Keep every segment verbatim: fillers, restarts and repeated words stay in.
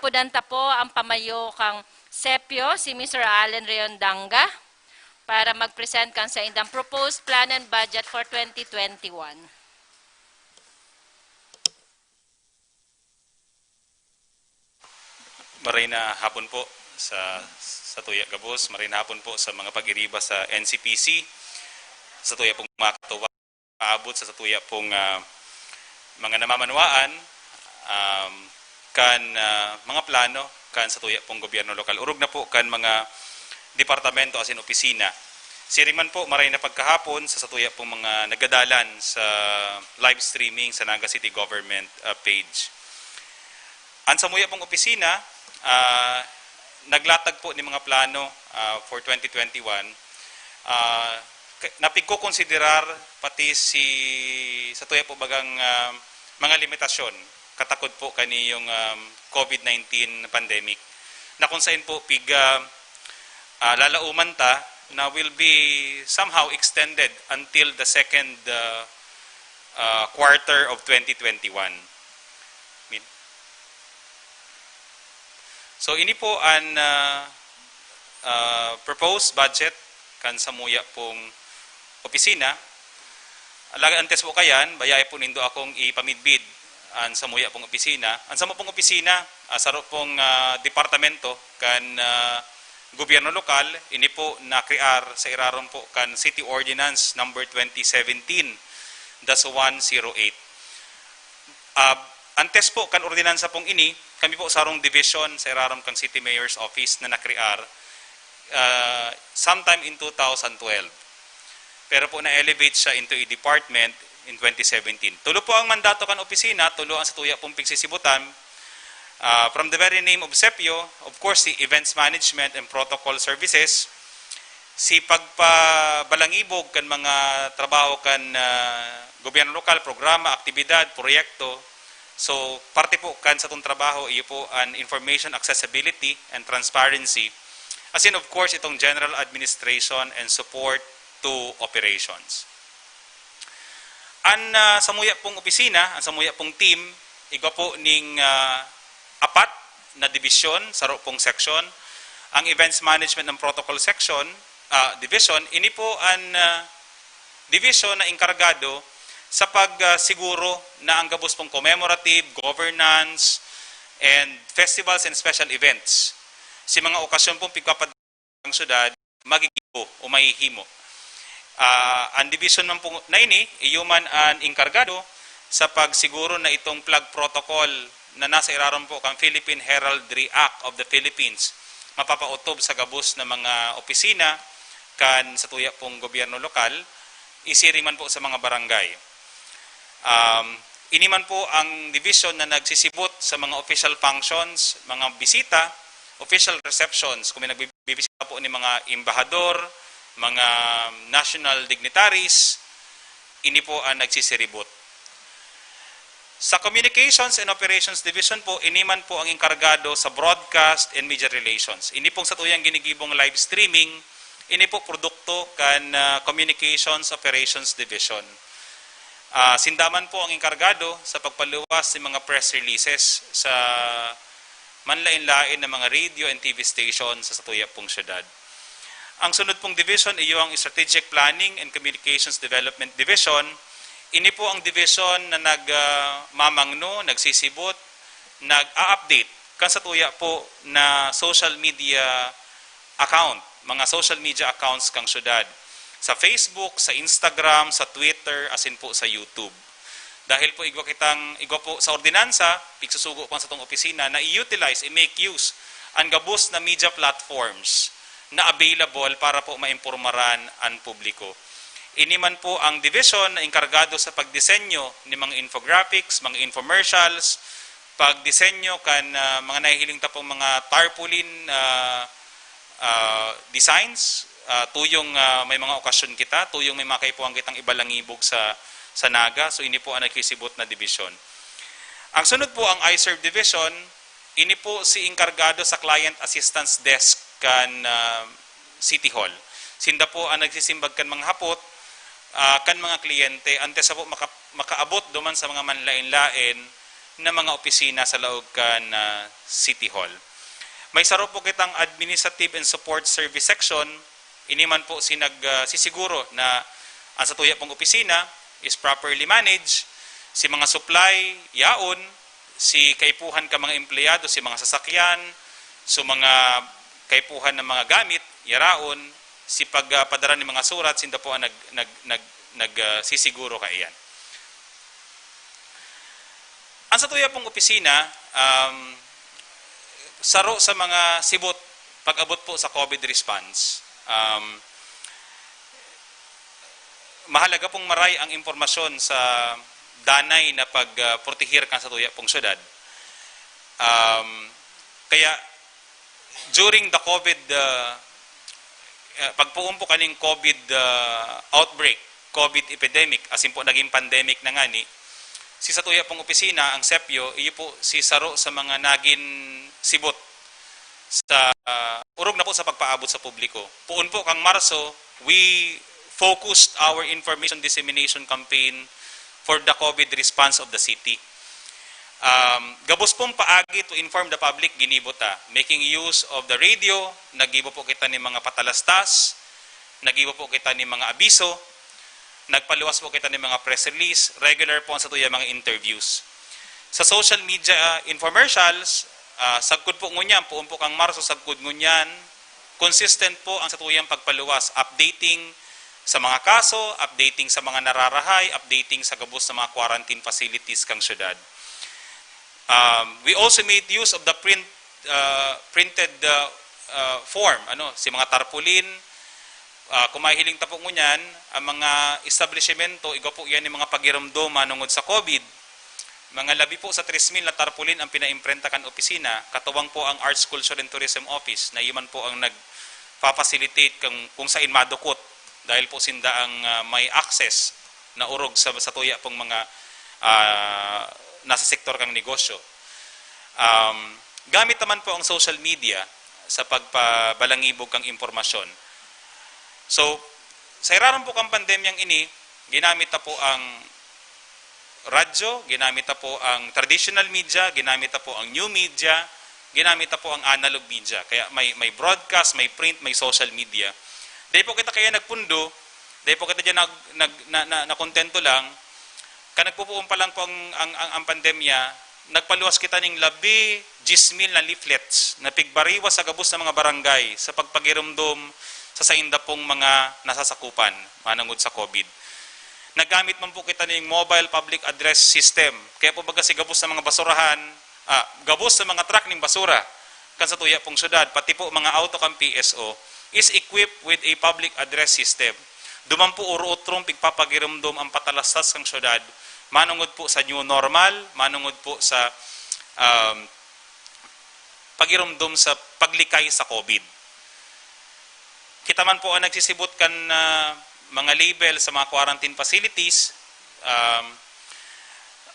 Pudan ta po ang pamayo kang sepyo, si Mister Allen Reondanga, para mag-present kan saindang proposed plan and budget for twenty twenty-one. Maray na hapon po sa, sa tuya gabos. Maray na hapon po sa mga pag-iriba sa N C P C, sa tuya pong mga katuwa, paabot sa, sa tuya pong ah, mga namamanwaan, um, kan ah, mga plano kan sa tuya pong gobyerno lokal. Orog na po kan mga departamento asin opisina. Siring man po, maray na pagkahapon sa, sa tuya pong mga nagadalan sa live streaming sa Naga City Government ah, page. Ang samuya pong opisina, ah, naglatag po ni mga plano ah, for twenty twenty-one. Ah, k- napigkokonsiderar pati si sa tuya po bagang ah, mga limitasyon katakod po kaniyong um, COVID nineteen pandemic, na kung saan po pig ah, ah, lalauman ta na will be somehow extended until the second ah, ah, quarter of twenty twenty-one. Min- So ini po ang ah, ah, proposed budget kan samuya pong opisina. Alagad antes po kayan, bayai po nindo akong ipamidbid ang samuya pong opisina. Ang samo pong opisina, ah, saro pong ah, departamento kan ah, gobyerno lokal, ini po nakrear sa irarom po kan City Ordinance number twenty seventeen dash one zero eight. Ah, antes po kan ordinansa pong ini, kami po sarong division sa irarom kan City Mayor's Office na nakrear ah, sometime in two thousand twelve. Pero po na-elevate siya into a department in twenty seventeen. Tulo po ang mandato kan opisina, tulo ang sa tuya pong pigsisibutan. Ah, from the very name of sepyo, of course, si Events Management and Protocol Services, si pagpabalangibog kan mga trabaho kan ah, gobyerno lokal, programa, aktibidad, proyekto. So, parte po kan satong trabaho, iyo po an information accessibility and transparency. As in, of course, itong general administration and support to operations. An ah, samuya pong opisina, ang samuya pong team, igwa po ning ah, apat na dibisyon, saro pong section. Ang Events Management and Protocol Section, ah, Division, ini po an ah, division na enkargado sa pagsiguro na ang gabos pong commemorative, governance, and festivals and special events si mga okasyon pong pigpapad- ang syudad magigibo o mahihimo. Ah, ang division man po na ini, iyo man an enkargado sa pagsiguro na itong flag protocol na nasa irarom po kan Philippine Heraldry Act of the Philippines mapapautob sa gabos na mga opisina kan sa tuya pong gobyerno lokal, isiring man po sa mga barangay. Um, ini man po ang division na nagsisibot sa mga official functions, mga bisita, official receptions, kung may nagbibisita po ni mga embahador, mga national dignitaries, ini po ang nagsisiribot. Sa Communications and Operations Division po, ini man po ang enkargado sa Broadcast and Media Relations. Ini pong sa tuyang ginigibong live streaming, ini po produkto kan ah, Communications Operations Division. Ah, sinda man po ang enkargado sa pagpaluwas sa mga press releases sa manlain-lain na mga radio and T V station sa satuya pong syudad. Ang sunod pong division iyo ang Strategic Planning and Communications Development Division. Ini po ang division na nagmamangno, nagsisibot, nag-a-update kan satuya po na social media account, mga social media accounts kang syudad. Sa Facebook, sa Instagram, sa Twitter, asin po sa YouTube. Dahil po igwa kitang igwa po sa ordinansa, pigsusugo po sa tong opisina na i-utilize, i-make use ang gabos na media platforms na available para po maimpormaran ang publiko. Ini man po ang division na enkargado sa pagdisenyo ni mga infographics, mga infomercials, pagdisenyo kan ah, mga nahihiling ta pong mga tarpaulin ah, ah, designs, ah, tuyong ah, may mga okasyon kita, tuyong may makaipuhan kitang ibalangibog sa sa Naga. So ini po ang naghisibot na division. Ang sunod po ang iServe Division, ini po si enkargado sa Client Assistance Desk kan ah, City Hall. Sinda po ang nagsisimbag kan mga hapot ah, kan mga kliyente antes sa po maka- makaabot duman sa mga manlain-lain na mga opisina sa laog kan, ah, City Hall. May saro po kitang Administrative and Support Service Section. Ini man po si nag, ah, sisiguro na ang satuya pong opisina is properly managed. Si mga supply, yaon. Si kaipuhan ka mga empleyado, si mga sasakyan, so mga kaipuhan ng mga gamit, yaraon, si pagpadara ng mga surat, sinda po ang nag, nag, nag, nag, ah, sisiguro kaiyan. Ang satuya pong opisina, um, saro sa mga sibot pag-abot po sa COVID response. Um, mahalaga pong maray ang impormasyon sa danay na pag, ah, proteher kan satuya pong syudad. Um, kaya, during the COVID, ah, ah, pagpoon po kaning COVID, ah, outbreak, COVID epidemic, asin po naging pandemic na ngani, si satuya pong opisina, ang SEPIO, iyo po si saro sa mga nagin sibot sa, ah, orog na po sa pagpaabot sa publiko. Poon po kang Marso, we focused our information dissemination campaign for the COVID response of the city. Um, gabos pong paagi to inform the public, ginibo ta. Making use of the radio, naggibo po kita nin mga patalastas, naggibo po kita nin mga abiso, nagpaluwas po kita nin mga press release, regular po ang satuya mga interviews. Sa social media, ah, infomercials, ah, sagkod po ngunyan, poon po kang Marso, sagkod ngunyan, consistent po ang satuyang pagpaluwas, updating sa mga kaso, updating sa mga nararahay, updating sa gabos na mga quarantine facilities kang syudad. Um, we also made use of the print, uh, printed, uh, uh, form, ano, si mga tarpaulin, ah, kung mahihiling ta po ngunyan, ang mga establisimento, igwa po yan yung mga pagiromdom manungod sa COVID. Mga labi po sa tres mil na tarpaulin ang pinaimprenta kan opisina, katuwang po ang Arts, Culture and Tourism Office, na iyo man po ang nagpa-facilitate kung, kung sain madukot, dahil po sinda ang, ah, may access na orog sa, sa tuya pong mga, ah, nasa sektor kang negosyo. Um, gamit naman po ang social media sa pagpabalangibog kang impormasyon. So, sa irarom po kang pandemyang ini, ginamit na po ang radyo, ginamit na po ang traditional media, ginamit na po ang new media, ginamit na po ang analog media. Kaya may, may broadcast, may print, may social media. Dahil po kita kaya nagpundo, dahil po kita dyan nag, nag, na, na, nakontento lang, kan nagpupuon pa lang po ang, ang, ang, ang pandemya, nagpaluwas kita ning labi diyes mil na leaflets na pigbariwas sa gabos na mga barangay sa pagpagiromdom sa sainda pong mga nasasakupan manungod sa COVID. Nagamit man po kita ning mobile public address system. Kaya po baga si gabos sa mga basurahan, ah, gabos sa mga truck ning basura kan sa tuya pong syudad, pati po mga auto kan P S O, is equipped with a public address system. Duman po uro-otrom pigpapagiromdom ang patalastas kan syudad, manungod po sa new normal, manungod po sa, um, pagiromdom sa paglikay sa COVID. Kita man po ang nagsisibot kan, ah, mga label sa mga quarantine facilities, um,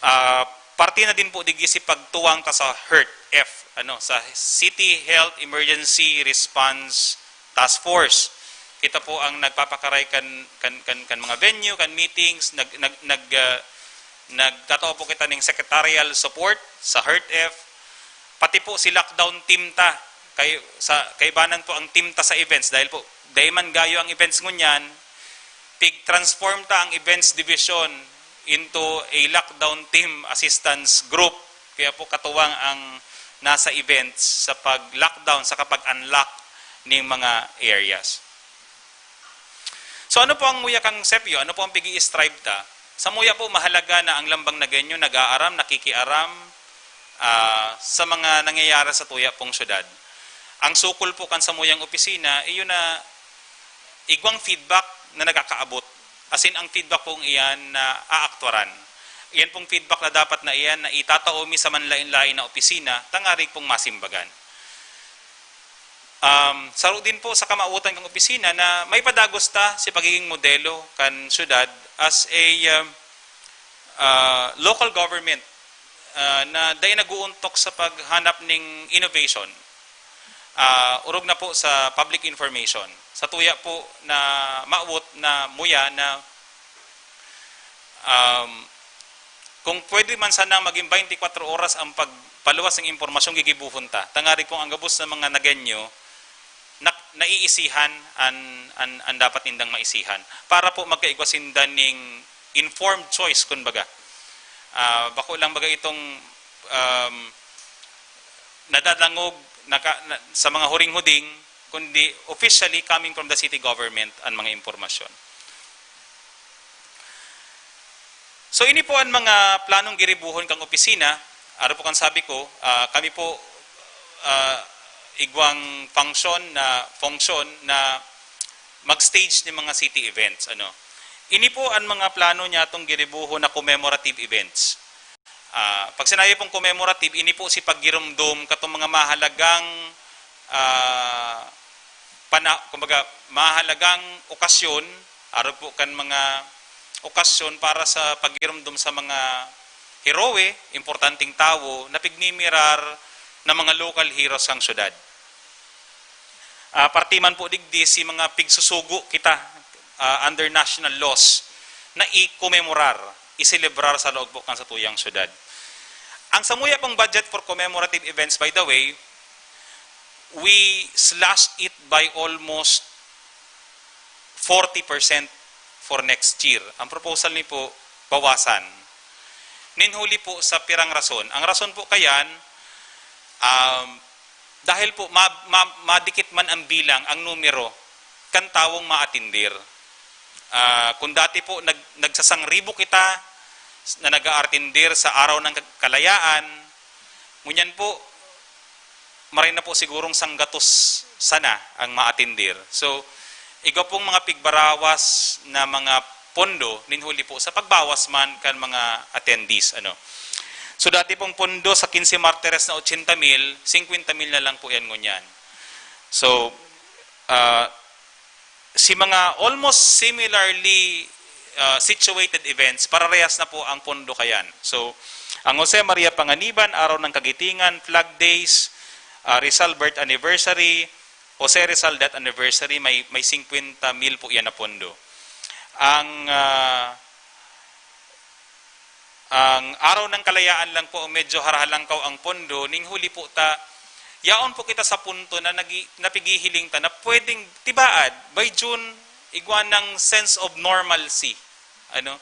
ah, parte na din po digdi si pagtuwang ta sa HERT-F, ano, sa City Health Emergency Response Task Force. Kita po ang nagpapakaray kan, kan, kan, kan mga venue, kan meetings, nag, nag, nag, ah, nagtatao po kita ning secretarial support sa HERT-F, pati po si lockdown team ta, kay, sa, kaibanan po ang team ta sa events, dahil po, dai man gayo ang events ngunyan, pig-transform ta ang events division into a lockdown team assistance group. Kaya po katuwang ang nasa events sa pag-lockdown, sa kapag-unlock ning mga areas. So, ano po ang muya kang SEPIO? Ano po ang pigi-strive ta? Sa muya po, mahalaga na ang lambang na ganyo nag-aaram, nakikiaram, ah, sa mga nangyayari sa tuya pong syudad. Ang sukol po kan samuyang opisina, iyo na igwang feedback na nagkakaabot. As in, ang feedback pong iyan na aaktuaran. Iyan pong feedback na dapat na iyan na itatao mi sa manlain-lain na opisina, tangarig pong masimbagan. Um, saro din po sa kamawotan kang opisina na may padagos ta si pagiging modelo kan syudad as a, um, uh, local government, uh, na dai nag-uuntok sa paghanap ning innovation. Uh, orog na po sa public information. Sa tuya po na mawot na muya na, um, Kung pwede man sana maging twenty-four oras ang pagpaluwas ng impormasyon, gigibuhon ta. Tangarig kung ang gabos na mga Nagueño, na, naiisihan an, an, an dapat nindang maisihan. Para po magkaigwa sinda ning informed choice, kun baga. Ah, bako lang baga itong, um, nadadangog naka, na, sa mga huring-huding, kundi officially coming from the city government ang mga impormasyon. So, ini po ang mga planong giribuhon kang opisina. Araw po kan sabi ko, ah, kami po, ah, igwang function na, function na mag-stage ng mga city events. Ano? Ini po ang mga plano niya itong giribuhon na commemorative events. Ah, pag sinabi pong commemorative, ini po si paggirumdom katong mga mahalagang, ah, pana-, kumbaga, mahalagang okasyon, arog po kan mga okasyon para sa paggirumdom sa mga heroe, importanteng tawo, na pigmimirar ng mga local heroes kang syudad. Ah, parte man po digdi si mga pigsusugo kita, ah, under national laws na i-commemorar, i-celebrar sa laog po kan satuyang syudad. Ang samuya pong budget for commemorative events, by the way, we slashed it by almost forty percent for next year. Ang proposal ni po, bawasan. Nin huli po sa pirang rason. Ang rason po kayan, um, dahil po ma-, ma-, madikit man ang bilang, ang numero, kan tawong maatindir. Ah, kung dati po nag-, nagsasangribo kita na nag-aartindir sa Araw ng Kalayaan, ngunyan po, maray na po sigurong sanggatos sana ang maatindir. So, igwa pong mga pigbarawas na mga pondo, nin huli po sa pagbawas man kan mga attendees. Ano. So, dati pong pondo sa quince martires na ochenta mil, singkwenta mil na lang po yan ngunyan. So, ah, si mga almost similarly, ah, situated events, pararehas na po ang pondo kayan. So, ang Jose Maria Panganiban, Araw ng Kagitingan, Flag Days, ah, Rizal Birth Anniversary, Jose Rizal Death Anniversary, may, may singkwenta mil po yan na pondo. Ang, ah, ang Araw ng Kalayaan lang po ang medyo harhalangkaw ang pondo, ning huli po ta, yaon po kita sa punto na nagi-, napighihiling ta na pwedeng tibaad, by June, igwa ng sense of normalcy. Ano?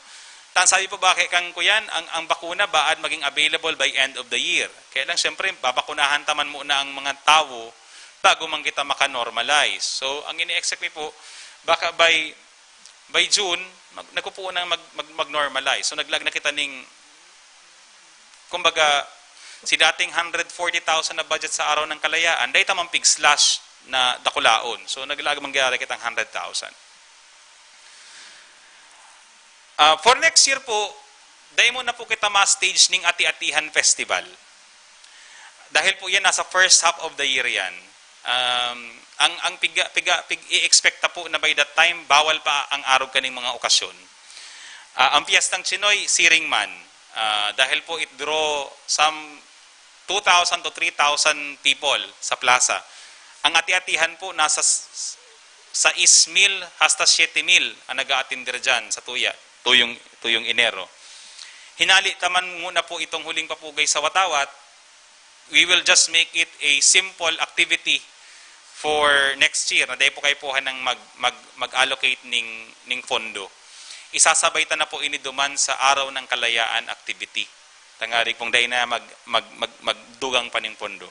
Tan sabi po, bakit kang kuyan, ang, ang bakuna baad maging available by end of the year. Kaya lang, siyempre, babakunahan ta man muna ang mga tawo bago man kita maka-normalize. So, ang ini-expect mi po, baka by, by June, mag-, nagpupuon nang mag-, mag-, mag-normalize. So, naglaag na kita ning, kumbaga, si dating hundred forty thousand na budget sa Araw ng Kalayaan, dahil tamang pig-slash na dakulaon. So, naglaag mangyari kitang hundred thousand. Ah, for next year po, dai mo na po kita ma-stage ning Ati-Atihan Festival. Dahil po yan, nasa first half of the year yan. Um, ang, ang piga, piga, pig, i-expect ta po na by that time, bawal pa ang arog kaning mga okasyon. Ah, ang Piyestang Chinoy, siring man. Ah, dahil po it draw some two thousand to three thousand people sa plaza. Ang Ati-Atihan po, nasa s-, s-, sais mil hasta siyete mil ang nag-a-attender dyan sa tuya, tuyong, tuyong Enero. Hinali ta man muna po itong huling papugay sa watawat, we will just make it a simple activity for next year na dai po kaipuhan ng mag, mag, mag-allocate ning, ning pondo. Isasabay ta na po ini duman sa Araw ng Kalayaan activity. Tangarig pong dai na mag, mag, mag, magdugang pa ning pondo.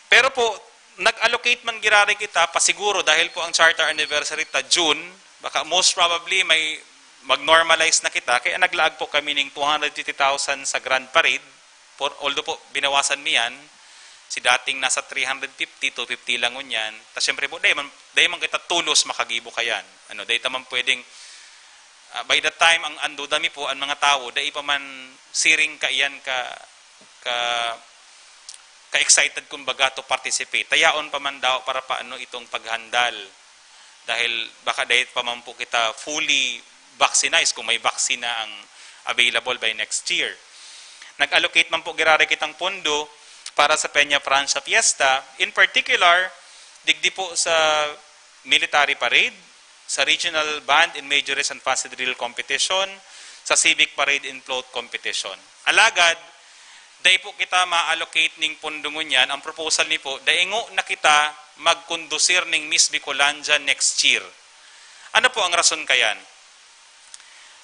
Pero po, nag-allocate man giraray kita, pasiguro, dahil po ang charter anniversary ta June, baka most probably may mag-normalize na kita, kaya naglaag po kami ning two hundred fifty thousand sa Grand Parade, for, although po, binawasan mi yan, si dating nasa three hundred fifty, two fifty lang ngunyan. Tas syempre po, dai man, dai man kita tulos makagibo kayan. Ano, dai ta man pwedeng, ah, by the time ang, ang duda mi po, ang mga tawo, dai pa man siring kaiyan ka, ka, ka-excited, kumbaga, to participate. Tayaon pa man daw para paano itong paghandal. Dahil baka dai pa man po kita fully vaccinized kung may vaccine na ang available by next year. Nag-allocate man po giraray kitang pondo para sa Peña Francia Fiesta. In particular, digdi po sa military parade, sa regional band in majores and fancy drill competition, sa civic parade and float competition. Alagad, dai po kita ma-allocate ning pondo ngunyan. Ang proposal ni po, daingo na kita magkondusir ning Miss Bicolandia next year. Ano po ang rason kayan?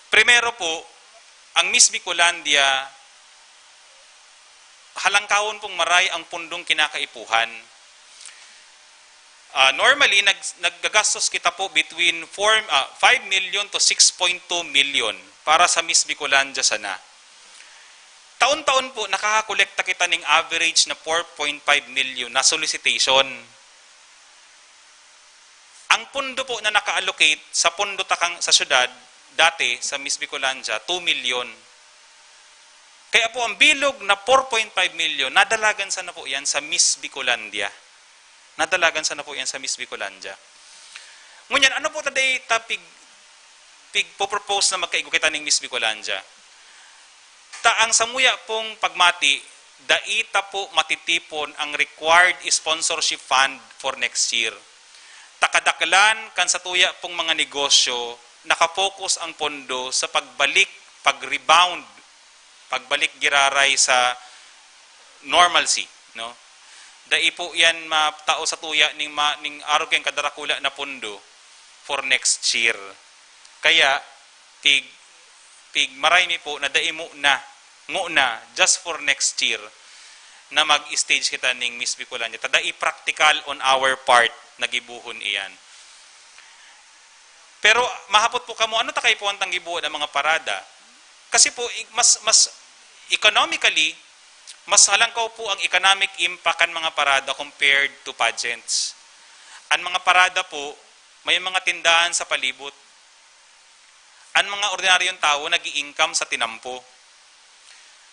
Primero po, ang Miss Bicolandia, halangkawon pong maray ang pundong kinakaipuhan. Ah, normally, nag-, naggagastos kita po between four, ah, five million to six point two million para sa Miss Bicolandia sana. Taon-taon po, nakakakolekta kita ning average na four point five million na solicitation. Ang pondo po na naka-allocate sa pondo takang sa syudad, dati sa Miss Bicolandia, two million. Kaya po ang bilog na four point five million, nadalagan sana po yan sa Miss Bicolandia. Nadalagan sana po yan sa Miss Bicolandia. Ngunyan, ano po ta dai ta pig, pigpo-propose na magkaigo kita ning Miss Bicolandia? Ta ang samuya pong pagmati, dai ta po matitipon ang required sponsorship fund for next year. Ta kadaklan kan satuya pong mga negosyo, nakafocus ang pondo sa pagbalik, pag-rebound, pagbalik giraray sa normalcy, no? Dai po yan matao satuya ning ma-, ning arog kan kadarakula na pondo for next year. Kaya, pig-, pigmaray mi po na dai mo na, ngona, just for next year, na mag-stage kita ning Miss Bicolandia. Ta dai practical on our part na gibohon iyan. Pero mahapot po kamo, ano ta kaipuhan tang gibohon ang mga parada? Kasi po, i-, mas, mas economically, mas halangkaw po ang economic impact kan mga parada compared to pageants. Ang mga parada po, may mga tindahan sa palibot. Ang mga ordinaryong tawo nag-i-income sa tinampo.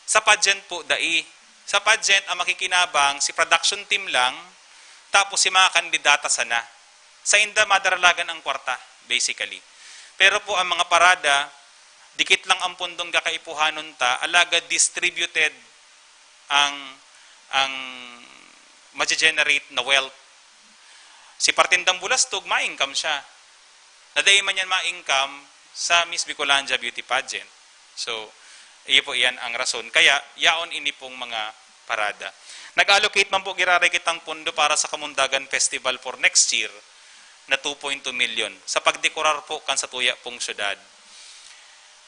Sa pageant po, dai. Sa pageant, ang makikinabang, si production team lang, tapos si mga kandidata sana. Sainda madaralagan ang kwarta, basically. Pero po, ang mga parada, dikit lang ang pundong kakaipuhanon ta, alagad distributed ang, ang maje-generate na wealth. Si partindang bulastog, ma-income siya. Na dai man yan ma-income sa Miss Bicolandia Beauty Pageant. So, iyo po iyan ang rason. Kaya, yaon ini pong mga parada. Nag-allocate man po giraray kitang pondo para sa Kamundagan Festival for next year na two point two million sa pagdekorar po kan satuya pong syudad.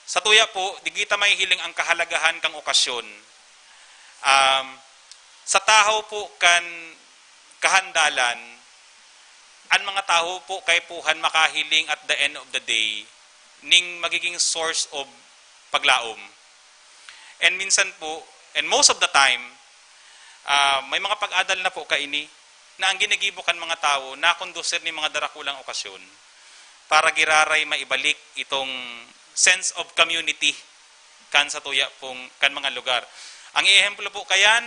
Satuya po, di kita mahihiling ang kahalagahan kang okasyon. Um, sa tahaw po kan kahandalan, ang mga tawo po kaipuhan makahiling at the end of the day ning magiging source of paglaom. And minsan po, and most of the time, ah, may mga pag-adal na po kaini na ang ginigibo kan mga tawo nakondusir ning mga darakulang okasyon para giraray maibalik itong sense of community kan satuya pong, kan mga lugar. Ang ehemplo po kayan,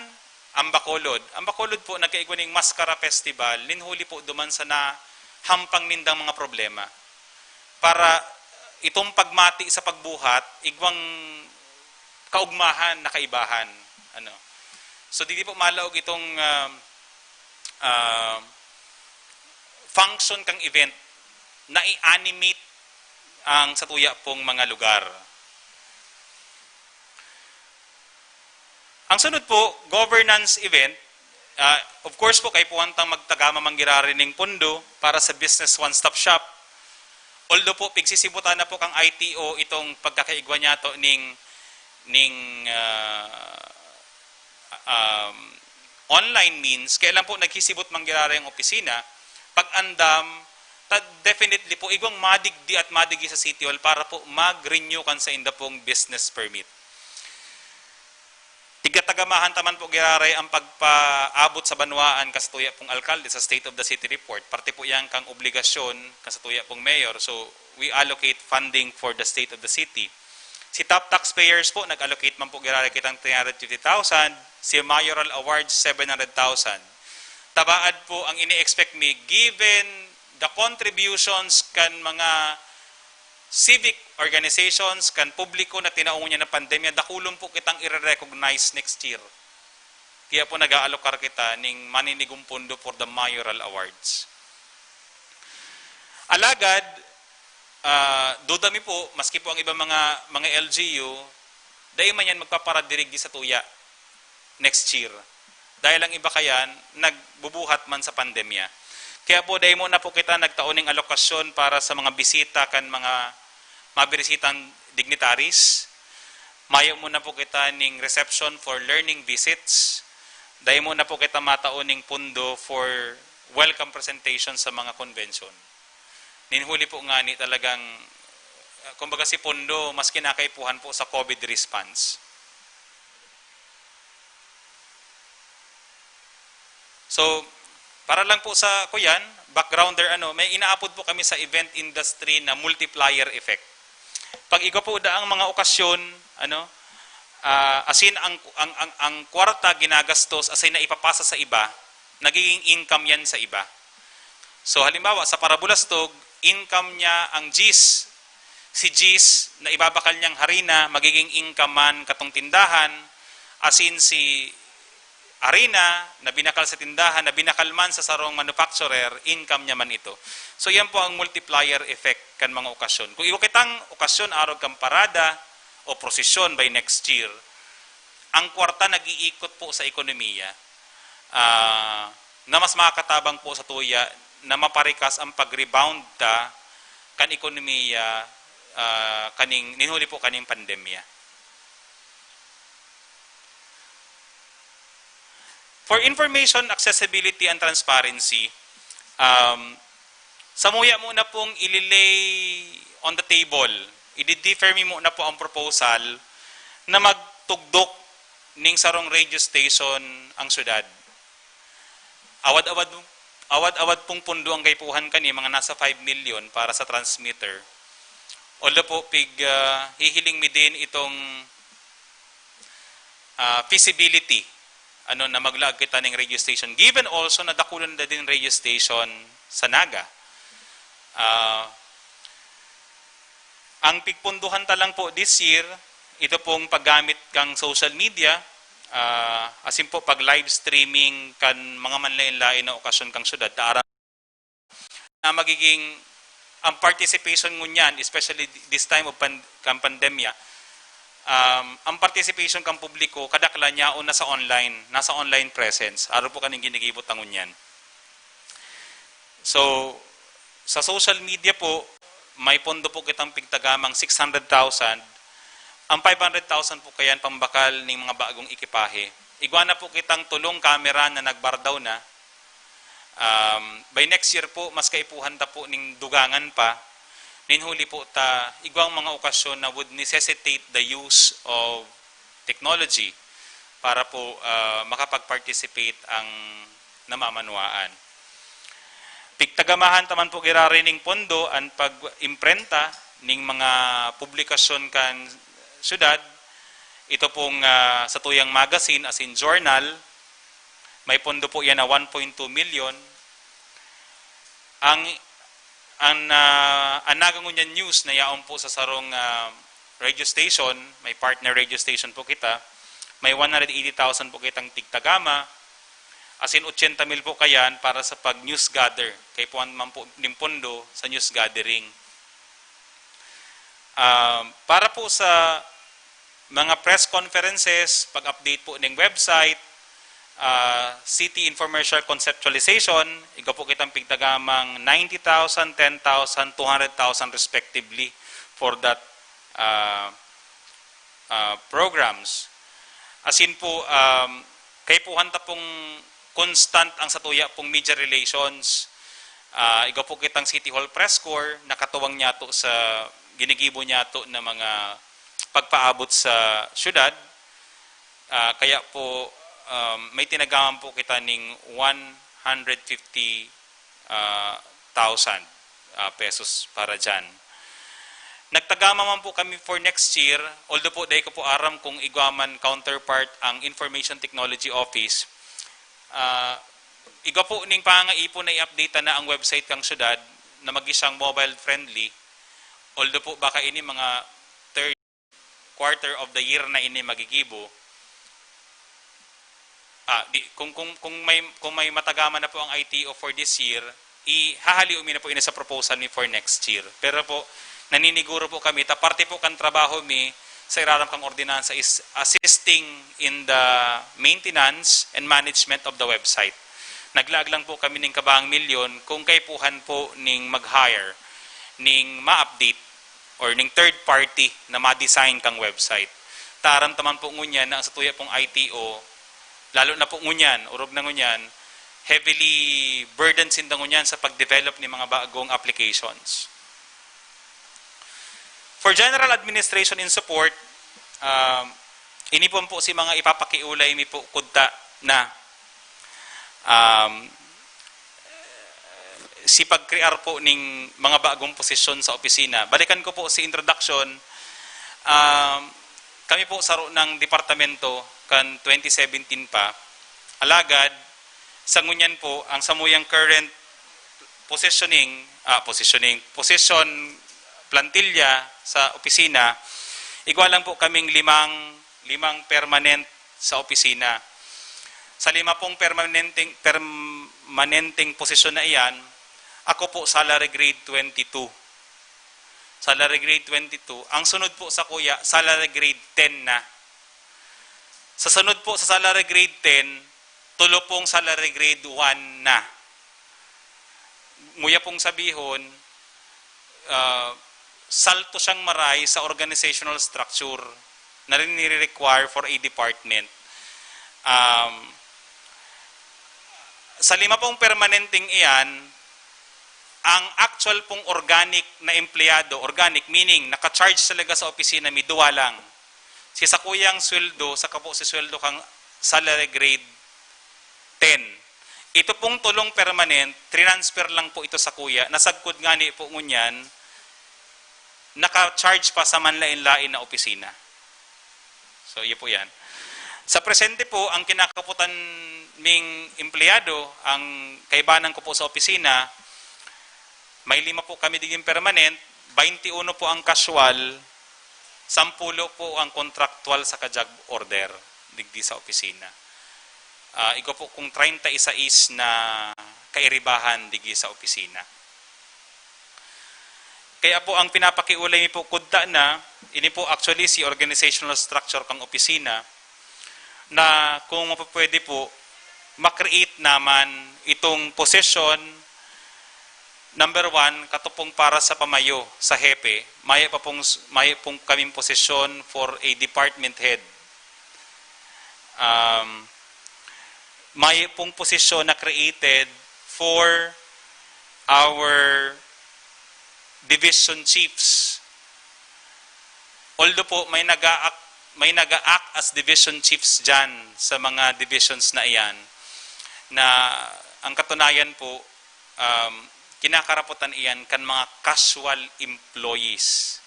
ang Bacolod. Ang Bacolod po, nagkaigwa ning Maskara Festival, nin huli po duman sa nahampang nindang mga problema. Para itong pagmati sa pagbuhat, igwang kaugmahan na kaibahan. Ano? So, dili po malaog itong, ah, ah, function kang event na i-animate ang satuya pong mga lugar. Ang sunod po, governance event. Ah, of course po, kaipuhan tang magtagama man giraray ning pondo para sa Business One Stop Shop. Although po, pigsisibutan na po kang I T O itong pagkakaigwa niyato ning, ning, ah, um, online means, kaya lang po naghisibot man giraray ang opisina, pag-andam, ta-, definitely po, igwang madigdi at madigi sa City Hall para po mag-renew kan sainda pong business permit. Tigatagamahan ta man po giraray ang pagpaabot sa banwaan kan satuya pong alkalde sa State of the City Report, parte po yan kang obligasyon kan satuya pong mayor. So, we allocate funding for the State of the City. Si top taxpayers po, nag-allocate man po giraray kitang three hundred fifty thousand, si mayoral awards, seven hundred thousand. Tabaad po ang ini-expect mi, given the contributions kan mga civic organizations, kan publiko na tinao ngunyan na pandemya, dakulon po kitang i-recognize next year. Kaya po nag-aalokar kita ning maninigong pondo for the mayoral awards. Alagad, Ah, duda mi po, maski po ang iba mga, mga L G U, dai man yan magpaparadirigdi sa tuya next year. Dahil ang iba kayan, nagbubuhat man sa pandemya. Kaya po, dai mo na po kita nagtao ning alokasyon para sa mga bisita kan mga mabirisitang dignitaries. Mayo mo na po kita ning reception for learning visits. Dai mo na po kita matao ning pundo for welcome presentation sa mga convention. Nin huli po ngani talagang, ah, kumbaga si pondo, mas kinakaipuhan po sa COVID response. So, para lang po sa, kuyan, backgrounder, ano, may inaapod po kami sa event industry na multiplier effect. Pag igwa po daang mga okasyon, ano, ah, asin ang, ang, ang, ang kwarta ginagastos, asin na ipapasa sa iba, nagiging income yan sa iba. So, halimbawa, sa Parabulastog, income niya ang jis. Si jis na ibabakal niyang harina, magiging income man katong tindahan, asin si harina na binakal sa tindahan, na binakal man sa sarong manufacturer, income niya man ito. So, yan po ang multiplier effect kan mga okasyon. Kung igwa kitang okasyon, arog kan parada o prosesyon by next year, ang kwarta nag-iikot po sa ekonomiya, ah, na mas makakatabang po sa tuya na maparikas ang pag-rebound ta kan ekonomiya, ah, kaning, nin huli po kaning pandemya. For information, accessibility, and transparency, um, samuya mo na pong ililay on the table, i-defer mi mo na po ang proposal na magtugdok ning sarong radio station ang syudad. Awad-awad, awad-awad pong pundo ang kaipuhan kani, mga nasa five million para sa transmitter. Although po, pig, ah, hihiling mi din itong, ah, feasibility, ano, na maglaag kita ning radio station. Given also na dakulan na din radio station sa Naga. Ah, ang pigpunduhan ta lang po this year, ito pong paggamit kang social media, ah, asin po pag live streaming kan mga manlain-lain na okasyon kang syudad, ta aram na magiging ang participation ngunyan, especially this time of pan-, kan pandemya, um, ang participation kan publiko, kadaklan niya o nasa online, nasa online presence. Aro po kaning ginigibo ta ngunyan. So, sa social media po, may pondo po kitang pigtagamang six hundred thousand. Ang five hundred thousand po kayan pambakal ning mga bagong ekipahe. Igwa na po kitang tulong kamera na nagbardaw na. Um, by next year po, mas kaipuhan ta po ning dugangan pa. Nin huli po ta, igwang mga okasyon na would necessitate the use of technology para po, ah, makapag-participate ang namamanwaan. Pigtagamahan ta man po giraray ning pondo an pag-imprenta ning mga publikasyon kan syudad. Ito pong, ah, satuyang magazine asin journal, may pondo po yan na one point two million. Ang, ang, ah, an Naga Ngunyan News na yaon po sa sarong, ah, radio station, may partner radio station po kita, may one hundred eighty thousand po kitang tigtagama, asin ochenta mil po kayan para sa pag-news gather. Kaipuhan man po ning pondo sa news gathering. Ah, para po sa mga press conferences, pag-update po ning website, ah, city infomercial conceptualization, igwa po kitang pigtagamang ninety thousand, ten thousand, two hundred thousand respectively for that, ah, ah, programs. Asin po, um, kaipuhan ta pong constant ang satuya pong media relations. Ah, igwa po kitang City Hall Press Corps, nakatuwang niyato sa ginigibo niyato na mga pagpaabot sa syudad. Ah, kaya po, um, may tinagaman po kita ning one hundred fifty, ah, thousand, ah, pesos para diyan. Nagtagama man po kami for next year, although po dai ko po aram kung igwa man counterpart ang Information Technology Office. Ah, igwa po ning pangaipon na i-update na ang website kang syudad na magi siyang mobile friendly. Although po baka ini mga third quarter of the year na ini magigibo. Ah, di, kung, kung, kung may, kung may matagama na po ang I T O for this year, ihahaliw mi na po ini sa proposal mi for next year. Pero po, naniniguro po kami, ta parte po kan trabaho mi sa irarom kang ordinansa is assisting in the maintenance and management of the website. Naglaag lang po kami ning kabahang milyon kung kaipuhan po ning mag-hire, ning ma-update, or ning third party na ma-design kang website. Ta aram ta man po ngunyan na ang satuya pong I T O, lalo na po ngunyan, orog na ngunyan, heavily burdened sinda ngunyan sa pag-develop ning mga bagong applications. For general administration and support, um, ini po, po si mga ipapakiulay mi po kudta na, um, si pag-crear po ning mga bagong posisyon sa opisina. Balikan ko po si introduction. Um, kami po saro ng departamento kan twenty seventeen pa. Alagad, sa ngunyan po, ang samuyang current positioning, ah, positioning, position plantilla sa opisina, igwa lang po kaming limang, limang permanent sa opisina. Sa lima pong permanenteng, permanenteng posisyon na iyan, ako po salary grade twenty-two. Salary grade twenty-two. Ang sunod po sakuya, salary grade ten na. Sa sunod po sa salary grade ten, tulo pong salary grade one na. Nguya pong sabihon, ah, salto siyang maray sa organizational structure na nire-require for a department. Um, sa lima pong permanenteng iyan, ang actual pong organic na empleyado, organic meaning naka-charge talaga sa opisina, may duwa lang. Si sakuyang sweldo, saka po si sweldo kang salary grade ten. Ito pong tulong permanent, transfer lang po ito sakuya. Nasagkod ngani po ngunyan, naka-charge pa sa manlain-lain na opisina. So, iyo po yan. Sa presente po, ang kinakaputan ming empleyado, ang kaibanan ko po sa opisina, may lima po kami digin permanent, twenty-one po ang casual, sampulo po ang contractual sa kajag order digdi sa opisina. Ah, igwa po kung treinta y seis na kairibahan digdi sa opisina. Kaya po ang pinapakiulay mi po kudta na, ini po actually si organizational structure kang opisina, na kung mapapwede po, ma-create naman itong position, number one, katupong para sa pamayo, sa hepe, mayo pa pong, mayo pong kaming position for a department head. Um, mayo pong position na created for our division chiefs. Although po, may nag-a-act, may nag-a-act as division chiefs dyan sa mga divisions na iyan, na ang katunayan po, um, kinakarapotan iyan kan mga casual employees.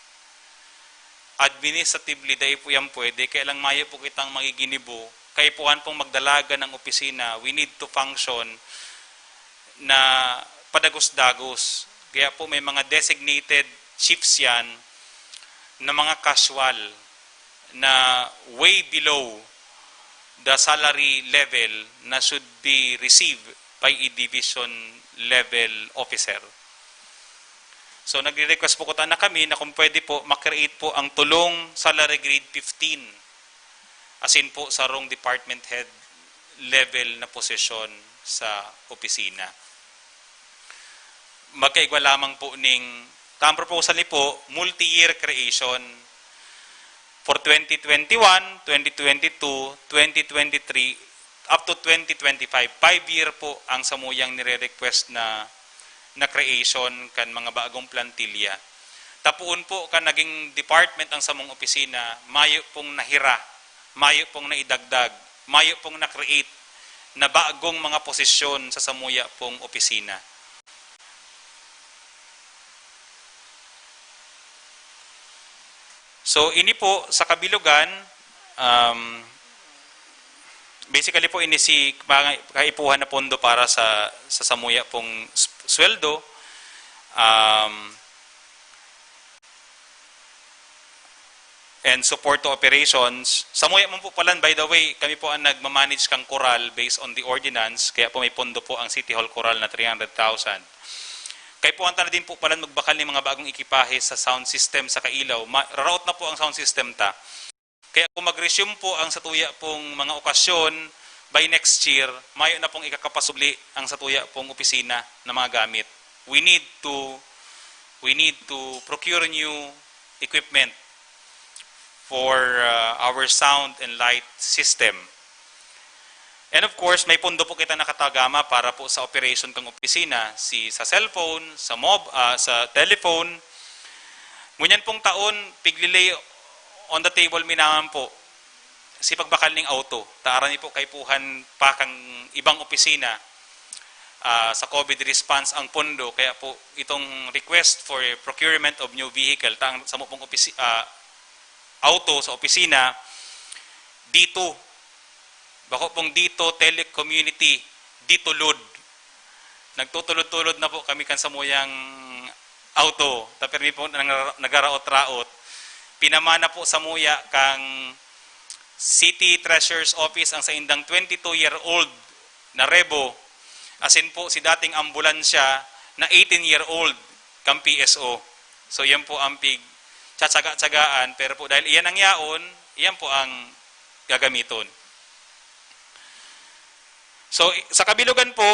Administratively, dai po yan pwede, kaya lang mayo po kitang magiginibo. Kaipuhan pong magdalagan ng opisina, we need to function na padagos-dagos. Kaya po may mga designated chiefs yan na mga casual na way below the salary level na should be received by a division level officer. So, nagre-request po kuta na kami na kung pwede po, ma-create po ang tulong salary grade fifteen. As in po, sarong department head level na posisyon sa opisina. Magkaigwa lamang po ning, ang proposal ni po, multi-year creation for twenty twenty-one, twenty twenty-two, twenty twenty-three, up to twenty twenty-five. Five year po ang samuyang nire-request na, na creation kan mga bagong plantilla. Tapoon po kan naging department ang samong opisina, mayo pong nahira, mayo pong naidagdag, mayo pong na-create na bagong mga posisyon sa samuya pong opisina. So, ini po sa kabilugan, um, basically po, ini si mga kaipuhan na pondo para sa, sa samuya pong s-, sweldo, um, and support to operations. Samuya man po palan, by the way, kami po ang nagmamanage kang koral based on the ordinance, kaya po may pondo po ang City Hall Koral na three hundred thousand. Kaipuhan ta na din po pala magbakal nin mga bagong ekipahe sa sound system sa Kailaw. Ma-, raraot na po ang sound system ta. Kaya kung mag-resume po ang satuya pong mga okasyon, by next year, mayo na pong ikakapasubli ang satuya pong opisina na mga gamit. We need to, we need to procure new equipment for, uh, our sound and light system. And of course, may pondo po kita nakatagama para po sa operation kang opisina, si sa cellphone, sa mob-, ah, sa telephone. Ngunyan pong taon, piglilay on the table mi naman po si pagbakal ning auto. Ta aram ni po kaipuhan pa kang ibang opisina, ah, sa COVID response ang pondo, kaya po itong request for procurement of new vehicle, ta ang samo pong opisi-, ah, auto sa opisina, dito, bako pong dito, telecommunity, dito load. Nagtutulod-tulod na po kami kan samuyang auto. Ta pirmi po nang-, nagaraot-raot. Pinamana po samuya kang City Treasurer's Office ang saindang twenty-two-year-old na Revo. Asin po si dating ambulansya na eighteen-year-old kang P S O. So, yan po ang pig tsatsaga-tsagaan. Pero po, dahil iyan ang yaon, iyan po ang gagamiton. So, i-, sa kabilugan po,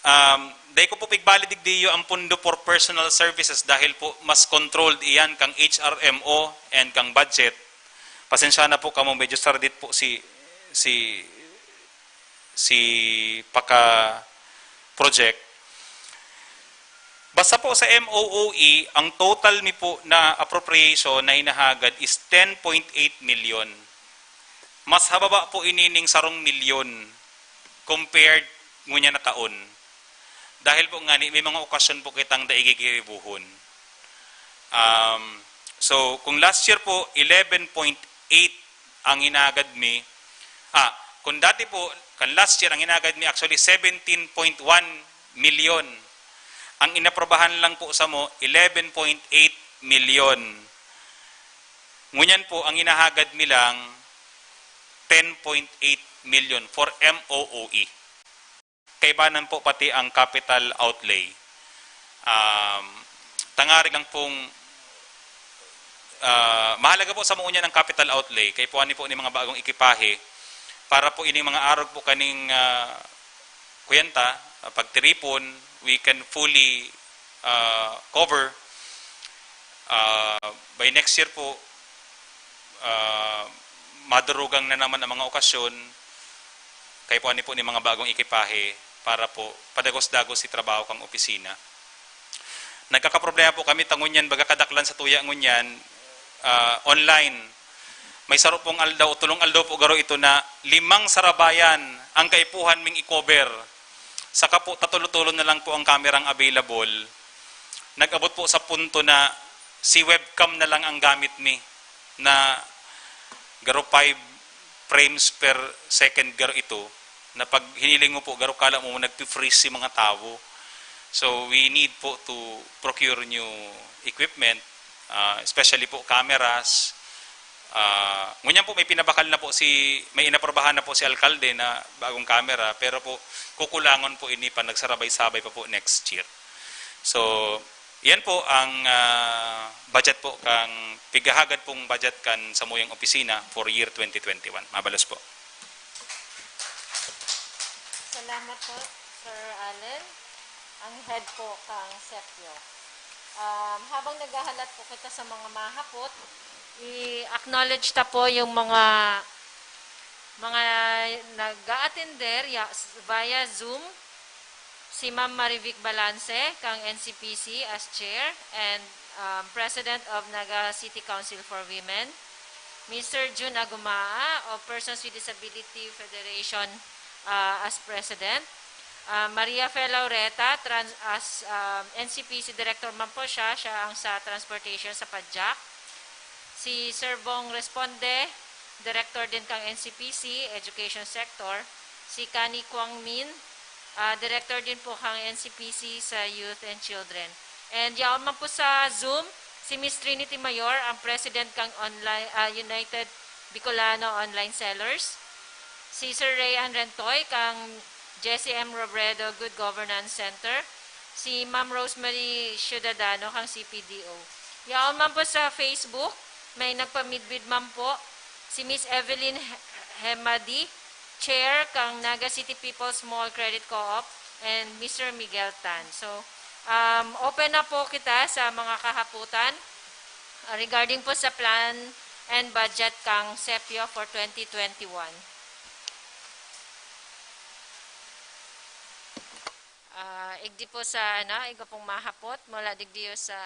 um, dai ko po pigbali digdiyo ang pondo for personal services dahil po mas controlled iyan kang H R M O and kang budget. Pasensya na po kamo, medyo sardit po si, si, si Paka Project. Basta po sa M O O E, ang total mi po na appropriation na hinahagad is ten point eight milyon. Mas hababa po ini ning sarong milyon compared ngunyan na taon. Dahil po ngani, may mga okasyon po kitang dai gigiribuhon. Um, so, kung last year po, eleven point eight ang hinahagad mi, ah, kung dati po, kan last year, ang hinahagad mi actually seventeen point one milyon. Ang inaprobahan lang po samo, eleven point eight milyon. Ngunyan po, ang hinahagad mi lang, ten point eight milyon for M O O E. Kaibanan po pati ang capital outlay. Um, tangarig lang pong, ah, mahalaga po samo ngunyan ang capital outlay. Kaipuhan ni po ni mga bagong ekipahe para po ining mga arog po kaning, ah, kuyanta, ah, pagtiripon, we can fully, ah, cover. Ah, by next year po, ah, madurugang na naman ang mga okasyon, kaipuhan ni po ni mga bagong ekipahe para po padagos-dagos si trabaho kang opisina. Nagkakaproblema po kami ta ngunyan, baga kadaklan sa tuya ngunyan, ah, online. May saro pong aldaw, tulong aldaw po garo ito na limang sarabayan ang kaipuhan ming i-cover. Saka po, tatulo-tulo na lang po ang kamerang available. Nag-abot po sa punto na si webcam na lang ang gamit mi, na garo five frames per second garo ito, na pag hiniling mo po, garo kala mo, nagpi-freeze si mga tawo. So, we need po to procure new equipment, ah, especially po cameras. Ah, ngunyan po, may pinabakal na po si, may inaprobahan na po si alkalde na bagong camera, pero po, kukulangon po ini pa, nagsarabay-sabay pa po next year. So, yan po ang, ah, budget po kang, pighahagad pong budget kan samuyang opisina for year twenty twenty-one. Mabalos po. Salamat po, Sir Allen. Ang head po kang sepyo. Um, habang naghahalat po kita sa mga mahapot, i-acknowledge ta po yung mga, mga nag-a-attender ya-, via Zoom. Si Ma'am Marivic Balance kang N C P C as chair and, um, President of Naga City Council for Women. Mister Jun Agumaa of Persons with Disability Federation, uh, as President. Uh, Maria Fe Laureta trans-, as, um, N C P C Director man po siya, siya ang sa transportation sa Padjak. Si Sir Bong Responde, Director din kang N C P C, Education Sector. Si Kani Kwang Min, ah, Director din po kang N C P C sa Youth and Children. And yaon man po sa Zoom, si Miss Trinity Mayor, ang President kang online, ah, United Bicolano Online Sellers. Si Sir Rayan Rentoy kang Jesse M Robredo Good Governance Center. Si Ma'am Rosemary Ciudadano kang C P D O. Yaon man po sa Facebook, may nagpamidbid man po, si Miss Evelyn He-, Hemadi, Chair kang Naga City People's Small Credit Co-op, and Mister Miguel Tan. So, um, open na po kita sa mga kahaputan, uh, regarding po sa plan and budget kang sepyo for twenty twenty-one. Ah, igdi po sa, ano, igwa pong mahapot mula digdiyo sa,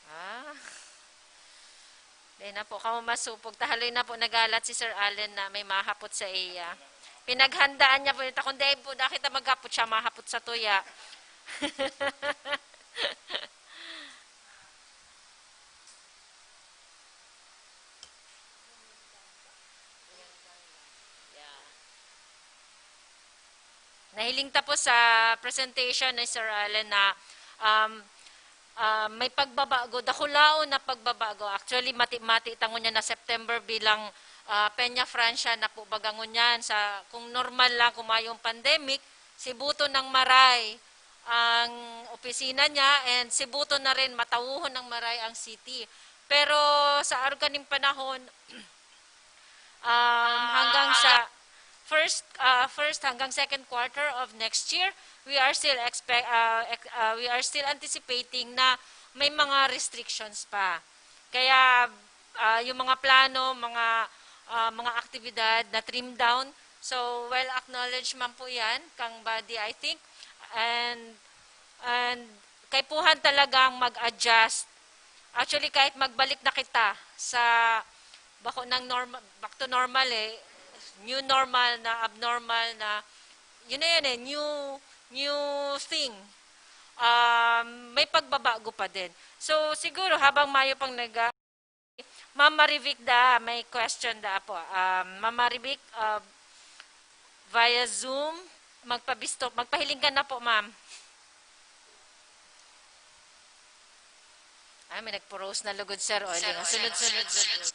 ah, di na po kamo masupog. Tahaloy na po nagalat si Sir Allen na may mahapot sa iya. Pinaghandaan niya po ito. Kung di po, dahil kita maghapot siya, mahapot sa tuya. Yeah. Nahiling ta po sa presentation ni Sir Allen na, um, ah, may pagbabago, dakulaon na pagbabago. Actually, mati-mati ta ngunyan na September bilang, ah, Peña Francia na po baga ngunyan. Sa, kung normal lang, kung mayong pandemic, sibuton ng maray ang opisina niya and sibuton na rin, matawuhon ng maray ang city. Pero sa arog kaning panahon, um, hanggang sa first, ah, first hanggang second quarter of next year, we are still expect, ah, ex-, ah, we are still anticipating na may mga restrictions pa. Kaya, ah, yung mga plano, mga, ah, mga aktibidad na trim down. So, well acknowledged man po yan, kang body, I think. And, and kaipuhan talagang mag-adjust. Actually, kahit magbalik na kita sa bako ng normal, back to normal eh, new normal na abnormal na, yun na yun eh, new, new thing. Um, may pagbabago pa din. So, siguro habang mayo pang nag-, Ma'am Marivic da, may question da po. Um, Ma'am Marivic, uh, via Zoom, magpabisto, magpahiling ka na po, ma'am. Ay, may nagpo-rose na lugod, sir. O, Sir, linga. o, Sunod, sunod, sunod.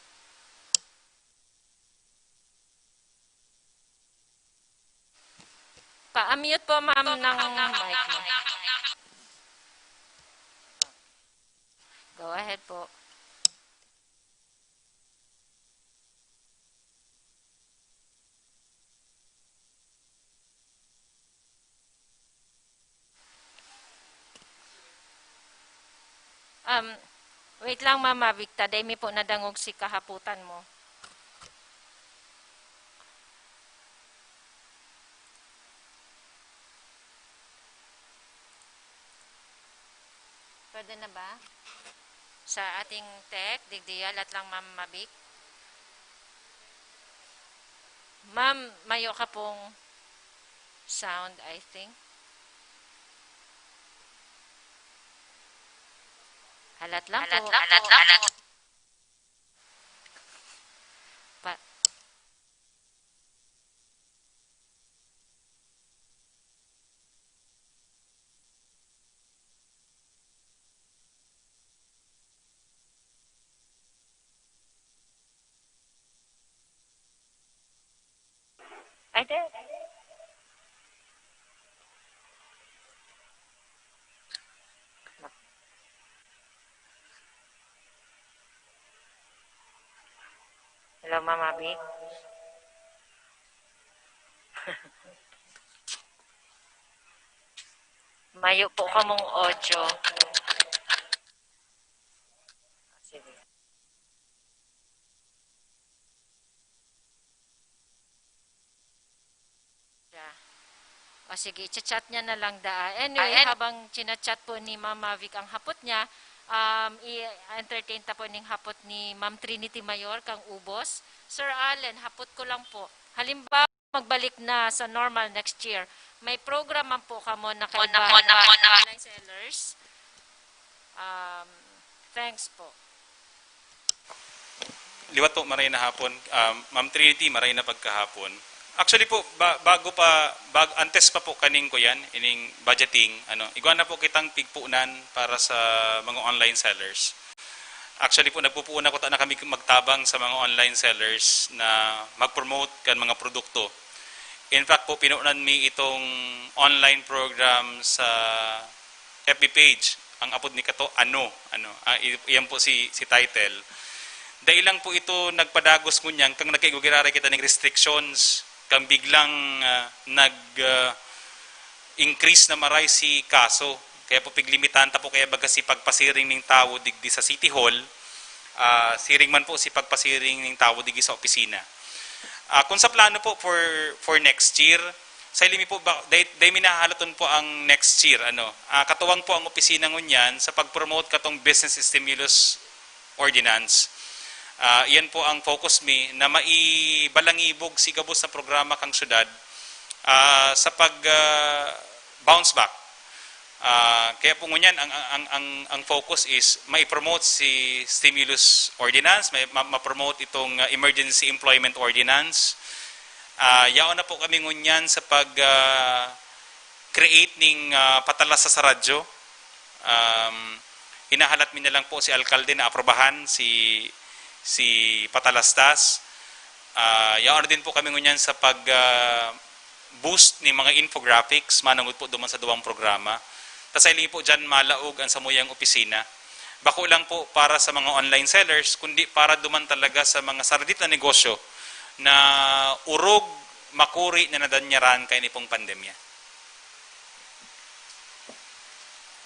Pa-unmute po, ma'am, ng mic mo. Go ahead po. Um, wait lang, Mama Victa. Dai mi po nadangog si kahapotan mo. Pwede na ba? Sa ating tech, digdi ya, lat lang, Ma'am Mavic. Ma'am, mayo ka pong sound, I think. Halat lang po. Halat lang po. Pa- Ay, di. Hello, Mama Vic. Mayo po kamong audio. Sige. Siya. O sige, chat-chat niya na lang daa. Anyway, Ah, an- habang chinachat po ni Mama Vic ang hapot niya, um, i-entertain ta po ning hapot ni Ma'am Trinity Mayor kang Ubos. Sir Allen, hapot ko lang po. Halimbawa, magbalik na sa normal next year, may program man po kamo na kaibahan mga online sellers? Um, thanks po. Liwat po, maray na hapon. Um, Ma'am Trinity, maray na pagkahapon. Actually po, ba-, bago pa, bag-, antes pa po kaning kuyan, ining budgeting, ano, igwa na po kitang pigpunan para sa mga online sellers. Actually po, nagpupuon na kuta na kami magtabang sa mga online sellers na mag-promote kan mga produkto. In fact po, pinunan mi itong online program sa F B page. Ang apod ni kato, Ano? Ano? Ah, i-, iyan po si, si title. Dai lang po ito nagpadagos ngunyan kang nagkaigwa giraray kita ning restrictions, kang biglang, ah, nag, ah, increase na maray si kaso. Kaya po piglimitahan ta po kaya baga si pagpasiring ning tawo digdi sa City Hall, ah, siring man po si pagpasiring ning tawo digdi sa opisina. Ah, kung sa plano po for, for next year, sa ilimi po ba, day, day minahalaton po ang next year, ano, ah, katuwang po ang opisina ngunyan sa pag-promote katong business stimulus ordinance. Ah, iyan po ang focus mi na maibalangibog si gabos na programa kang syudad, ah, sa pag, ah, bounce back. Ah, kaya po ngunyan ang, ang, ang, ang focus is mai-promote si stimulus ordinance, may ma-, ma-promote itong, ah, emergency employment ordinance. Ah, yaon na po kami ngunyan sa pag, ah, create ning, ah, patalas sa, sa radyo. Um, hinahalat mi na lang po si alkalde na aprobahan si, si patalastas. Ah, yaon na din po kami ngunyan sa pag, ah, boost ni mga infographics, manungod po duman sa duwang programa. Tas sa ilimi po dyan, malaog ang samuyang opisina. Bako lang po para sa mga online sellers, kundi para duman talaga sa mga saradit na negosyo na orog makuri na nadanyaran kaini pong pandemya.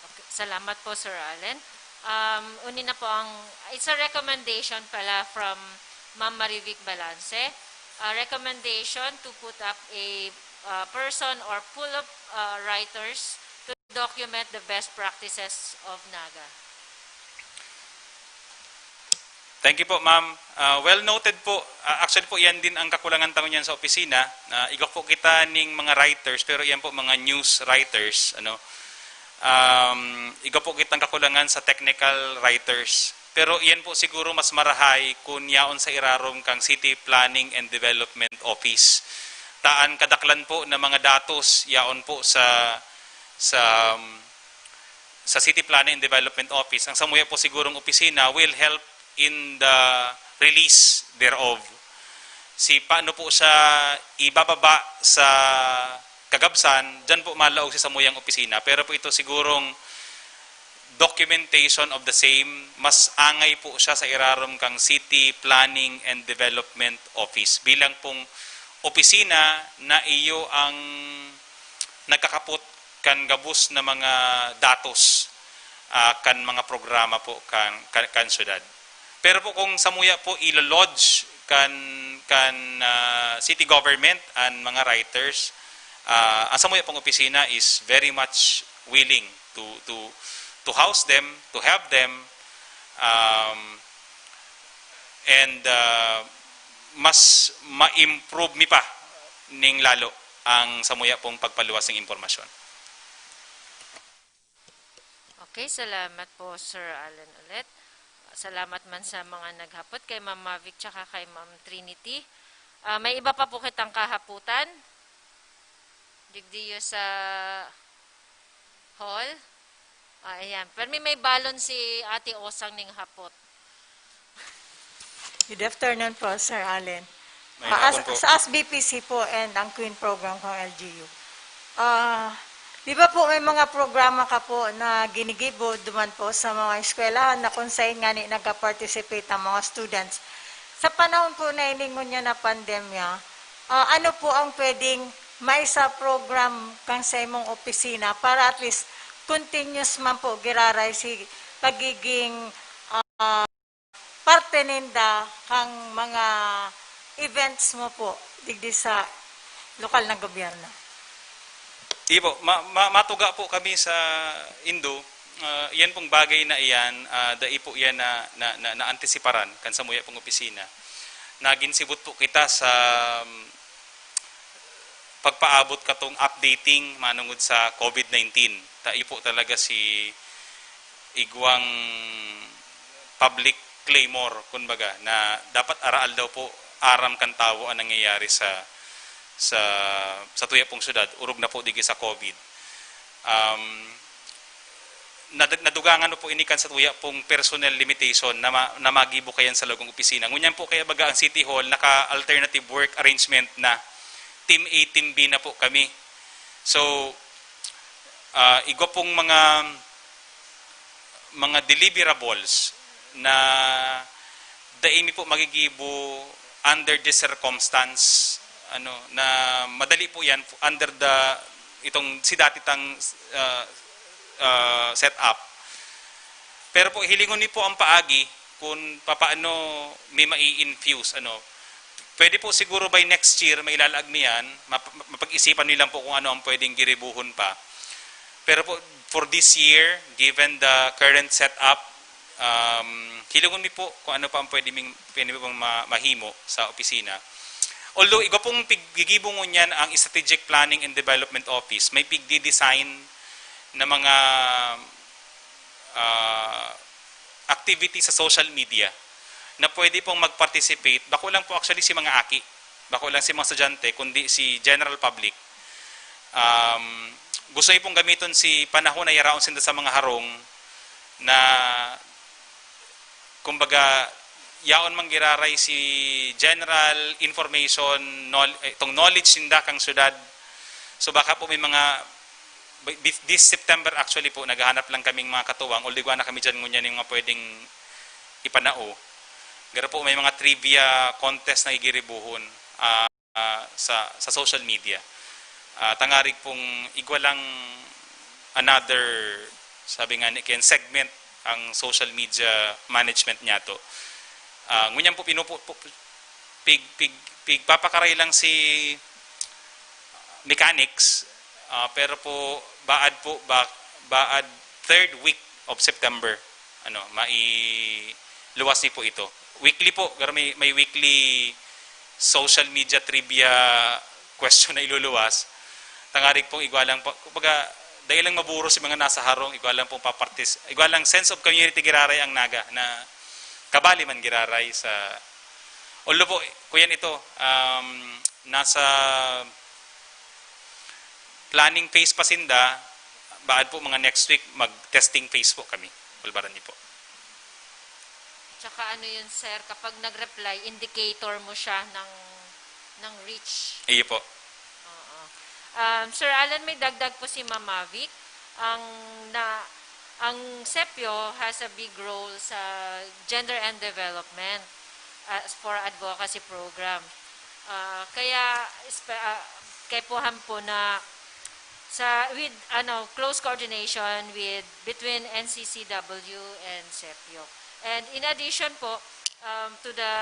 Okay. Salamat po, Sir Allen. Um, uni na po ang, it's a recommendation pala from Ma'am Marivic Balance. A recommendation to put up a, uh, person or pool of, uh, writers to document the best practices of Naga. Thank you po, ma'am. Ah, well noted po. Ah, actually po, yan din ang kakulangan ta ngunyan sa opisina. Ah, igwa po kita ning mga writers, pero yan po mga news writers, ano. Um, igwa po kitang kakulangan sa technical writers. Pero iyan po siguro mas marahay kun yaon sa irarom kang City Planning and Development Office. Ta an kadaklan po na mga datos yaon po sa, sa, um, sa City Planning and Development Office. Ang samuya po sigurong opisina will help in the release thereof. Si paano po siya ibababa sa kagabsan, diyan po malaog si samuyang opisina. Pero po ito sigurong documentation of the same, mas angay po siya sa irarom kang City Planning and Development Office. Bilang pong opisina na iyo ang nagkakapot kan gabos na mga datos, ah, kan mga programa po kan, kan, kan syudad. Pero po kung samuya po ilo-lodge kan, kan, ah, city government an mga writers, ah, ang samuya pong opisina is very much willing to, to, to house them, to have them, um, and, ah, mas ma-improve mi pa ning lalo ang samuya pong pagpaluwas ning impormasyon. Okay, salamat po, Sir Allen, ulit. Salamat man sa mga naghapot, kay Ma'am Mavic tsaka kay Ma'am Trinity. Ah, may iba pa po kitang kahaputan. Digdiyo sa hall. Ah, ayan. Permi may balon si Ate Osang ning hapot. Good afternoon po, Sir Allen. May Ah, hapon as, po. Sa S B P C po and ang Queen Program kang L G U. Ah, di ba po may mga programa ka po na ginigibo duman po sa mga eskwelahan na kung saan nga ni nagka-participate ang mga students? Sa panahon po na ini ngunyan na pandemya, ah, ano po ang pwedeng may sa program kang sa imong opisina para at least continuous man po giraray si pagiging ah, parte ninda kang mga events mo po digdi sa lokal na gobyerno? Ibo, ma, ma, matuga po kami sa Indo. Ah, iyan pong bagay na iyan, ah, dai po iyan na, na, na, naantisiparan kan samuya pong opisina. Nagin sibot po kita sa, um, pagpaabot katong updating manungod sa COVID nineteen. Ta iyo po talaga si igwang public claymore, kumbaga, na dapat araal daw po aram kan tawo ang nangyayari sa, sa, sa tuya pong syudad, orog na po digi sa COVID. Um, nad-, nadugangan po ini kan sa tuya pong personnel limitation na, ma-, na magibo kayan sa lagong opisina. Ngunyan po kaya baga ang City Hall naka-alternative work arrangement na. Team A, Team B na po kami. So, ah, igwa pong mga, mga deliverables na dai mi po magigibo under this circumstance, ano, na madali po yan under the, itong si dati tang, ah, ah, setup. Pero po, hilingon mi po ang paagi kung papaano mi mai-infuse, ano. Pwede po siguro by next year, mailalag mi yan. Map-, mapag-isipan mi lang po kung ano ang pwedeng giribuhon pa. Pero po, for this year, given the current setup, um, hilingon mi po kung ano pa ang pwede ming, pwede ming ma-, mahimo sa opisina. Although, igwa pong pig-, gigibo ngunyan ang Strategic Planning and Development Office, may pigdi-design na mga, ah, activity sa social media na pwede pong mag-participate. Bako lang po actually si mga aki, bako lang si mga estudyante, kundi si general public. Um, gusto mi pong gamiton si panahon na yaraon sinda sa mga harong na, kumbaga, yaon man giraray si general information, nol-, eh, itong knowledge ninda kang syudad. So baka po may mga, this, this September actually po, naghahanap lang kaming mga katuwang, although igwa na kami dyan ngunyan yung mga pwedeng ipanao. Pero po may mga trivia contest na gigiribuhon, ah, ah, sa, sa social media. Ah, tangarig pong igwa lang another, sabi nga ni Ken, segment ang social media management niyato. Ah, ngunyan po pinupu-, pu-, pig-, pig-, pigpapakaray lang si mechanics, ah, pero po baad po, ba-, baad third week of September, ano, mailuwas ni po ito. Weekly po, pero may, may weekly social media trivia question na iluluwas. Tangarig pong igwa lang po, kumbaga, dahil lang maburo si mga nasa harong, igwa lang pong papartis-, igwa lang sense of community giraray ang Naga na kabali man giraray sa, although po, kuyan ito, um, nasa planning phase pa sinda, baad po mga next week, mag-testing phase po kami. Pulbaran niyo po. Tsaka ano yun, sir, kapag nag-reply, indicator mo siya ng, ng reach. Iyo po. Oo. Um, Sir Alan, may dagdag po si Ma'am Mavic. Ang, na, ang SEPIO has a big role sa gender and development as for advocacy program. Ah, kaya, espe-, ah, kaipuhan po na sa, with, ano, close coordination with, between N C C W and SEPIO. And in addition po, um, to the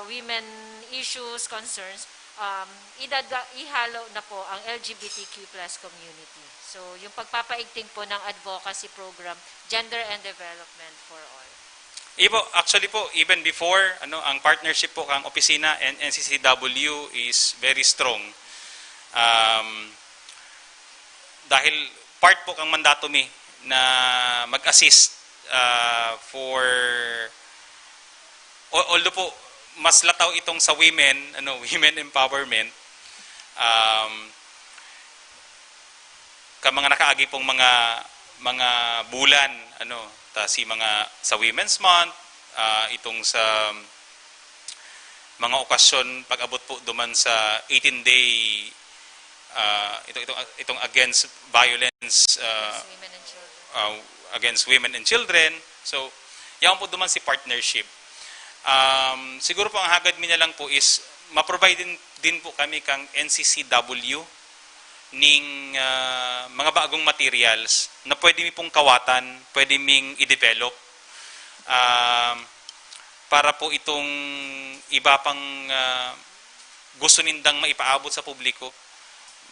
women issues, concerns, um, idada-, ihalo na po ang L G B T Q plus community. So, yung pagpapaigting po ng advocacy program, gender and development for all. Iyo po, actually po, even before, ano, ang partnership po kang opisina and N C C W is very strong. Um, dahil part po kang mandato mi na mag-assist, ah, for, al-, although po, mas lataw itong sa women, ano, women empowerment, um, ka mga nakaagi pong mga, mga bulan, ano, ta si mga sa Women's Month, ah, itong sa mga okasyon, pag-abot po duman sa eighteen day, ah, itong, itong, itong against violence, ah, Against women and children. ah, against women and children. So, yaon po duman si partnership. Um, siguro po ang hagad mi na lang po is ma-provide din, din po kami kang N C C W ning, ah, mga bagong materials na pwede mi pong kawatan, pwede ming i-develop, um, para po itong iba pang, ah, gusto nindang maipaabot sa publiko,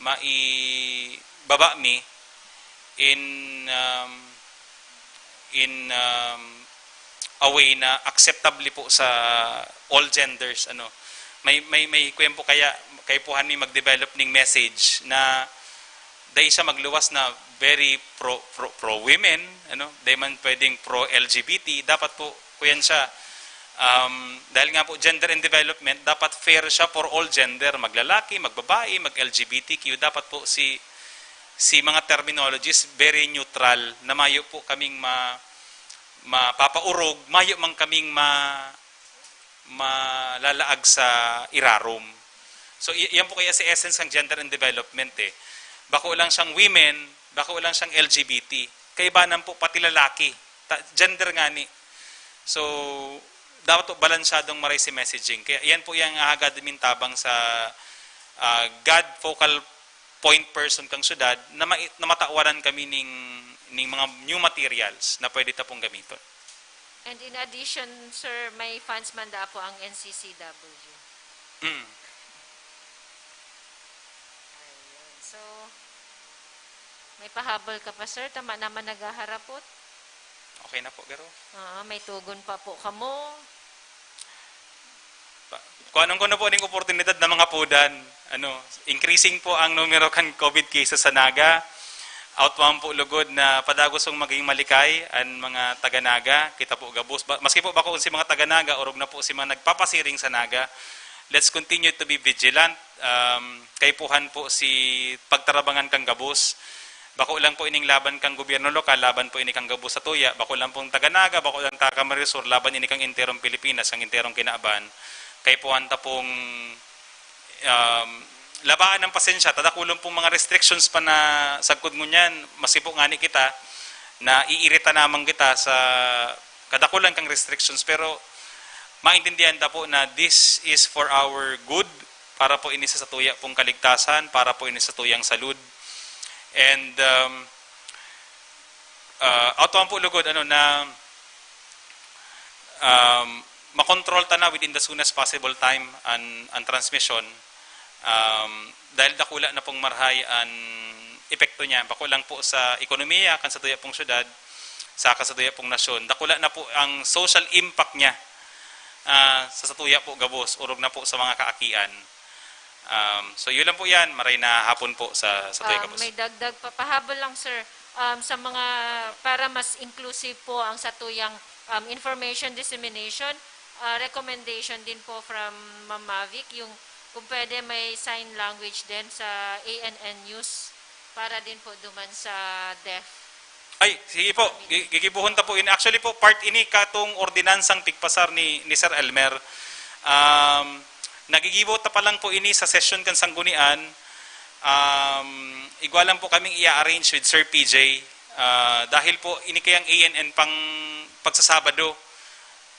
maibaba mi in, um, in, um, a way na acceptable po sa all genders, ano. May, may, may kuyan po kaya, kaipuhan mi mag-develop ning message na dai siya magluwas na very pro, pro, pro women, ano, dai man pwedeng pro L G B T, dapat po kuyan siya, um, dahil nga po gender and development, dapat fair siya for all gender, maglalaki, magbabae, mag-L G B T Q, dapat po si, si mga terminologies very neutral, na mayo po kaming ma, mapapaurog, mayo man kaming ma, malalaag sa irarom. So, i- yan po kaya si essence ng gender and development eh. Bako lang siyang women, bako lang siyang L G B T. Kaibanan po pati lalaki. Ta- gender nga ni. So, dapat po balansyadong maray si messaging. Kaya yan po yung ahagad min tabang sa ah, God focal point person kang syudad na, ma- na matawaran kami ning, ning mga new materials na pwede ta pong gamiton. And in addition, sir, may funds man da po ang N C C W. Mm. Ayun. So, may pahabol ka pa, sir? Tama naman naghaharapot. Okay na po, garo. Ah, may tugon pa po kamo. Pa- Kuhanon ko na po ning oportunidad na mga pudan. Ano, increasing po ang numero kan COVID cases sa Naga. Outwam po lugod na padagos kong maging malikay an mga taga-Naga. Kita po gabos. Ba- Maski po bako si mga taga-Naga, orog na po si mga nagpapasiring sa Naga. Let's continue to be vigilant. Um, kaipuhan po si pagtarabangan kang gabos. Bako lang po ining laban kang gobyerno lokal, laban po ini kang gabos sa tuya. Bako lang pong taga-Naga, bako lang taga Camarines Sur, laban ini kang enterong Pilipinas, kang enterong kinaban. Kaipuhan ta pong um, labaan ng pasensya, tadakulon pong mga restrictions pa na sagkod ngunyan, masipo ngani kita, na iirita naman kita sa kadakulan kang restrictions, pero maintindihan ta po na this is for our good, para po ini sa satuya pong kaligtasan, para po ini sa tuyang salud. And um, uh, auto po lugod ano na um, makontrol ta na within the soonest possible time an, an transmission. Um, dahil dakula na pong marhay an epekto niya. Bako lang po sa ekonomiya, kan sa tuya pong syudad, saka sa tuya pong nasyon. Dakula na po ang social impact niya ah, sa satuya po gabos, orog na po sa mga kaakian. Um, so, yun lang po yan. Maray na hapon po sa, sa tuya Ah, gabos. may dagdag pa, pahabol lang, sir. Um, sa mga, para mas inclusive po ang satuyang um, information dissemination, ah, recommendation din po from Ma'am Mavic, yung kung pwede may sign language din sa A N N News para din po duman sa deaf. Ay, sige po. Gi- Gigibuhon ta po ini. Actually po, part ini katong ordinansang pigpasar ni, ni Sir Elmer. Um, nagigibo ta pa lang po ini sa session kan Sanggunian. Um, igwa lang po kaming i-arrange with Sir P J. Ah, dahil po, ini kayang A N N pang pagsasabado.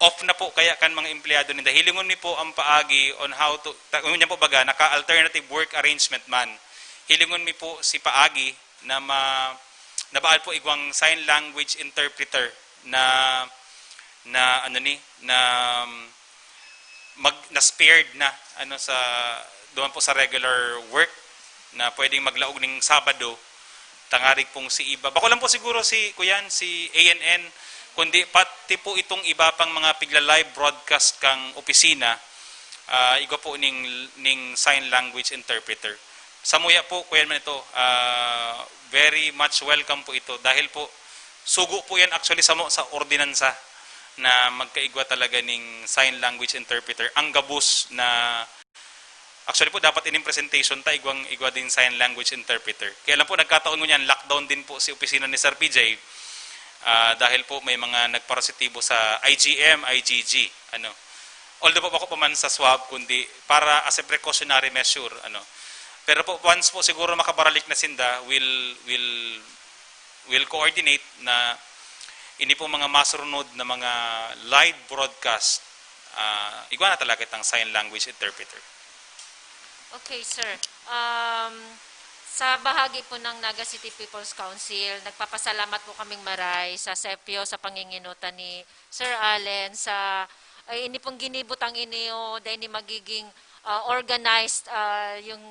Off na po kaya kan mga empleyado ninda. Hilingon mi po ang paagi on how to, ta- yun yan po baga, naka-alternative work arrangement man. Hilingon mi po si paagi na ma, nabaad po igwang sign language interpreter na, na ano ni, na um, mag, na spared na ano sa doon po sa regular work na pwedeng maglaog ning Sabado, tangarig pong si iba. Bako lang po siguro si kuyan, si A N N, kundi pati po itong iba pang mga pigla-live broadcast kang opisina, ah, igwa po ning, ning sign language interpreter. Samuya po, kuyan man ito, ah, very much welcome po ito dahil po sugo po yan actually samo sa ordinansa na magkaigwa talaga ning sign language interpreter. Ang gabos na actually po dapat ining presentation ta igwang igwa din sign language interpreter. Kaya lang po nagkataon ngunyan lockdown din po si opisina ni Sir P J. Ah, dahil po may mga nagparositibo sa I G M, I G G, ano. Although po bako pa man sa swab kundi para as a precautionary measure, ano. Pero po once po siguro makabaralik na sinda, will will will coordinate na ini po mga masurunod na mga live broadcast, ah, igwa na talaga itang sign language interpreter. Okay, sir. Um, sa bahagi po ng Naga City People's Council, nagpapasalamat po kaming maray sa sepyo sa panginginutan ni Sir Allen sa ay ini pong ginibutang ini o dahil ni magiging ah, organized ah, yung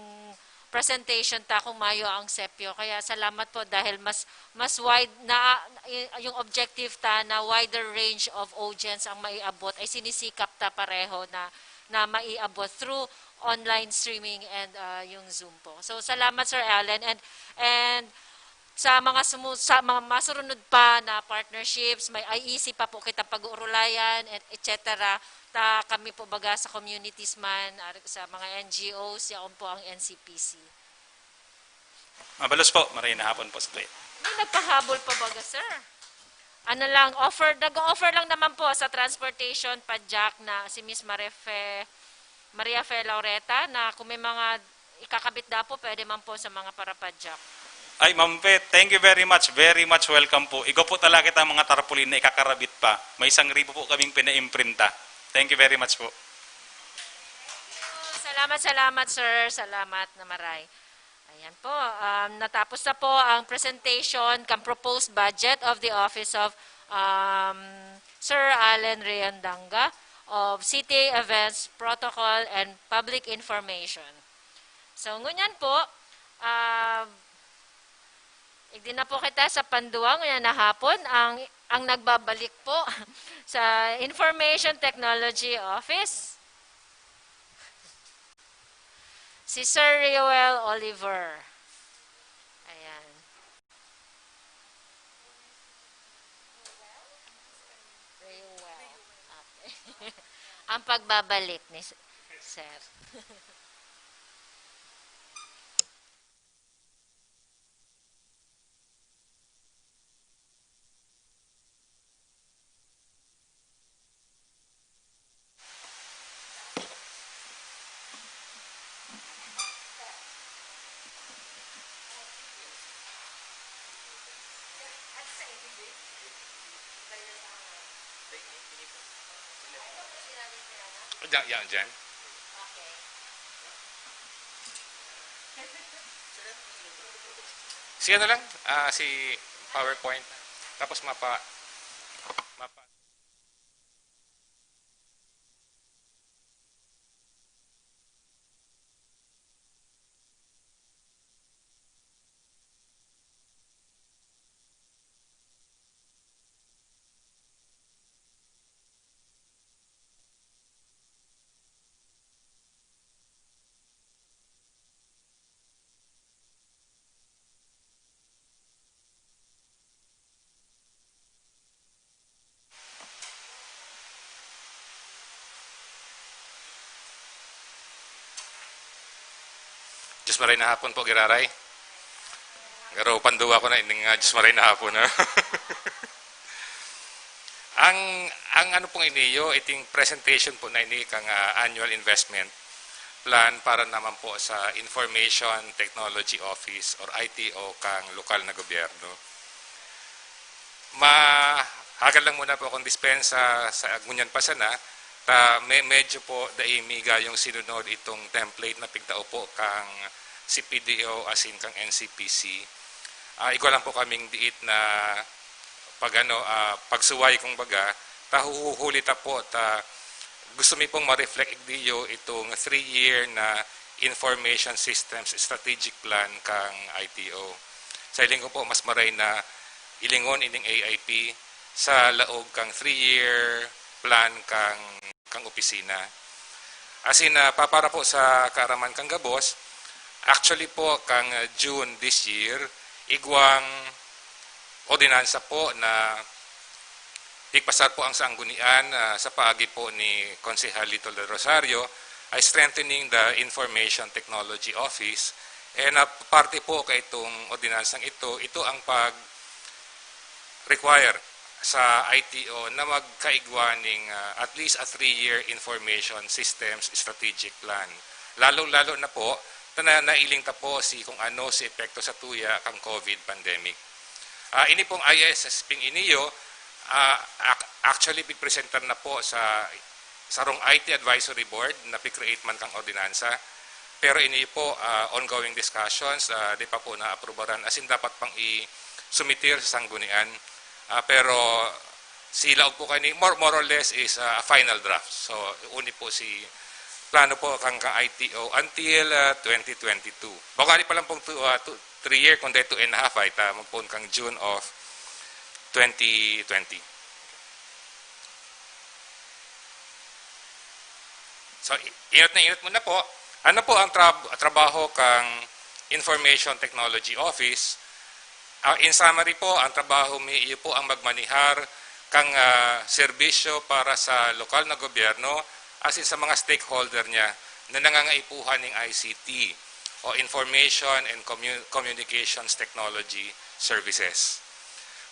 presentation ta kung mayo ang sepyo. Kaya salamat po dahil mas mas wide na y- yung objective ta na wider range of audience ang maiabot ay sinisikap ta pareho na na maiabot through online streaming and ah, yung Zoom po. So salamat Sir Allen and and sa mga sumu- sa mga masurunod pa na partnerships, may I E C pa po kita pag-uurulayan, et cetera. Ta kami po baga sa communities man, ar- sa mga N G Os, yaon po ang N C P C. Mabalos po, maray na hapon po sa tuya. May nagpahabol pa baga, sir? Ano lang, offer, nag-offer lang naman po sa transportation, padyak na si Miss Marefe. Maria Fe Laureta, na kung may mga ikakabit daw po, pwede man po sa mga parapadyak. Ay, Ma'am Fe, thank you very much. Very much welcome po. Igwa po talaga kita mga tarpaulin na ikakarabit pa. May isang ribo po kaming pinaimprinta. Thank you very much po. Salamat, salamat, sir. Salamat na maray. Ayan po, um, natapos na po ang presentation kan proposed budget of the Office of, um, Sir Allen Riandanga of City Events, Protocol, and Public Information. So, ngunyan po, um, igdi na po kita sa panduwa, ngunyan na hapon, ang, ang nagbabalik po sa Information Technology Office, si Sir Rioel Oliver. Ayan. Rioel. Okay. Ang pagbabalik ni S-, Sir. Diyan, yan, diyan. Si ano lang, ah, si PowerPoint. Tapos mapa-, mapa- Diyos maray na hapon po, giraray. Pero panduwa ko na ining, ah, Diyos maray na hapon, ha? Ang, ang ano pong iniyo, iting presentation po na ini kang, ah, annual investment plan para naman po sa Information Technology Office or I T O kang lokal na gobyerno. Mahagal lang muna po akong dispensa sa ngunyan pa sana, ta me-, medyo po dai mi gayong sinunod itong template na pigtao po kang C P D O asin kang N C P C. Ah, igwa lang po kaming diit na pag-ano, ah, pagsuway, kumbaga, ta huhuli ta po, ta gusto mi pong ma-reflect igdiyo itong three-year na Information Systems Strategic Plan kang I T O. Sa hiling ko po, mas maray na hilingon ining A I P sa laog kang three-year plan kang, kang opisina. Asin, ah, pa-, para po sa kaaraman kang gabos, actually po, kang, ah, June this year, igwang ordinansa po na pigpasar po ang sanggunian, ah, sa paagi po ni Konsehal Lito Del Rosario, ay strengthening the Information Technology Office. And, ah, parte po kaitong ordinansang ito, ito ang pag-require sa I T O na magkaigwa ning, ah, at least a three-year Information Systems Strategic Plan. Lalo-lalo na po, ta na-, nailing ta po si kung ano si epekto sa tuya kang COVID pandemic. Ah, ini pong I S S ping iniyo, ah, ac-, actually, pigpresentar na po sa sarong I T Advisory Board na pi-create man kang ordinansa. Pero ini po, ah, ongoing discussions, ah, di pa po naaprubaran. As in, dapat pang i-sumitir sa sanggunian. Ah, pero si laog po kani, more, more or less is, ah, a final draft. So, uni po si plano po kang ka-I T O until, ah, twenty twenty-two. Baka di pa lang pong two, ah, two, three year, kundi two and a half, ay ta, magpoon kang June of twenty twenty. So, i-, inot na inot mo na po. Ano po ang trab-, trabaho kang Information Technology Office? Ah, in summary po, ang trabaho mi, iyo po ang magmanihar kang, ah, serbisyo para sa lokal na gobyerno, as in sa mga stakeholder niya na nangangaipuhan ning I C T o Information and Commu-, Communications Technology Services.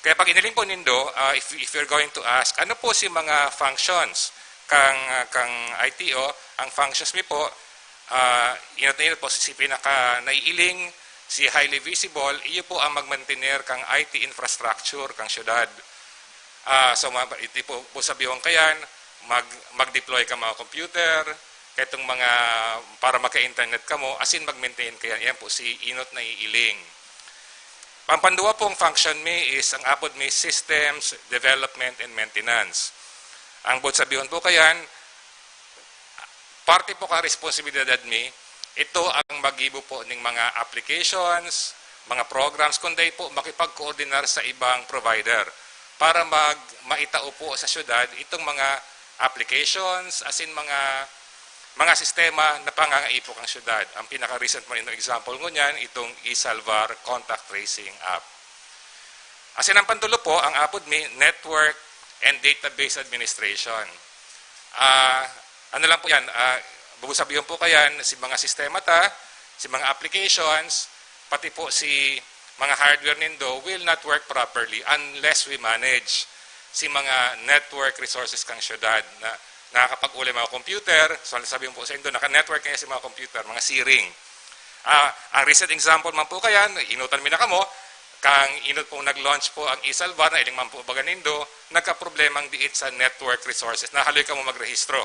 Kaya pag iniling po nindo, ah, if, if you're going to ask, ano po si mga functions kang, ah, kang I T O, Ang functions mi po, ah, inot na inot po, si pinaka naiiling, si highly visible, iyo po ang magmantener kang I T infrastructure kang syudad. Ah, so, ma-, iti po, po sabihon kayan, mag-, mag-deploy ka mga computer, kaitong mga, para magka-internet kamo, asin mag-maintain kayan. Yan po si inot na iiling. Ang pandua pong function mi is ang apod mi systems development and maintenance. Ang buot sabihon po kayan, parte po ka responsibilidad mi, ito ang maggibo po ning mga applications, mga programs, kundi po makipagkoordinar sa ibang provider para mag-, maitao po sa syudad itong mga applications, asin mga, mga sistema na pangangaipo kang syudad. Ang pinaka-recent mo example ngunyan, itong e-Salvar contact tracing app. Asin ang pandulo po, ang apod mi, network and database administration. Ah, ano lang po yan, ah, bubusabiyon po kayan, si mga sistema ta, si mga applications, pati po si mga hardware nindo will not work properly unless we manage si mga network resources kang syudad na nakakapag-uli mga computer. So, sabihin po sa indo, naka-network ngayon si mga computer, mga C-ring. Ah, ang recent example man po kayan, inutan mi na kamo, kang inot pong nag-launch po ang e-Salvar, nailing man po baga nindo, nagkaproblemang diit sa network resources. Nahaloy kamo magrehistro.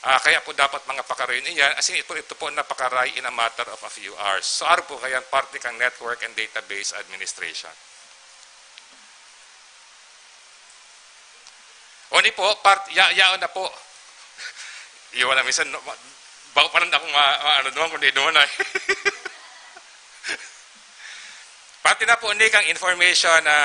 Ah, kaya po dapat mga pakarayon iyan, asin ito, ito po napakaray in a matter of a few hours. So, arog po kayan parte kang network and database administration. Oni po, part, ya, yaon na po. Iwan na minsan, no, ma-, bako pa lang akong ma-, ma-, ano naman, kundi naman ay. Parte na po ni kang information na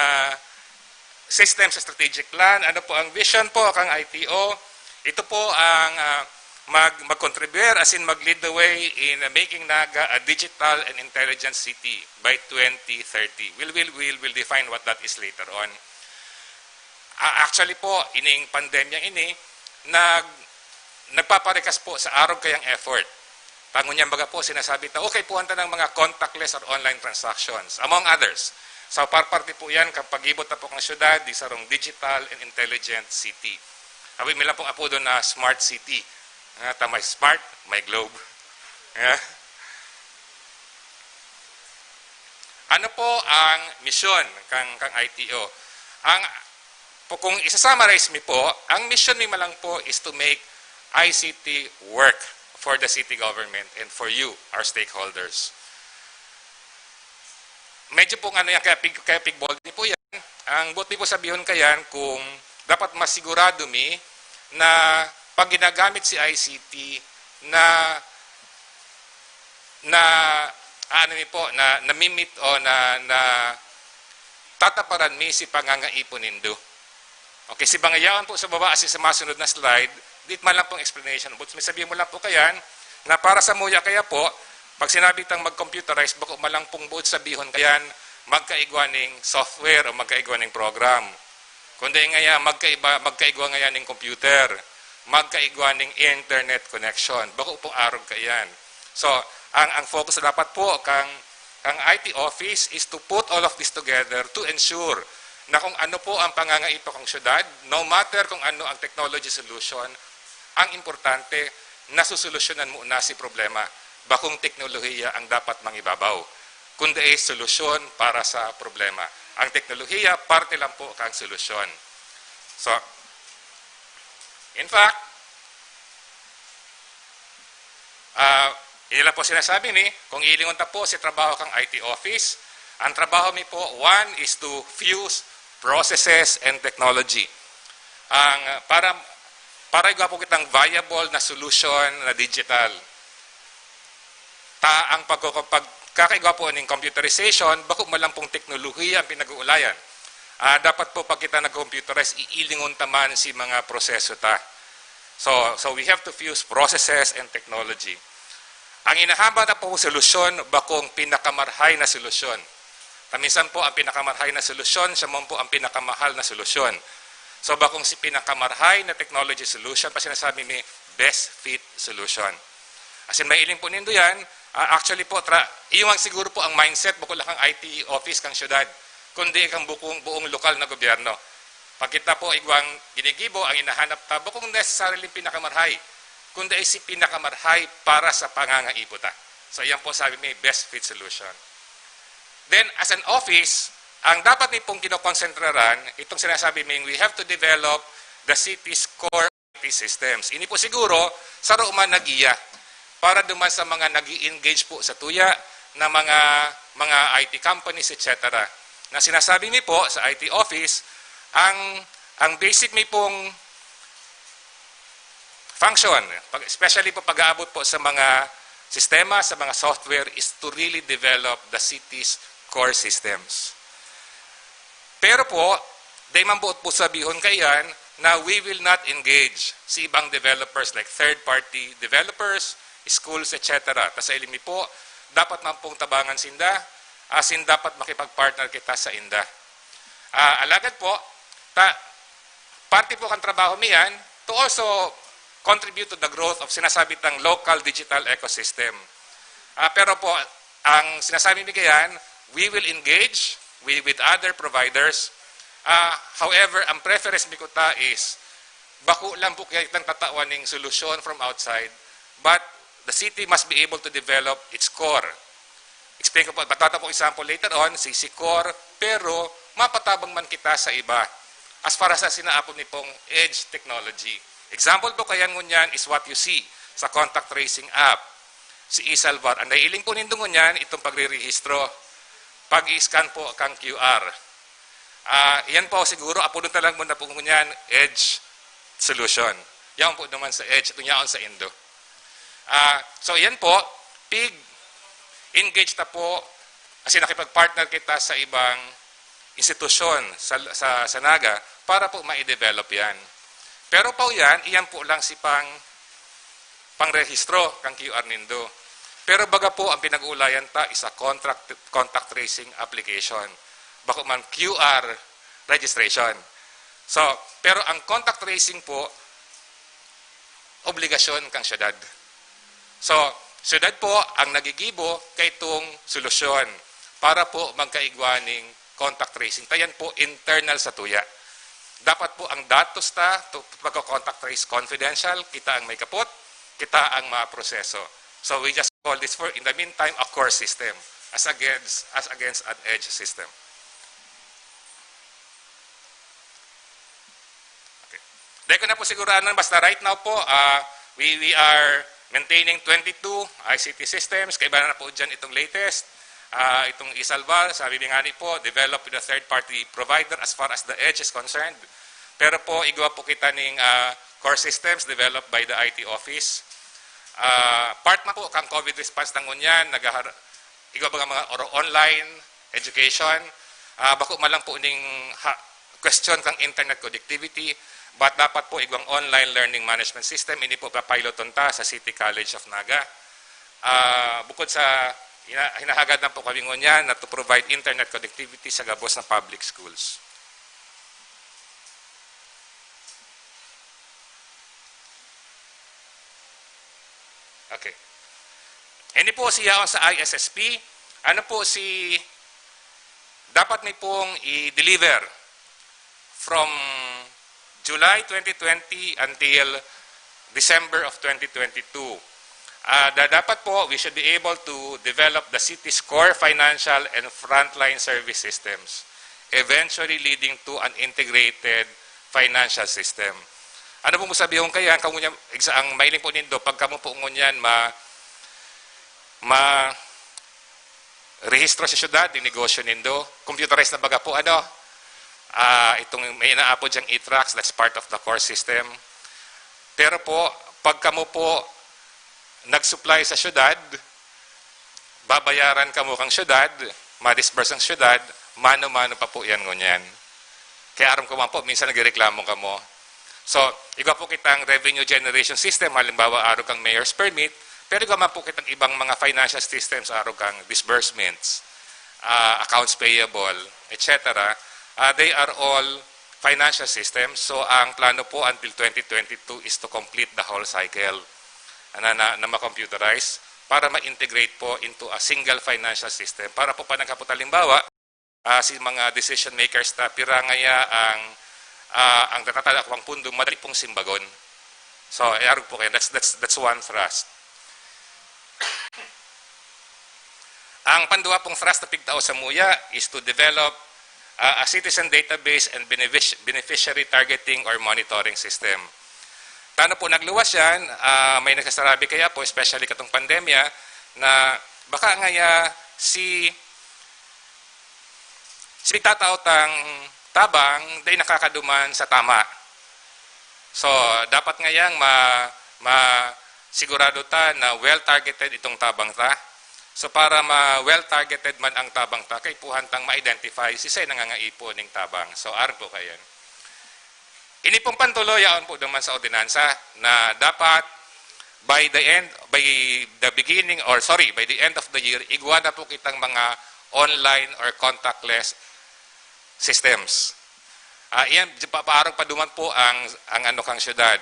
system sa strategic plan. Ano po ang vision po kang I T O? Ito po ang, ah, mag-, mag-contribute as in mag-lead the way in making Naga a digital and intelligent city by twenty thirty. We'll, we'll, we'll, we'll define what that is later on. Ah, actually po, ining pandemya ini, nag-, nagpaparekas po sa arog kayang effort. Pangunyan baga po, sinasabi ta, okay, puhan ta ng mga contactless or online transactions, among others. So, par-, parte po yan, kapag-ibot na po kang syudad, di sarong digital and intelligent city. Abi, may lang pong apodo na smart city. Ah, ta may smart, may globe. Ah. Ano po ang misyon kang, kang I T O? Ang, po, kung isa-summarize mi po, ang mission mi man lang po is to make I C T work for the city government and for you, our stakeholders. Medyo pong ano yan, kaya pig-, kaya pig-bold mi po yan. Ang buot mi po sabihon kayan, kung dapat masigurado mi na pag ginagamit si I C T na, na, ano mi po, na nami-meet o na, na tataparan mi si pangangaipo nindo. Okay, si bangayaon po sa baba, asi sa masunod na slide, dit man lang pong explanation. But may sabihin mo lang po kayan, na para sa muya kaya po, pag sinabi tang mag-computerize, bako man lang pong buot sabihon kayan, magkaigwa ning software o magkaigwa ning program. Kundi ngaya, magkaiba, magkaigwa ngaya ning computer, magkaigwa ning internet connection. Bako pong arog kayan. So, ang, ang focus dapat po kang, kang I T office is to put all of this together to ensure na kung ano po ang pangangaipo kang syudad, no matter kung ano ang technology solution, ang importante, nasusolusyonan mo na si problema. Bakong teknolohiya ang dapat mangibabaw, kundi solusyon para sa problema. Ang teknolohiya, parte lang po kang solusyon. So, in fact, ah, ini lang po sinasabi mi, kung ilingon ta po si trabaho kang I T office, ang trabaho mi po, one is to fuse processes and technology. Ang, ah, para, para igwa po kitang viable na solution na digital. Ta, ang pagko-, pagkakaigwa po ning computerization, bako man lang pong teknolohiya ang pinag-uulayan. Ah, dapat po pag kita nag-computerize, iilingon ta man si mga proseso ta. So, so we have to fuse processes and technology. Ang inahambal na po solusyon, bakong pinakamarhay na solusyon. Paminsan po, ang pinakamarhay na solusyon, siya man po ang pinakamahal na solusyon. So, bakong si pinakamarhay na technology solution, pa sinasabi mi, best fit solution. As in, mailing po nindo yan. Ah, actually po, tra-, iyon siguro po ang mindset, bako lang kang I T office kang syudad, kundi kang bukong, buong lokal na gobyerno. Pag kita po igwang ginigibo, ang inahanap ta, bakong necessarily pinakamarhay. kundi ay si pinakamarhay para sa pangangaipo ta. So, yan po sabi may best fit solution. Then, as an office, ang dapat mi pong kinokonsentraran, itong sinasabi mi, we have to develop the city's core I T systems. Ini po siguro, saro man na giya para duman sa mga nag engage po sa tuya na mga, mga I T companies, et cetera. Na sinasabi mi po sa I T office, ang, ang basic mi pong function, pag, especially po pag-aabot po sa mga sistema, sa mga software, is to really develop the city's core systems. Pero po, dai man buot po sabihon kaiyan na we will not engage sa ibang developers like third-party developers, schools, et cetera. Ta sa ili mi po, dapat man pong tabangan sinda, asin dapat makipag-partner kita sa inda. Ah, alagad po, ta, parte po kan trabaho mi yan to also contribute to the growth of sinasabi tang local digital ecosystem. Ah, pero po, ang sinasabi mi kaiyan, we will engage with, with other providers. Ah, however, ang preference mi kuta is, bako lang po kitang tatawan ning solusyon from outside, but the city must be able to develop its core. Explain ko po, matata po example later on, si, si core, pero mapatabang man kita sa iba. As far as sa sinaapod ni pong edge technology. Example po kaiyan ngunyan is what you see sa contact tracing app. Si eSalvar. Ang naiiling po nindo ngunyan, itong pagrerehistro. Pag-i-scan po kang Q R. Ah, yan po siguro, apodon ta lang muna po ngunyan, edge solution. Yan po naman sa edge, itong yaon sa indo. Ah, so, yan po, pig, engage ta po, kasi nakipag-partner kita sa ibang institusyon sa, sa, sa Naga para po ma-develop yan. Pero po yan, iyan po lang si pang, pangrehistro kang Q R nindo. Pero baga po, ang pinag-uulayan ta is a contract, contact tracing application. Bako man Q R registration. So, pero ang contact tracing po, obligasyon kang syudad. So, syudad po ang nagigibo kaitong solusyon para po magkaigwa ning contact tracing. Ta yan po internal sa tuya. Dapat po ang datos ta, to, pagka-contact trace confidential, kita ang may kapot, kita ang maproseso. So we just call this for, in the meantime, a core system as against, as against an edge system. Okay. Dai ko na po siguranan, basta right now po, ah, we, we are maintaining twenty-two I C T systems. Kaiba na po dyan itong latest. Ah, itong eSalvar, sabi nga ni po, developed with a third-party provider as far as the edge is concerned. Pero po, igwa po kita ning, ah, core systems developed by the I T office. Ah, part man po kang COVID response na ngunyan, naghahar-, igwa ba nga mga oro-, online education, ah, bako man lang po ning ha-, question kang internet connectivity, but dapat po igwang online learning management system, ini po papiloton ta sa City College of Naga. Ah, bukod sa hina-, hinahagad na po kami ngunyan na to provide internet connectivity sa gabos na public schools. Okay. Ini po si yaon sa I S S P. Ano po si dapat mi pong i-deliver from July twenty twenty until December of twenty twenty-two? Ah, da-, dapat po, we should be able to develop the city's core financial and frontline service systems, eventually leading to an integrated financial system. Ano pong sabihon kaya? Kamo niya, igsa ang mailing po nindo, pag kamo po ngunyan, ma-, ma-, rehistro sa syudad, yung negosyo nindo, computerized na baga po, ano? Ah, itong may inaapod siyang e-tracts, that's part of the core system. Pero po, pag kamo po nag-supply sa syudad, babayaran kamo kang syudad, ma-disburse ang syudad, mano-mano pa po yan ngunyan. Kaya aram ko man po, minsan nagreklamo kamo. So, igwa po kitang revenue generation system, halimbawa, arog kang mayor's permit, pero igwa man po kitang ibang mga financial systems, arog kang disbursements, ah, accounts payable, et cetera. Ah, they are all financial systems. So, ang plano po until twenty twenty-two is to complete the whole cycle na, na, na ma-computerize para ma-integrate po into a single financial system. Para po pa nagkapot halimbawa, ah, si mga decision makers ta, pira ngaya ang, ah, ang natatada akong pundo, madali pong simbagon. So, iarog po kayo. That's, that's, that's one thrust. Ang panduwa pong thrust na pigtao sa MUYA is to develop uh, a citizen database and benefic- beneficiary targeting or monitoring system. Paano po nagluwas yan? Uh, may nagsasarabi kaya po, especially katong pandemya, na baka ngaya si, si pigtatao tang tabang, dai nakakaduman sa tama. So, dapat ngayang ma, ma, sigurado ta na well-targeted itong tabang ta. So, para ma well-targeted man ang tabang ta, kaipuhan tang ma-identify si say nangangaipo ning tabang. So, arog po kayan. Ini pong pantulo, yaon po duman sa ordinansa na dapat by the end, by the beginning, or sorry, by the end of the year, igwa na po kitang mga online or contactless systems. Ah, iyan, pa-, paarog pa duman po ang, ang ano kang syudad.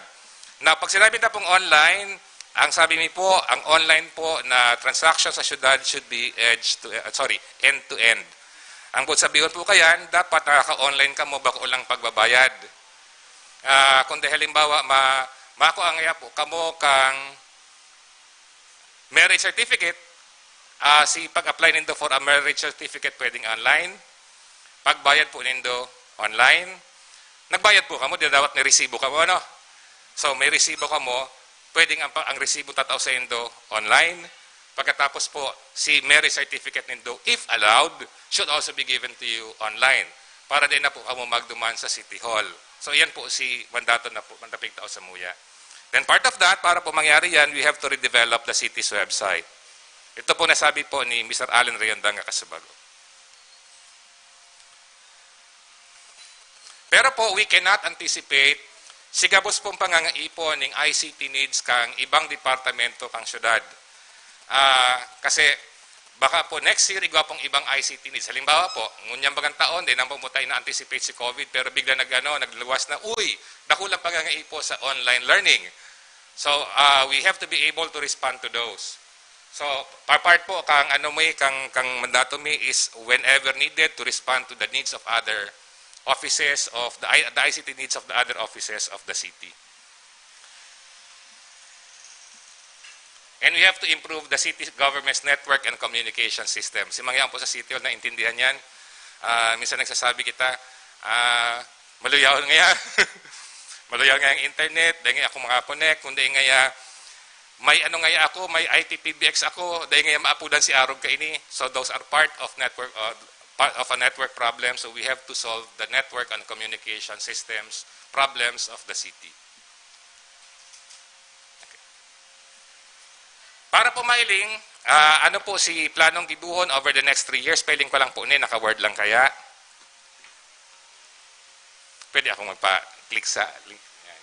Na pag sinabi na pong online, ang sabi mi po, ang online po na transaction sa syudad should be edge to, uh, sorry, end to end. Ang buot sabihon po kayan, dapat nakaka-online kamo bako lang pagbabayad. Ah, kung dahil halimbawa, ma, mako ang iya po, kamo kang marriage certificate, ah, si pag-apply nindo for a marriage certificate pwedeng online, pagbayad po nindo online. Nagbayad po kamo, di dapat may resibo kamo, ano? So, may resibo kamo, pwedeng ang, pa- ang resibo tatao sa indo online. Pagkatapos po, si marriage certificate nindo, if allowed, should also be given to you online. Para di na po kamo magduman sa City Hall. So, yan po si mandato na po, mandapig tao sa MUYA. Then part of that, para po mangyari yan, we have to redevelop the city's website. Ito po nasabi po ni Mister Allen Rionda nga kasubago. Pero po, we cannot anticipate si gabos pong pangangaipo ning I C T needs kang ibang departamento kang syudad. Ah, kasi baka po next year, igwa pong ibang I C T needs. Halimbawa po, ngunyang bagang taon, di na po tayo na-anticipate si COVID, pero bigla nag, ano, nagluwas na, uy, dakulang pangangaipo sa online learning. So, ah, we have to be able to respond to those. So, pa- part po kang ano mi, kang, kang mandato mi is whenever needed to respond to the needs of other offices of the, I- the I C T needs of the other offices of the city. And we have to improve the city government's network and communication system. Si Mangyang po sa City Hall, naintindihan yan. Ah, minsan nagsasabi kita, ah, maluyaw ngaya. Maluyaw ngaya ang internet, dahil ngaya ako makakonect, kundi ngaya may ano ngaya ako, may I P P B X ako, dahil ngaya maapudan si Arog kaini. So those are part of network, uh, part of a network problem. So we have to solve the network and communication systems problems of the city. Okay. Para po mailing, ah, ano po si planong gibuhon over the next three years? Pailing ko lang po ni, naka-word lang kaya. Pwede akong magpa-click sa link. Yan.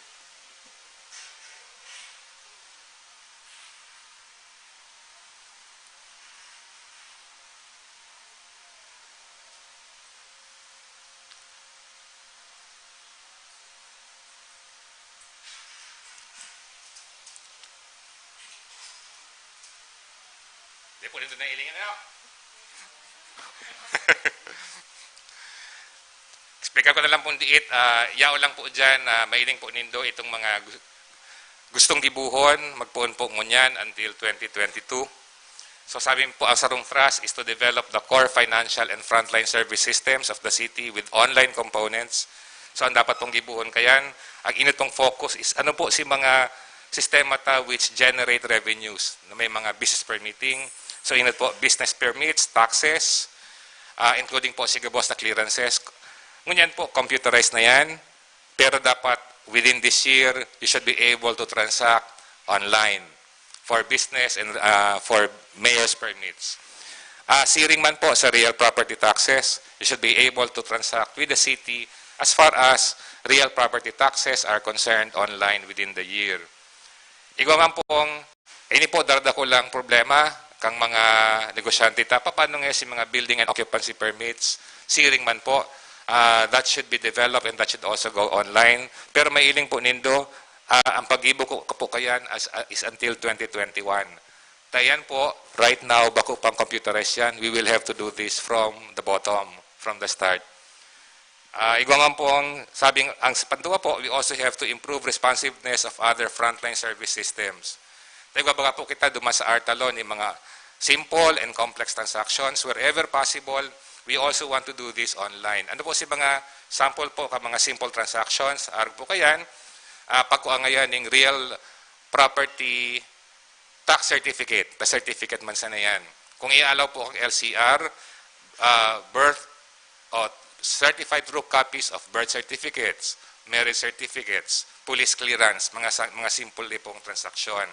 Di po nito nailingan, ano? Explica ko na lang pong diit, ah, yao lang po dyan, ah, mailing po nindo itong mga gu- gustong gibuhon, magpoon po ngunyan until twenty twenty-two. So sabi po, ang sarong thrust is to develop the core financial and frontline service systems of the city with online components. So ang dapat pong gibuhon kayan, ang inot pong focus is ano po si mga sistema ta which generate revenues, na may mga business permitting. So inot po, business permits, taxes, ah, including po si gabos na clearances. Ngunyan po, computerized na yan. Pero dapat within this year, you should be able to transact online for business and, ah, for mayor's permits. Ah, siring man po sa real property taxes, you should be able to transact with the city as far as real property taxes are concerned online within the year. Igwa man pong, ini po, daradakulang problema kang mga negosyante ta. Paano nga si mga building and occupancy permits? Siring man po, ah, that should be developed and that should also go online. Pero mailing po nindo, ah, ang paggibo ko po kayan as, ah, is until twenty twenty-one. Tayan po, right now, bako pang computerized yan. We will have to do this from the bottom, from the start. Ah, igwa man pong sabing, ang sa panduwa po, we also have to improve responsiveness of other frontline service systems. Tayo baga po kita duman sa Artalon, yung mga simple and complex transactions. Wherever possible, we also want to do this online. Ano po si mga sample po ka mga simple transactions? Arog po kayan, ah, pagkuha ngayon ng real property tax certificate, pa certificate man sana yan. Kung i-allow po ang L C R, ah, birth, o certified true copies of birth certificates, marriage certificates, police clearance, mga sa-, mga simple pong transaksyon.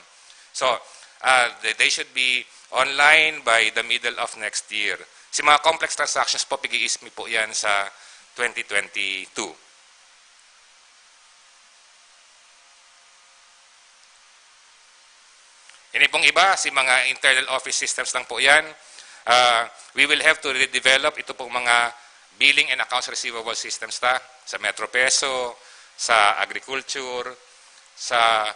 So, ah, they, they should be online by the middle of next year. Si mga complex transactions po, pig-iismi po yan sa twenty twenty-two. Ini pong iba, si mga internal office systems lang po yan. Ah, we will have to redevelop ito pong mga billing and accounts receivable systems ta sa Metro Peso, sa Agriculture, sa,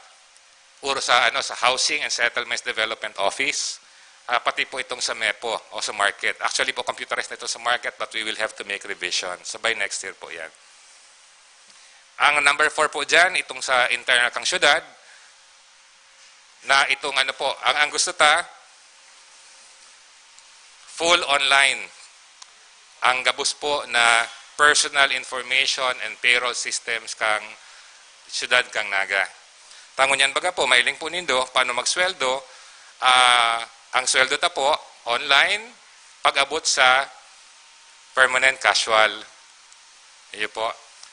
or sa, ano, sa Housing and Settlements Development Office, ah, pati po itong sa mepo o sa market. Actually po, computerized na ito sa market, but we will have to make revision. So by next year po yan. Ang number four po dyan, itong sa internal kang syudad, na itong ano po, ang, ang gusto ta, full online. Ang gabos po na personal information and payroll systems kang syudad kang Naga. Tangon yan baga po, mailing po nindo, paano magsweldo? Ah, ang sweldo ta po, online, pag-abot sa permanent casual. Iyo po.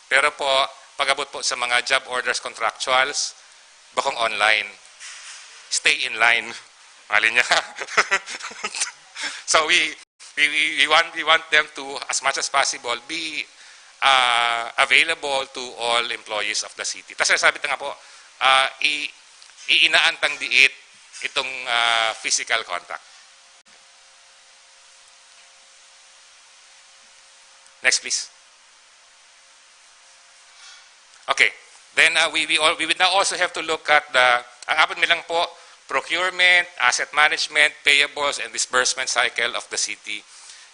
Pero po, pag-abot po sa mga job orders contractuals, bakong online. Stay in line. Mali niya. So we, we, we, we want, we want them to, as much as possible, be, ah, available to all employees of the city. Tas sabi ta nga po, ah, i-, iinaan tang diit itong, ah, physical contact. Next, please. Okay. Then, uh, we, we, all, we would now also have to look at the, ang apat mi lang po, procurement, asset management, payables, and disbursement cycle of the city.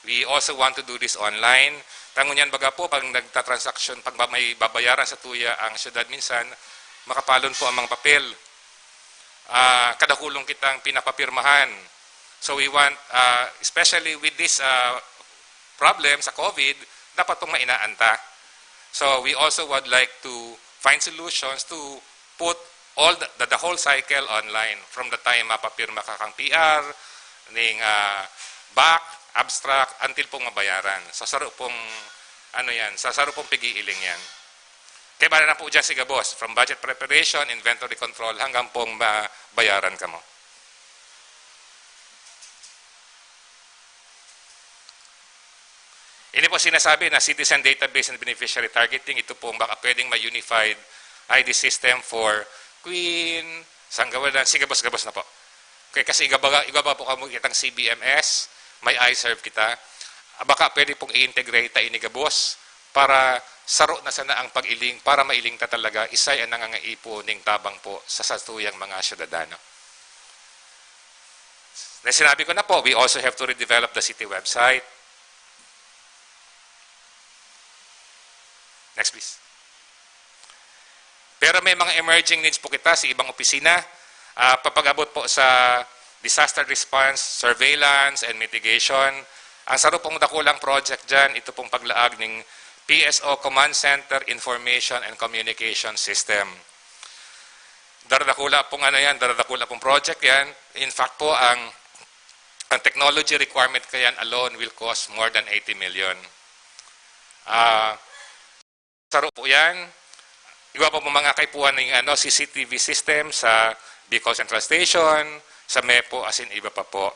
We also want to do this online. Tangon yan baga po, pag nagtatransaksyon, pag ba-, may babayaran sa tuya ang syudad minsan, makapalon po ang mga papel. Ah, kadakulong kitang pinapapirmahan. So we want, ah, especially with this, ah, problem sa COVID, dapat pong mainaan ta. So we also would like to find solutions to put all the, the, the whole cycle online, from the time mapapirma ka kang P R, ning, ah, back, abstract, until pong mabayaran. So saro pong, ano yan, sa saro pong pig-iiling yan. Kaya bala na po dyan si gabos, from budget preparation, inventory control, hanggang pong mabayaran kamo. Ini po sinasabi na citizen database and beneficiary targeting, ito pong baka pwedeng may unified I D system for Queen, Sanggawalan, si gabos-gabos na po. Okay, kasi igaba, igaba po kamo kitang C B M S, may iServe kita. Baka pwede pong i-integrate ta ini gabos para saro na sana ang pag-iling, para mailing ta talaga, isay ang nangangaipo ning tabang po sa satuyang mga syudadano. Na sinabi ko na po, we also have to redevelop the city website. Next, please. Pero may mga emerging needs po kita sa ibang opisina. Ah, papag-abot po sa disaster response, surveillance, and mitigation. Ang saro pong dakulang project dyan, ito pong paglaag ng P S O Command Center Information and Communication System. Daradakula pong ano yan, daradakula pong project yan. In fact po, ang, ang technology requirement kayan alone will cost more than eighty million. Ah, saro po yan. Iba pa po mga kaipuhan ng ano, C C T V system sa Bicol Central Station, sa mepo, asin iba pa po.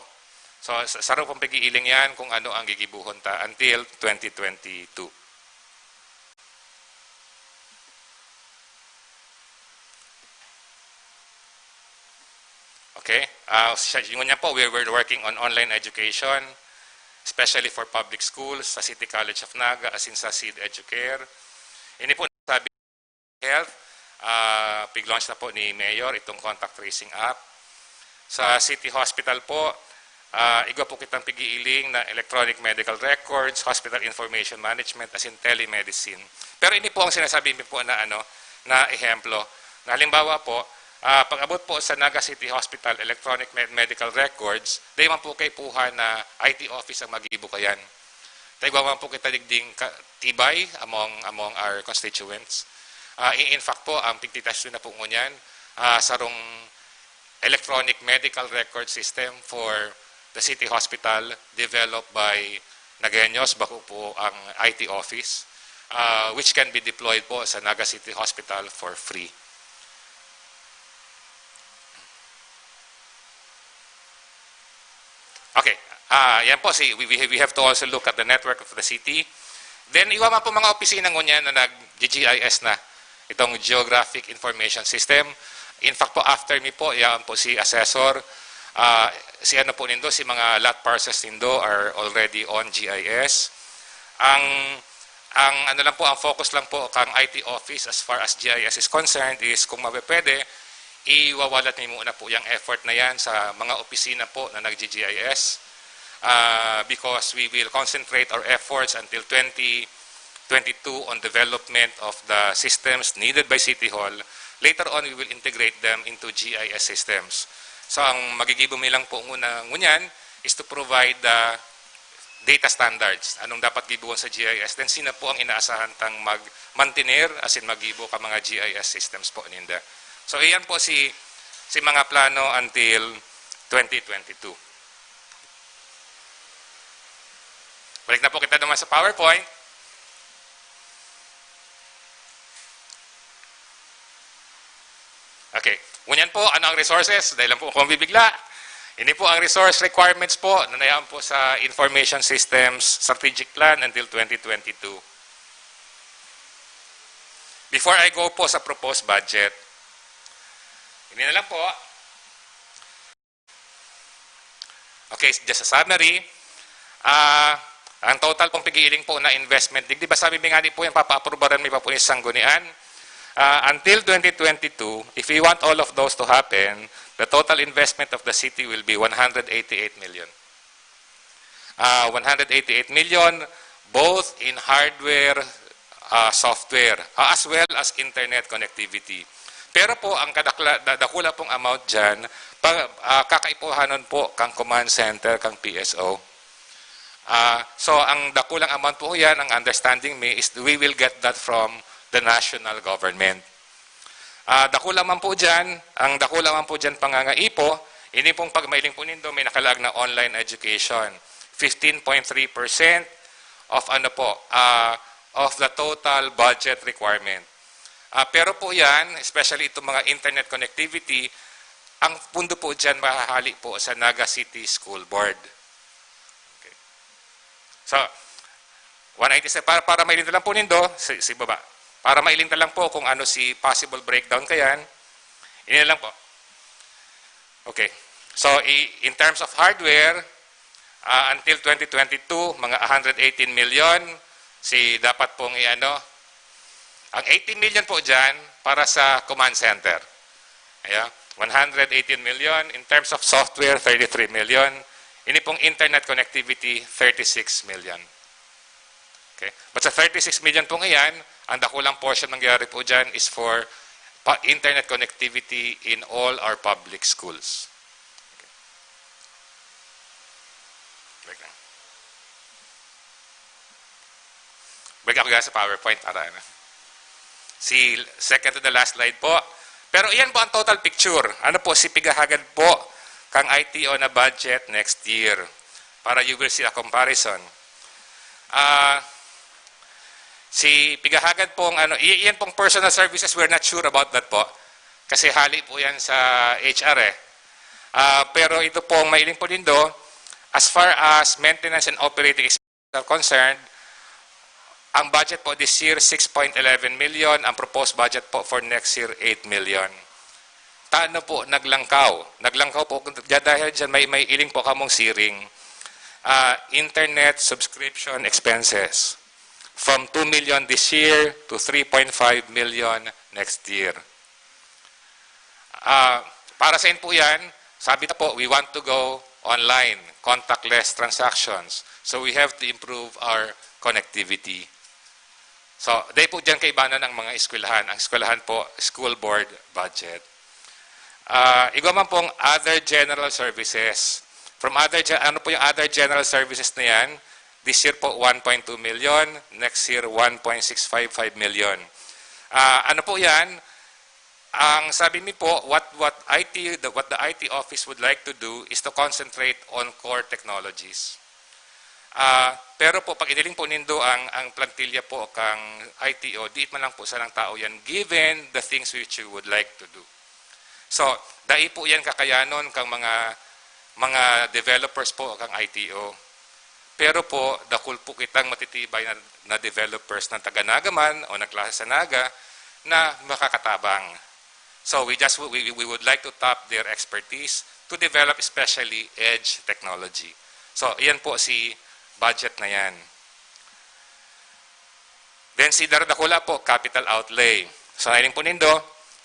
So, sa, saro pong pag-iiling yan kung ano ang gigibuhon ta until twenty twenty-two. Okay? Ah, sa, yun niya po, we were working on online education, especially for public schools, sa City College of Naga, asin sa Seed Educare. Ini po, sabi, health, ah, pig-launch na po ni Mayor itong contact tracing app. Sa City Hospital po, Ah, igwa po kitang pigiiling na electronic medical records, hospital information management, as in telemedicine. Pero ini po ang sinasabi mi po na, ano, na ehemplo. Na halimbawa po, ah, pag-abot po sa Naga City Hospital electronic med-, medical records, dai man po kaipuhan na I T office ang magibo kayan. Ta igwa man po kita digding ka-, tibay among, among our constituents. Ah, i-, in fact po, ang pigtitest na po ngunyan, ah, sarong electronic medical record system for the city hospital developed by Nagueños, bako po ang I T office, ah, which can be deployed po sa Naga City Hospital for free. Okay. Ah, yan po, si, we, we, we have to also look at the network of the city. Then, igwa man po mga opisina ngunyan na nag-G I S na, itong Geographic Information System. In fact po, after me po, yan po si Assessor, ah, si ano po nindo, si mga lot parcels nindo are already on G I S. Ang, ang ano lang po, ang focus lang po kang I T office as far as G I S is concerned is kung mapepwede, iwawalat mi muna po yung effort na yan sa mga opisina po na nag-G I S, ah, because we will concentrate our efforts until twenty twenty-two on development of the systems needed by City Hall. Later on, we will integrate them into G I S systems. So, ang magigibo mi lang po nguna, ngunyan is to provide the data standards. Anong dapat gibuon sa G I S? Then, sino po ang inaasahan tang mag-, mantener, as in, magibo ka mga G I S systems po ninda? So, iyan po si, si mga plano until twenty twenty-two. Balik na po kita naman sa PowerPoint. Okay. Ngunyan po, ano ang resources? Dahil lang po kung bibigla. Ini po ang resource requirements po na nayaan po sa Information Systems Strategic Plan until twenty twenty-two. Before I go po sa proposed budget, ini na lang po. Okay, just a summary. Ah, ang total pong pigiiling po na investment, digdi ba sabi mi nga di po yung papaaprubaran mi pa po ni Sanggunian? Ah, until twenty twenty-two, if we want all of those to happen, the total investment of the city will be one hundred eighty-eight million. Ah, one hundred eighty-eight million, both in hardware, ah, software, ah, as well as internet connectivity. Pero po, ang kadakla-, da-, dakula pong amount dyan, pa-, ah, kakaipuhanon po kang command center, kang P S O. Ah, so, ang dakulang amount po yan, ang understanding mi is we will get that from the national government. Ah, dakula man po dyan, ang dakula man po dyan pangangaipo, ini pong pagmailing po nindo, may nakalaag na online education. Fifteen point three percent of ano po, ah, of the total budget requirement. Ah, pero po yan, especially itong mga internet connectivity, ang pundo po dyan mahahali po sa Naga City School Board. Okay. So, one ninety-seven, para, para mailing na lang po nindo, si, si baba. Para mailing na lang po kung ano si possible breakdown kayan, ini na lang po. Okay. So, i-, in terms of hardware, ah, until twenty twenty-two, mga one hundred eighteen million, si dapat pong i-ano, ang eighty million po dyan para sa command center. Ayan, one hundred eighteen million. In terms of software, thirty-three million. Ini pong internet connectivity, thirty-six million. Okay. But sa thirty-six million pong iyan, ang dakulang portion mangyayari po dyan is for pa-, internet connectivity in all our public schools. Wait lang. Balik ako sa PowerPoint para ano. Si second to the last slide po. Pero iyan po ang total picture. Ano po si pigahagad po kang I T O na budget next year? Para you will see a comparison. Ah, si pigahagad pong ano, i-, iyan pong personal services, we're not sure about that po. Kasi hali po yan sa H R eh. Ah, pero ito pong mailing po nindo, as far as maintenance and operating are concerned, ang budget po this year, six point eleven million, ang proposed budget po for next year, eight million. Tano po naglangkaw? Naglangkaw po, dahil dyan may, may iling po kamong siring. Ah, internet subscription expenses. From two million this year to three point five million next year. Ah, para sa po yan, sabi na po, we want to go online, contactless transactions. So we have to improve our connectivity. So, dai po diyan kaibanan ang mga eskwelahan. Ang eskwelahan po, school board budget. Ah, igwa man pong other general services. From other, ge- ano po yung other general services na yan? This year po, one point two million. Next year, one point six five five million. Ah, ano po yan? Ang sabi mi po, what, what I T, the, what the I T office would like to do is to concentrate on core technologies. Ah, pero po, pag iniling po nindo ang, ang plantilla po kang I T O, diit man lang po sanang tao yan, given the things which you would like to do. So, dai po yan kakayanon kang mga, mga developers po kang I T O. Pero po, dakul po kitang matitibay na, na developers na taga Naga man o nagklase sa Naga na makakatabang. So, we just, we, we would like to tap their expertise to develop especially edge technology. So, iyan po si budget na yan. Then, si dar-, dakula po, capital outlay. So, nailing po nindo,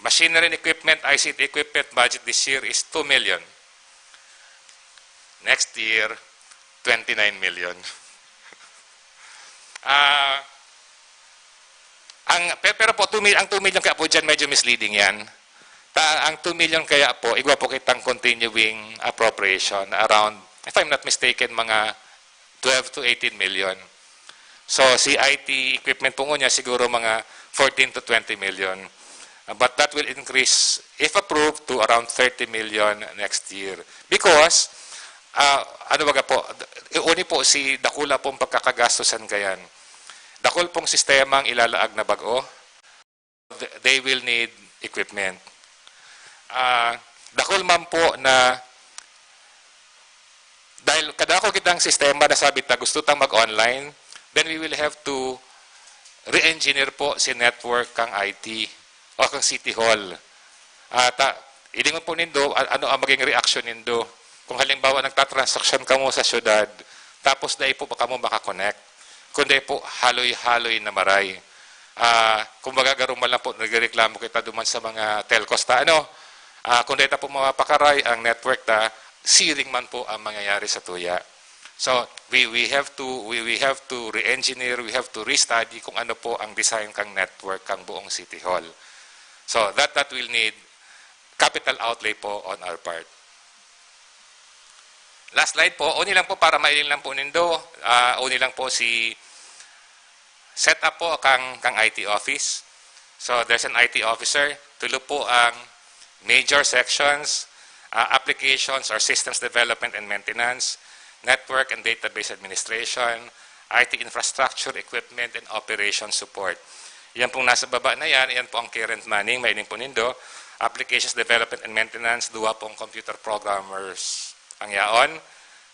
machinery and equipment, I C T equipment budget this year is two million. Next year, twenty-nine million. Ah, ang, pe-, pero po, two mil-, ang two million kaya po dyan, medyo misleading yan. Ta, ang two million kaya po, igwa po kitang continuing appropriation, around, if I'm not mistaken, mga twelve to eighteen million. So, si I T equipment po ngunyan, siguro mga fourteen to twenty million. Uh, but that will increase, if approved, to around thirty million next year. Because, ah, ano baga po, d-, uni po si dakula pong pagkakagastusan kayan. Dakul pong sistema ang ilalaag na bag-o. Th-, they will need equipment. Ah, dakul man po na dahil kadako kitang sistema na sabi ta gusto tang mag-online, then we will have to re-engineer po si network kang I T o kang City Hall. At, ah, ilingon po nindo, a-, ano ang maging reaksyon nindo? Kung halimbawa, nagtatransaksyon kamo sa syudad, tapos dai po ba kamo makakonect? Kung dai po, haloy-haloy na maray. Ah, kumbaga, garo man lang po, nagrereklamo kita duman sa mga telcos ta, ano? Ah, kung dai ta po mapapakaray ang network ta, siring man po ang mangyayari sa tuya. So, we, we have to, we, we have to re-engineer, we have to restudy kung ano po ang design kang network, kang buong City Hall. So, that, that will need capital outlay po on our part. Last slide po, uni lang po para mailing lang po nindo, ah, uni lang po si setup po kang, kang I T office. So, there's an I T officer, tulo po ang major sections, ah, applications or systems development and maintenance, network and database administration, I T infrastructure, equipment, and operation support. Yan pong nasa baba na yan, yan po ang current manning, mahiling po nindo. Applications development and maintenance, duwa pong computer programmers ang yaon.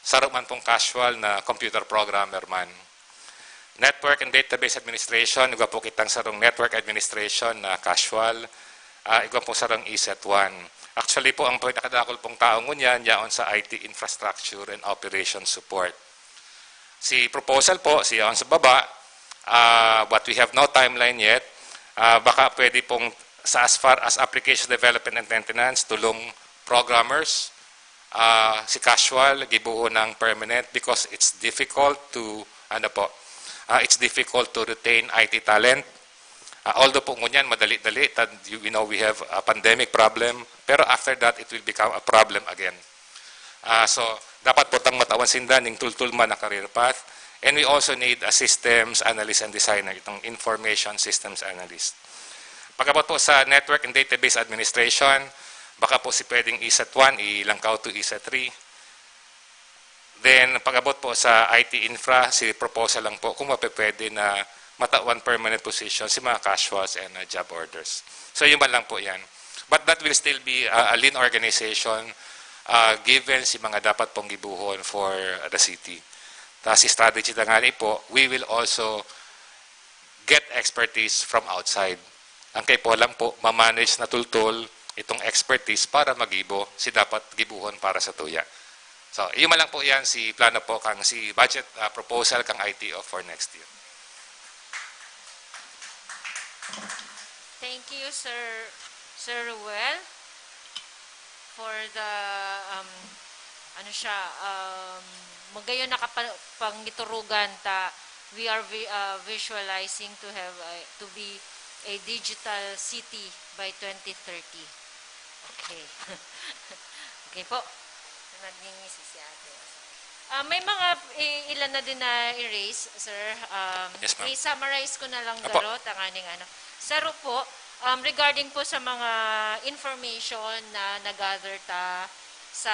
Saro man pong casual na computer programmer man. Network and database administration, igwa po kitang sarong network administration na casual. Ah, igwa po sarong E set one. Actually po, ang pinakadakul pong tao ngunyan, yaon sa I T infrastructure and operation support. Si proposal po, si yaon sa baba, ah, but we have no timeline yet. Ah, baka pwede pong sa as far as application development and maintenance, tulong programmers, ah, si casual, gibohon ng permanent because it's difficult to, ano po, ah, it's difficult to retain I T talent. Ah, although po ngunyan, madali-dali, tad-, you, we know we have a pandemic problem, pero after that, it will become a problem again. Ah, so, dapat po tang matawan sinda ning tultol man na career path. And we also need a systems analyst and designer, itong information systems analyst. Pag-abot po sa network and database administration, baka po si pwedeng E set one, ilangkaw to E set three. Then, pag-abot po sa I T infra, si proposal lang po kung mapepwede na matawan permanent position si mga casuals and, uh, job orders. So, yun man lang po yan. But that will still be a, a lean organization, uh, given si mga dapat pong gibuhon for the city. Ta si strategy tangali po, we will also get expertise from outside. Ang kaipuhan lang po, ma-manage na tultol itong expertise para magibo si dapat gibuhon para sa tuya. So, iyo man lang po yan si plano po kang si budget, ah, proposal kang I T O for next year. Thank you, Sir, Sir Ruel, for the um, Ano siya, um, magayon na kapangiturugan ta, we are vi- uh, visualizing to have a, to be a digital city by twenty thirty. Okay. Okay po. Nagngingisi si ate. Ah, may mga i- ilan na din na erase, sir. Um, Yes, ma'am. I-summarize ko na lang Apo. Garot ang aning ano. Saro po, um, regarding po sa mga information na na-gather ta sa,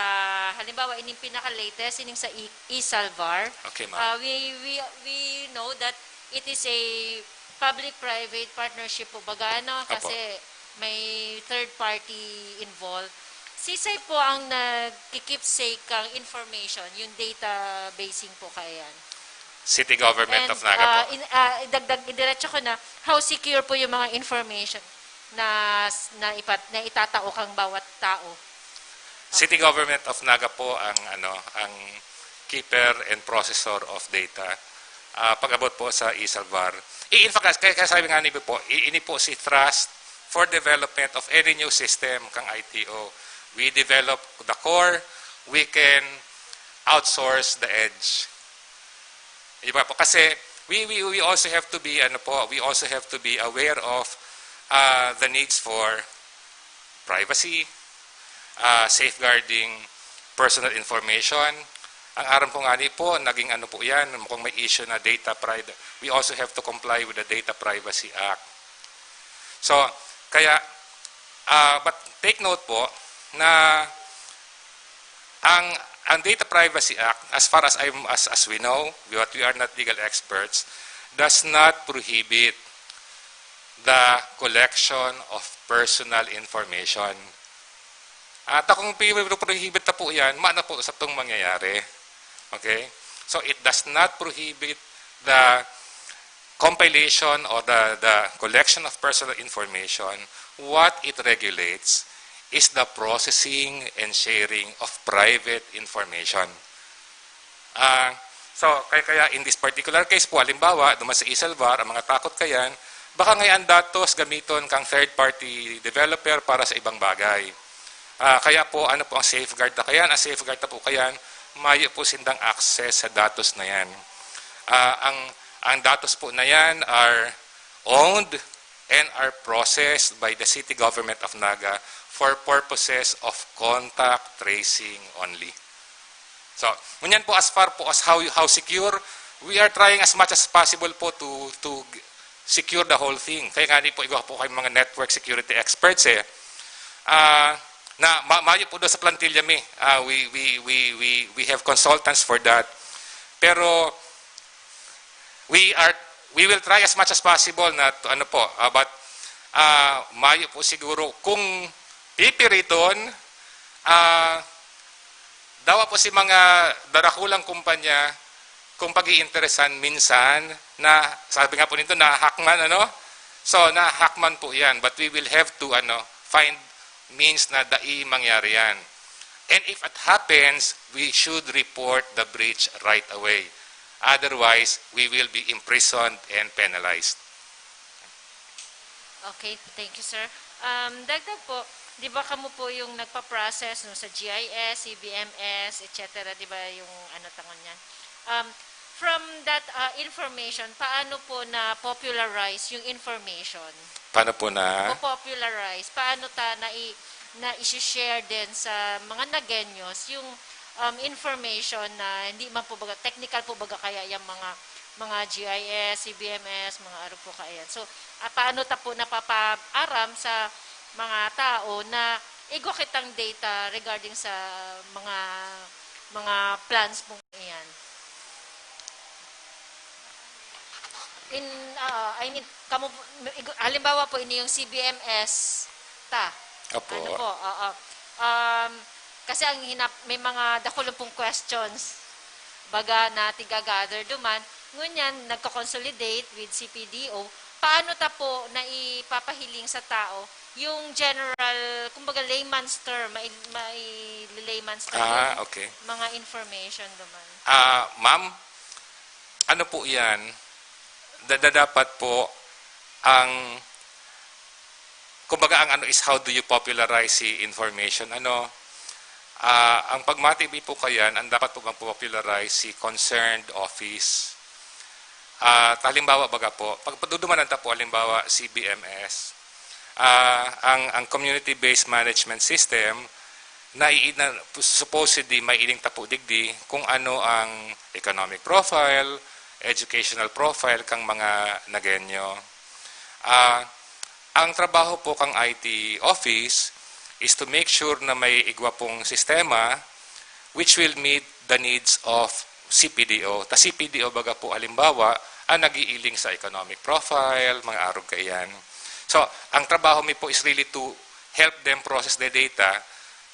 halimbawa, ining pinaka-latest, ining sa E- e-Salvar. Okay, ma'am. Ah, we, we, we know that it is a public-private partnership po baga, no? Apo. Kasi may third party involved. Sisay po ang nagki-keepsake kang information, yung databasing po kaya yan? City Government And, of Naga ah, po. in, ah, dagdag, idiretso ko na, how secure po yung mga information na, na, ipat, na itatao kang bawat tao? City Government of Naga po ang ano, ang keeper and processor of data. Ah, pag-abot po sa e-Salvar. I- In fact, kaya, kaya sabi nga ni po, i- ini po si Trust for Development of any new system kang I T O. We develop the core, we can outsource the edge. Di ba po? Kasi we, we, we also have to be, ano po, we also have to be aware of uh, the needs for privacy, uh, safeguarding personal information. Ang aram ko nga ni po, naging ano po yan, kung may issue na data private, we also have to comply with the Data Privacy Act. So, kaya, uh, but take note po na ang ang Data Privacy Act, as far as I'm as, as we know, what we are not legal experts, does not prohibit the collection of personal information. At kung prohibit na po yan, maana po sa itong mangyayari. Okay? So it does not prohibit the compilation or the, the collection of personal information. What it regulates is the processing and sharing of private information. Ah, so, kaya, kaya in this particular case po, halimbawa, duman sa e-Salvar, ang mga takot kayan, baka ngayon datos gamiton kang third-party developer para sa ibang bagay. Ah, kaya po, ano po ang safeguard na kayan? Ang safeguard na po kayan, mayo po sindang access sa datos na yan. Ah, ang, ang datos po na yan are owned and are processed by the city government of Naga for purposes of contact tracing only. So, ngunyan po, as far po as how, how secure, we are trying as much as possible po to, to secure the whole thing. Kaya nga ni po, igwa po kayong mga network security experts eh. Ah, na ma- mayo po doon sa plantilla mi. Ah, we, we, we, we, we have consultants for that. Pero we are we will try as much as possible na to, ano po, ah, but ah, mayo po siguro kung pipiriton, ah, dawa po si mga darakulang kumpanya kung pag-iinteresan minsan na, sabi nga po nito, nahakman, ano? So, nahakman po yan. But we will have to ano, find means na dai mangyari yan. And if it happens, we should report the breach right away. Otherwise, we will be imprisoned and penalized. Okay, thank you, sir. Um, dagdag po, di ba kamo po yung nagpa-process no, sa G I S, C B M S, et cetera, di ba yung ano tangon yan? Um, from that uh, information, paano po na-popularize yung information? Paano po na? O popularize? Paano ta na, i, na isi-share din sa mga Nagueños yung um, information na hindi man po baga, technical po baga kaya yung mga mga G I S, C B M S, mga aro po kaya. So, ah, paano ta po napapaaram sa mga tao na igwa kitang data regarding sa mga mga plans pong iyan? In, ah, I mean, kamo, igo- halimbawa po, ini yung C B M S ta. Opo. Ano po, oo. Um, kasi ang hinap, may mga dakulong pong questions baga na tiga-gather duman. Ngunyan, nagko-consolidate with C P D O. Paano ta po na ipapahiling sa tao yung general, kumbaga layman's term, may, may layman's term, Ah, yung okay. mga information duman? Ah, ma'am, ano po yan? Da- da- dapat po ang, kumbaga ang ano is how do you popularize the information? Ano, Ah, ang pagmati mi po kayan, ang dapat po mag-popularize si concerned office. Ah, halimbawa baga po, pag padudumanan ta po, halimbawa, C B M S, ah, ang, ang community-based management system, na, na supposedly may iling tapo digdi kung ano ang economic profile, educational profile kang mga Nagueño. Ah, ang trabaho po kang I T office is to make sure na may igwa pong sistema which will meet the needs of C P D O. Ta C P D O baga po, halimbawa, ang nag-iiling sa economic profile, mga arog kaiyan. So, ang trabaho mi po is really to help them process the data,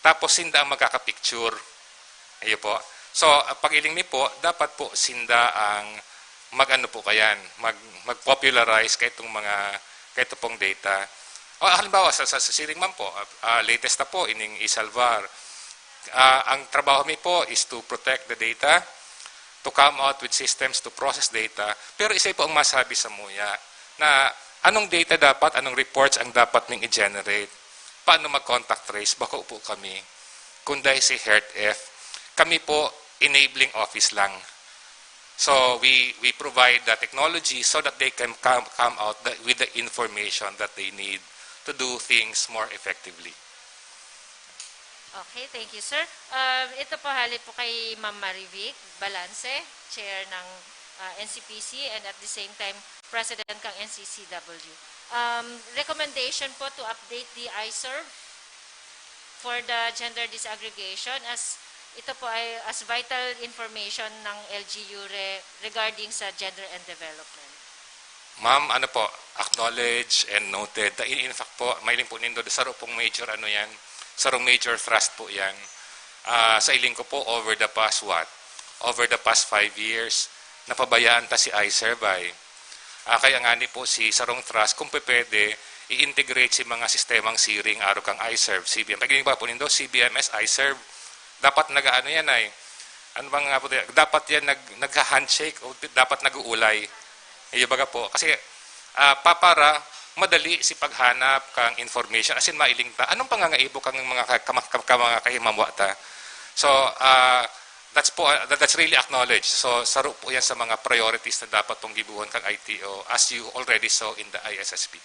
tapos sinda ang magkaka-picture. Iyo po. So, ang pag-iling mi po, dapat po sinda ang mag-ano po kayan, mag, mag-popularize kaitong mga, kaito pong data. O, halimbawa, sa, sa, sa siring man po, ah, ah, latest na po, ining e-Salvar. Ah, ang trabaho mi po is to protect the data, to come out with systems to process data. Pero isa po ang masabi samuya, na anong data dapat, anong reports ang dapat ming i-generate? Paano mag-contact trace? Bako po kami. Kundi si Health F. Kami po, enabling office lang. So we, we provide the technology so that they can come, come out the, with the information that they need to do things more effectively. Okay, thank you, sir. Um, ito po, hali po kay Ma'am Marivic Balance, chair ng ah, N C P C, and at the same time, president kang N C C W. Um, recommendation po to update the iServe for the gender disaggregation, as ito po ay as vital information ng L G U re, regarding sa gender and development. Ma'am, ano po, acknowledge and noted. In, in fact po, mailing po nindo, saro pong major ano yan, sarong major thrust po yan. Ah, sa iling ko po, over the past what? Over the past five years, napabayaan ta si iServe ay. Ah, kaya ngani po si sarong thrust, kung pe- pwede, i-integrate si mga sistemang siring arog kang iServe, C B M. Pag ba po nindo, C B M S, iServe, dapat nag-aano yan ay. Ano bang nga po, dapat yan nag, nagha-handshake o dapat nag-uulay. Iyo baga po. Kasi ah, pa, para madali si paghanap kang information, asin mailing ta anong pangangaibo kang mga ka, ka, ka, ka mga kahimamwa ta. So, ah, that's po, ah, that, that's really acknowledged. So, saro po yan sa mga priorities na dapat pong gibuhon kang I T O, as you already saw in the I S S P.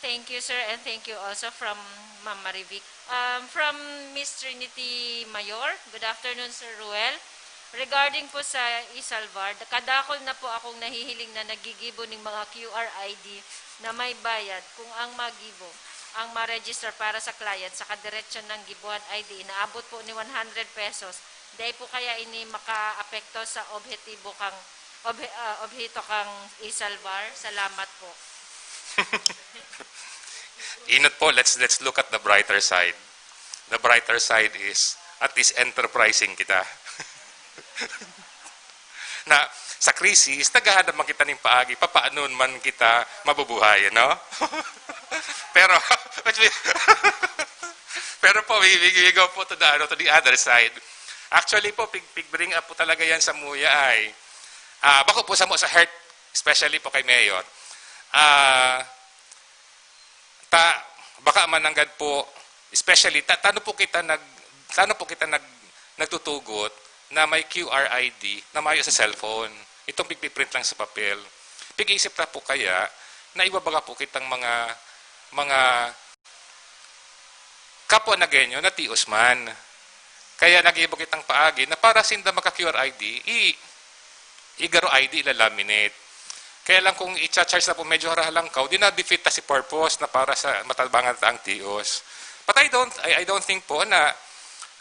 Thank you, sir, and thank you also from Ma'am Marivic. Um, from Miss Trinity Mayor, good afternoon, Sir Ruel. Regarding po sa e-Salvar, kadakol na po akong nahihiling na naggigibo ning mga Q R I D na may bayad kung ang magibo ang ma-register para sa client sa kadiretso ng gibuhan I D, inaabot po ni one hundred pesos. Dai po kaya ini makaapekto sa obhetibo kang obhe, ah, obheto kang e-Salvar? Salamat po. Inot po, let's let's look at the brighter side. The brighter side is, at least enterprising kita. Na sa krisis, naghahanap man kita ning paagi, papaano man kita mabubuhay, no? Pero, pero po, we, we, we go po to the, ano, to the other side. Actually po, pig, pig bring up po talaga yan samuya ay. Ah, bako po samo sa heart, especially po kay Mayor. Ah, ta, baka man nanggad po, especially, ta, tano po kita nag, tano po kita nag, nagtutugot na may Q R I D na mayo sa cellphone. Itong pigpiprint lang sa papel. Pig-isip ta po kaya na ibabaga po kitang mga, mga kapwa Nagueño na tios man. Kaya naghihibo kitang paagi na para sinda maka-Q R I D, i, igaro I D, ila-laminate. Kaya lang kung i-charge na po, medyo harahalangkaw, di na-defeat ta si purpose na para sa matabangan ta ang tios. But I don't, I, I don't think po na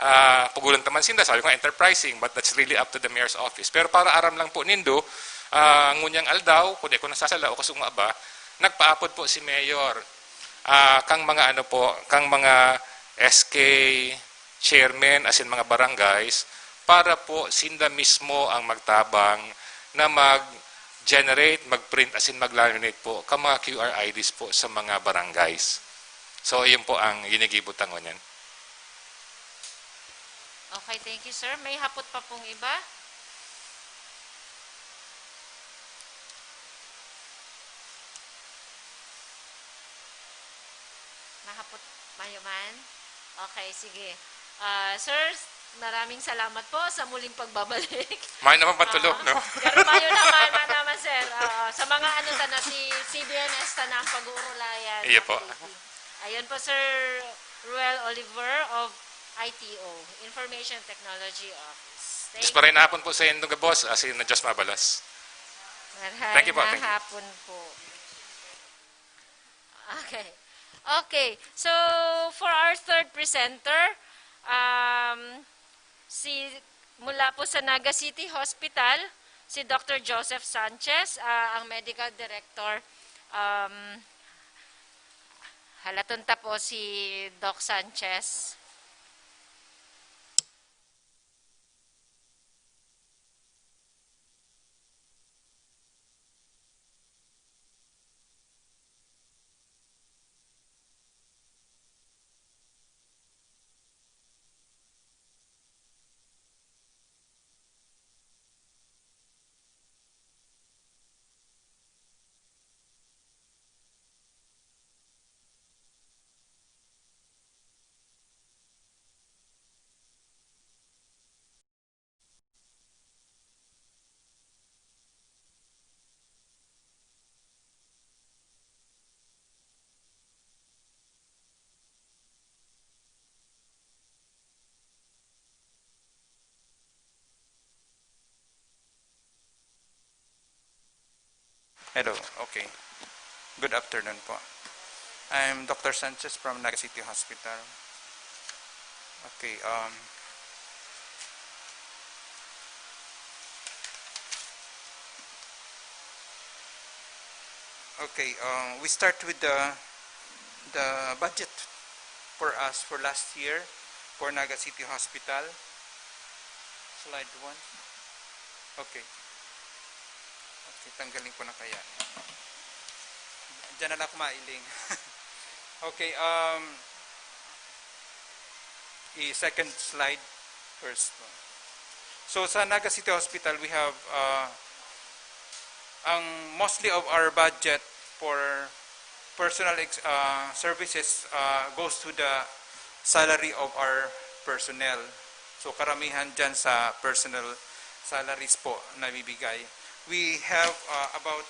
ah, pugulan ta man sinda, sabi ko nga, enterprising, but that's really up to the mayor's office. Pero para aram lang po nindo, ah, ngunyang aldaw, kung di ako nasasala o kasuma ba, nagpaapod po si Mayor ah, kang mga ano po, kang mga S K chairman, asin mga barangays, para po sinda mismo ang magtabang na mag-generate, mag-print, asin mag-laminate po ka mga Q R I Ds po sa mga barangays. So, yun po ang ginigibo ta ngunyan. Okay, thank you, sir. May hapot pa pong iba? Mahapot, mayo man? Okay, sige. Ah, sir, maraming salamat po sa muling pagbabalik. May naman pantulog, Ah, no? Pero mayo naman, na naman, sir. Ah, sa mga ano ta na, si C B N S ta na ang pag-uurulayan. Iyo po. Ayun po, Sir Ruel Oliver of I T O, Information Technology Office. Thank Diyos pa rin hapon po sa indong gabos, asin na Diyos mabalos. Maray Thank you po, na thank you. hapon po. Okay. Okay. So, for our third presenter, um, si mula po sa Naga City Hospital, si Doctor Joseph Sanchez, ah, ang medical director. Um, halaton ta po si Doc Sanchez. Hello, okay. Good afternoon po. I'm Doctor Sanchez from Naga City Hospital. Okay, um, okay, um, we start with the the budget for us for last year for Naga City Hospital. Slide one. Okay. Okay, tanggalin ko na kaya. Diyan na lang ako mailing. Okay, um, i-second slide first. So sa Naga City Hospital, we have uh, ang mostly of our budget for personal ex- uh, services uh, goes to the salary of our personnel. So karamihan dyan sa personal salaries po na bibigay. We have uh, about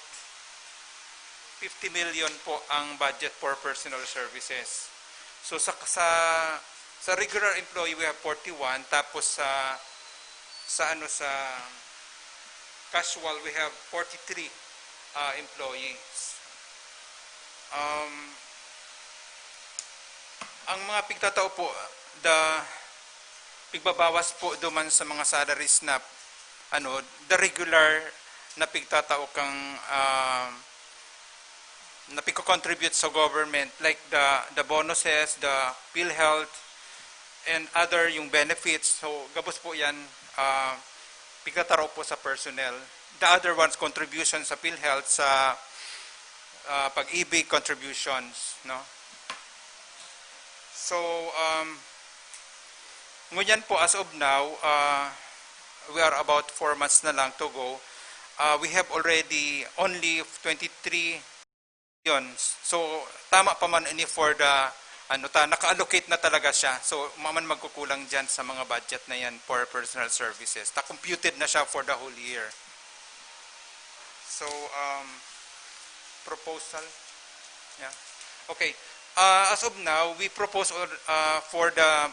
fifty million po ang budget for personal services. So sa sa sa regular employee we have forty-one, tapos sa sa ano sa casual we have forty-three uh, employees. Um, ang mga pigtatao po, the pigbabawas po duman sa mga salaries na ano, the regular na pigtatao kang uh, na pigko-contribute sa government, like the the bonuses, the PhilHealth, and other yung benefits. So gabos po yan, uh, pigtatao po sa personnel. The other ones, contribution sa PhilHealth, sa uh, pag-ibig contributions, no? So, um, ngunyan po, as of now, uh, we are about four months na lang to go. Uh, we have already only twenty-three million. So, tama pa man ini for the, ano ta, naka-allocate na talaga siya. So, maman magkukulang dyan sa mga budget na yan for personal services. Ta computed na siya for the whole year. So, um, proposal. Yeah. Okay. Uh, as of now, we propose uh, for the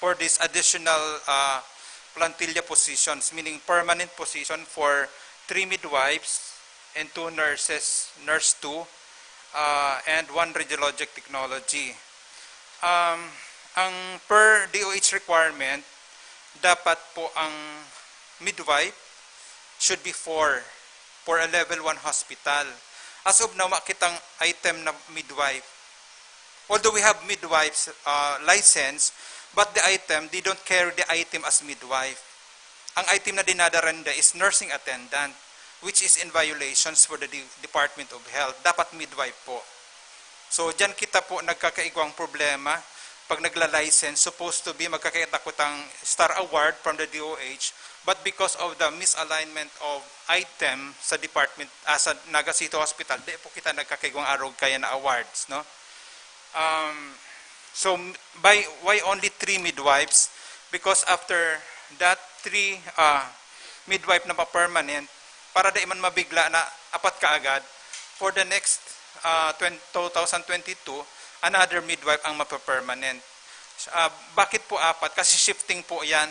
for this additional uh, plantilla positions, meaning permanent position for three midwives and two nurses, nurse two, uh, and one radiologic technology. Um, ang per D O H requirement, dapat po ang midwife should be four for a level one hospital. As of now, makitang item na midwife. Although we have midwives uh, license, but the item, they don't carry the item as midwife. Ang item na dinadara nila is nursing attendant, which is in violations for the De- Department of Health. Dapat midwife po. So, diyan kita po nagkakaigwang problema. Pag nagla-license, supposed to be magkakaita ko tang Star Award from the D O H, but because of the misalignment of item sa department, ah, sa Naga City Hospital, di po kita nagkakaigwang arog kaya na awards, no? Um, So, by, why only three midwives? Because after that three uh, midwife na pa-permanent, para di man mabigla na apat kaagad, for the next uh, twenty, twenty twenty-two, another midwife ang mapapermanent. Uh, bakit po apat? Kasi shifting po yan.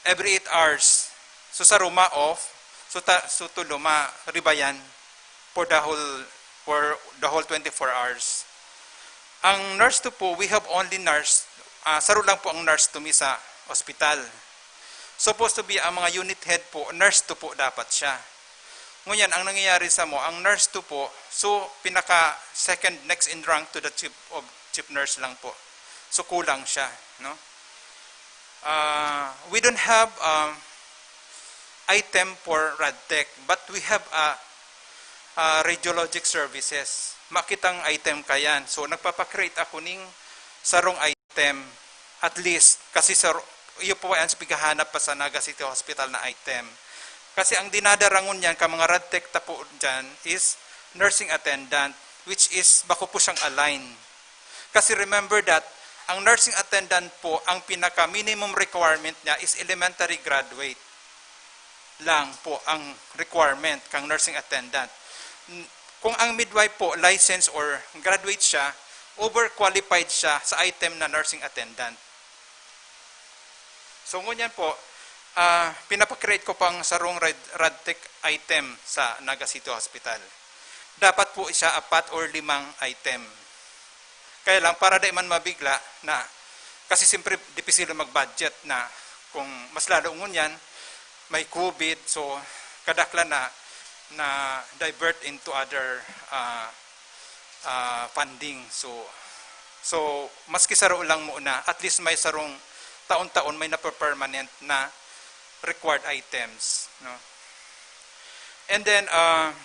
Every eight hours. So sa Roma off, so, ta, so to Luma, ribayan for the whole for the whole twenty-four hours. Ang nurse two po, we have only nurse, uh, saro lang po ang nurse two mi sa ospital. Supposed to be ang mga unit head po, nurse two po dapat siya. Ngunyan, ang nangyayari sa mo, ang nurse two po, so pinaka second next in rank to the chief of chief nurse lang po. So kulang siya, no? Uh, we don't have um, item for RadTech, but we have a, a radiologic services. Makitang item kayan. So nagpapakreate ako ning sarong item, at least, kasi sa iyo po yan sa pighahanap pa sa Naga City Hospital na item. Kasi ang dinadarangon niyan ka mga RadTech tapo dyan is nursing attendant, which is bako po siyang align. Kasi remember that ang nursing attendant po, ang pinaka minimum requirement niya is elementary graduate lang po ang requirement kang nursing attendant. Kung ang midwife po license or graduate siya, overqualified siya sa item na nursing attendant. So ngunyan po, uh, pinapakreate ko pang sarong RadTech item sa Naga City Hospital. Dapat po siya apat or limang item. Kaya lang, para di man mabigla na, kasi siyempre, dipisil mag-budget na kung mas lalo ngunyan, may COVID, so kadaklan na na divert into other uh, uh, funding. So, so maski saro lang muna, at least may sarong taon-taon may napapermanent na required items. No? And then, uh,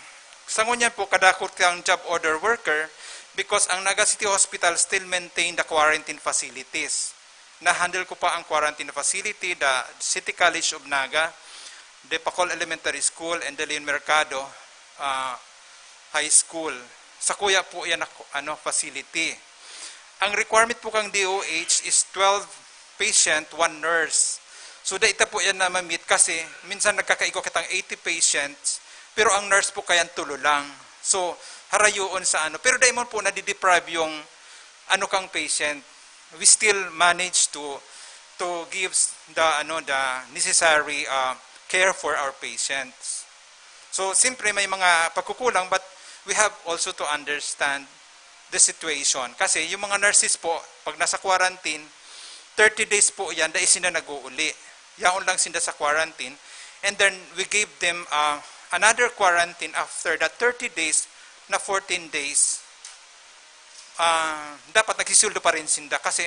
sa ngunyan po, kadakot kang job order worker because ang Naga City Hospital still maintain the quarantine facilities. Na-handle ko pa ang quarantine facility, the City College of Naga, the Pacol Elementary School, and the Leon Mercado uh, High School. Sa kuya po yan ako, ano, facility. Ang requirement po kang D O H is twelve patient, one nurse. So, daita po yan na mamit kasi minsan nagkakaigwa kitang eighty patients, pero ang nurse po kayan tulo lang. So, harayoon sa ano. Pero dahil mo po nadideprive yung ano kang patient, we still manage to to give the ano the necessary uh, care for our patients. So, siyempre may mga pagkukulang, but we have also to understand the situation. Kasi yung mga nurses po, pag nasa quarantine, thirty days po yan, dahil sila nag-uuli. Yaon lang sila sa quarantine. And then, we gave them uh, another quarantine after that thirty days na fourteen days. Uh, dapat nagsisuldo pa rin sinda kasi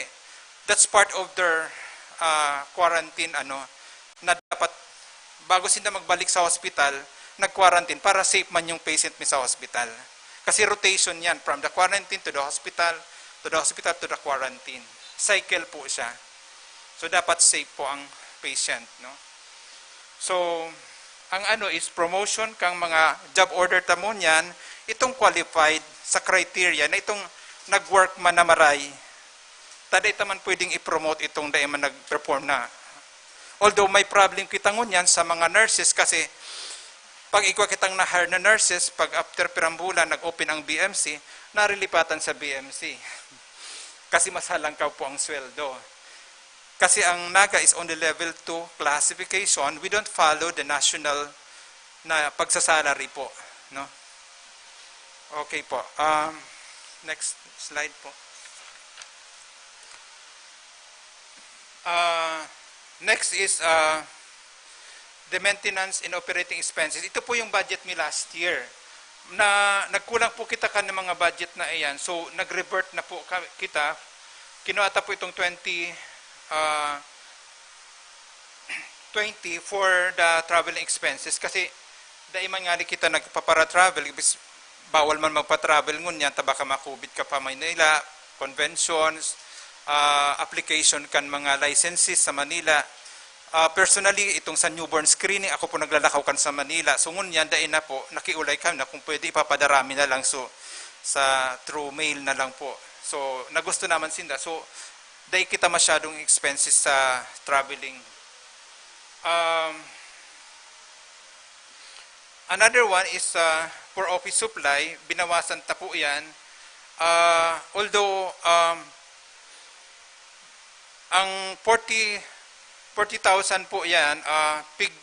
that's part of their uh, quarantine, ano, na dapat bago sinda magbalik sa hospital, nag-quarantine para safe man yung patient mi sa hospital. Kasi rotation yan, from the quarantine to the hospital, to the hospital to the quarantine. Cycle po siya. So, dapat safe po ang patient, no? So, ang ano is promotion kang mga job order ta mo niyan, itong qualified sa criteria na itong nag-work man na maray, ta dai ta man pwedeng i-promote itong dai man nag-perform na. Although may problem kita ngunyan sa mga nurses kasi pag igwa kitang na-hire na nurses, pag after pirang bulan, nag-open ang B M C, narilipatan sa B M C. Kasi mas halangkaw po ang sweldo. Kasi ang Naga is only level two classification, we don't follow the national na pagsasalary po, no? Okay po. Um, next slide po. Uh, next is uh, the maintenance and operating expenses. Ito po yung budget mi last year. Na nagkulang po kita kan mga budget na iyan. So nag-revert na po ka- kita. Kinuha ta po itong twenty uh, twenty for the traveling expenses kasi dai man nga kita nagpapara-travel, bis- bawal man magpa-travel ngunyan, ta baka ma-COVID ka pa Manila, conventions, ah, application kan mga licenses sa Manila. Ah, personally, itong sa newborn screening, ako po naglalakaw kan sa Manila. So ngunyan, dai na po, nakiulay kami na kung pwede ipapadara mi na lang so sa through mail na lang po. So, nagusto naman sinda. So, dai kita masyadong expenses sa traveling. Um, another one is uh, for office supply, binawasan ta po yan. Uh, although, um, ang forty, forty thousand po yan, uh, pig,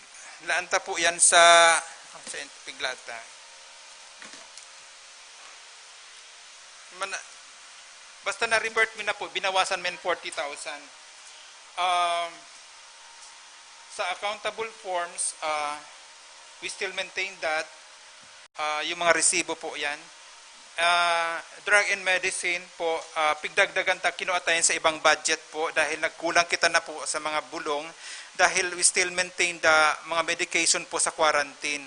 laan ta po yan sa, sa piglaan ta. Man, basta na-revert mi na po, binawasan mi forty thousand. Um, sa accountable forms, uh, we still maintain that. Uh, yung mga resibo po yan. Uh, drug and medicine po, uh, pigdagdagan ta, kinuha tayo sa ibang budget po dahil nagkulang kita na po sa mga bulong dahil we still maintain the mga medication po sa quarantine.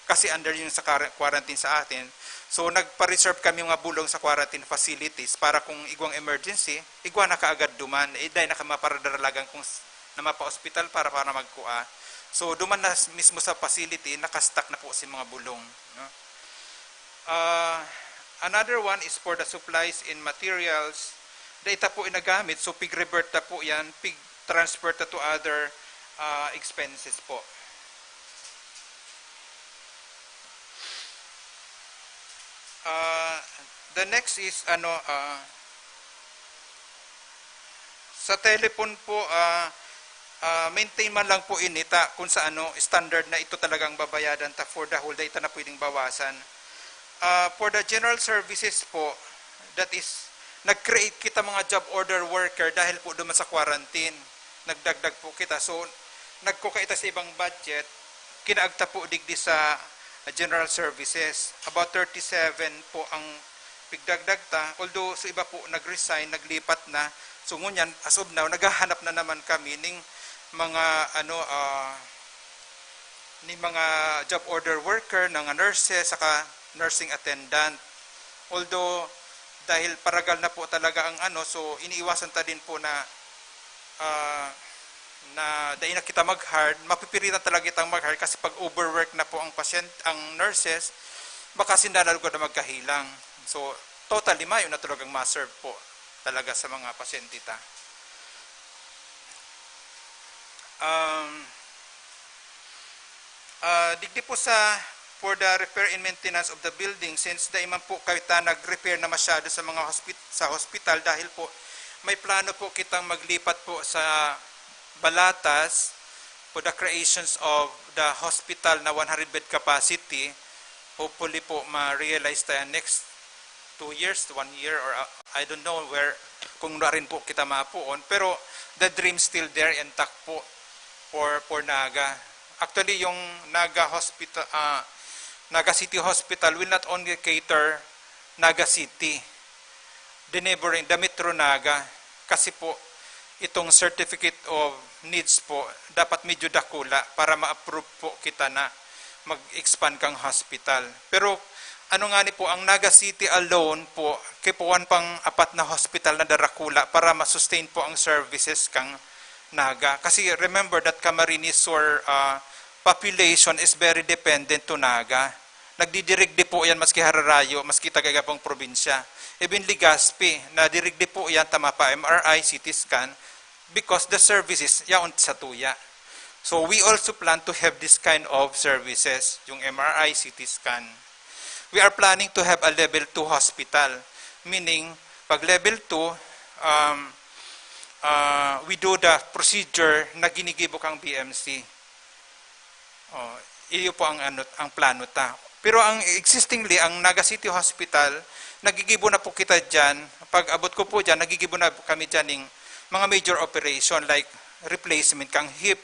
Kasi under yung sa quar- quarantine sa atin. So, nagpa-reserve kami mga bulong sa quarantine facilities para kung igwang emergency, igwa na kaagad duman. Eh, dahil nakamaparadaragan kung s- na mapa-ospital para, para magkua. So, duman na s- mismo sa facility, nakastock na po si mga bulong. No? Ah, another one is for the supplies and materials. Dai ta po inagamit, so pig-revert ta po yan, pig-transfer ta to other ah, expenses po. Ah, the next is, ano, ah, sa telephone po, ah, ah, maintain man lang po ini ta kung sa ano, standard na ito talagang babayadan ta for the whole, dai ta na pwedeng bawasan. Ah, for the general services po, that is, nag-create kita mga job order worker dahil po duman sa quarantine. Nagdagdag po kita. So, nagkukaita sa ibang budget, kinaagta po digdi sa general services. About thirty-seven po ang pigdagdag ta, although sa iba po nag-resign, naglipat na. So ngunyan, as of now, naghahanap na naman kami ning mga, ano, ah, ni mga job order worker, mga nurses, saka nursing attendant. Although, dahil paragal na po talaga ang ano, so iniiwasan ta din po na ah, na dai na kita mag-hard, mapipilitan talaga kitang mag-hard kasi pag overwork na po ang pasyente, ang nurses, baka sinda na lugod na magkahilang. So, totally mayo na talaga ang ma-serve po talaga sa mga pasyente ta. Um, ah, digdi po sa for the repair and maintenance of the building, since dai man po kayo ta nag-repair na masyado sa mga hospit-, sa hospital dahil po may plano po kitang maglipat po sa Balatas for the creations of the hospital na one hundred bed capacity. Hopefully po ma-realize tayo next two years, one year, or uh, I don't know where, kung na rin po kita mapuon. Pero the dream still there, intact po for, for Naga. Actually, yung Naga Hospital, ah, Naga City Hospital will not only cater Naga City, the neighboring, the Metro Naga, kasi po itong certificate of needs po, dapat medyo dakula para ma-approve po kita na mag-expand kang hospital. Pero ano nga ni po, ang Naga City alone po, kipuan pang apat na hospital na darakula para ma-sustain po ang services kang Naga. Kasi remember that Camarines Sur ah, population is very dependent to Naga. Nagdidirigdi po yan maski hararayo, maski taga-ibang probinsya. Even Legazpi, nadirigdi po yan, tama pa, M R I, C T scan, because the services yaon sa tuya. So we also plan to have this kind of services, yung M R I, C T scan. We are planning to have a level two hospital, meaning pag level two, um, uh, we do the procedure na ginigibo kang B M C. Oh, iyo po ang, ano, ang plano ta. Pero ang existingly, ang Naga City Hospital, nagigibo na po kita dyan. Pag abot ko po dyan, nagigibo na kami dyan ng mga major operation like replacement kang hip.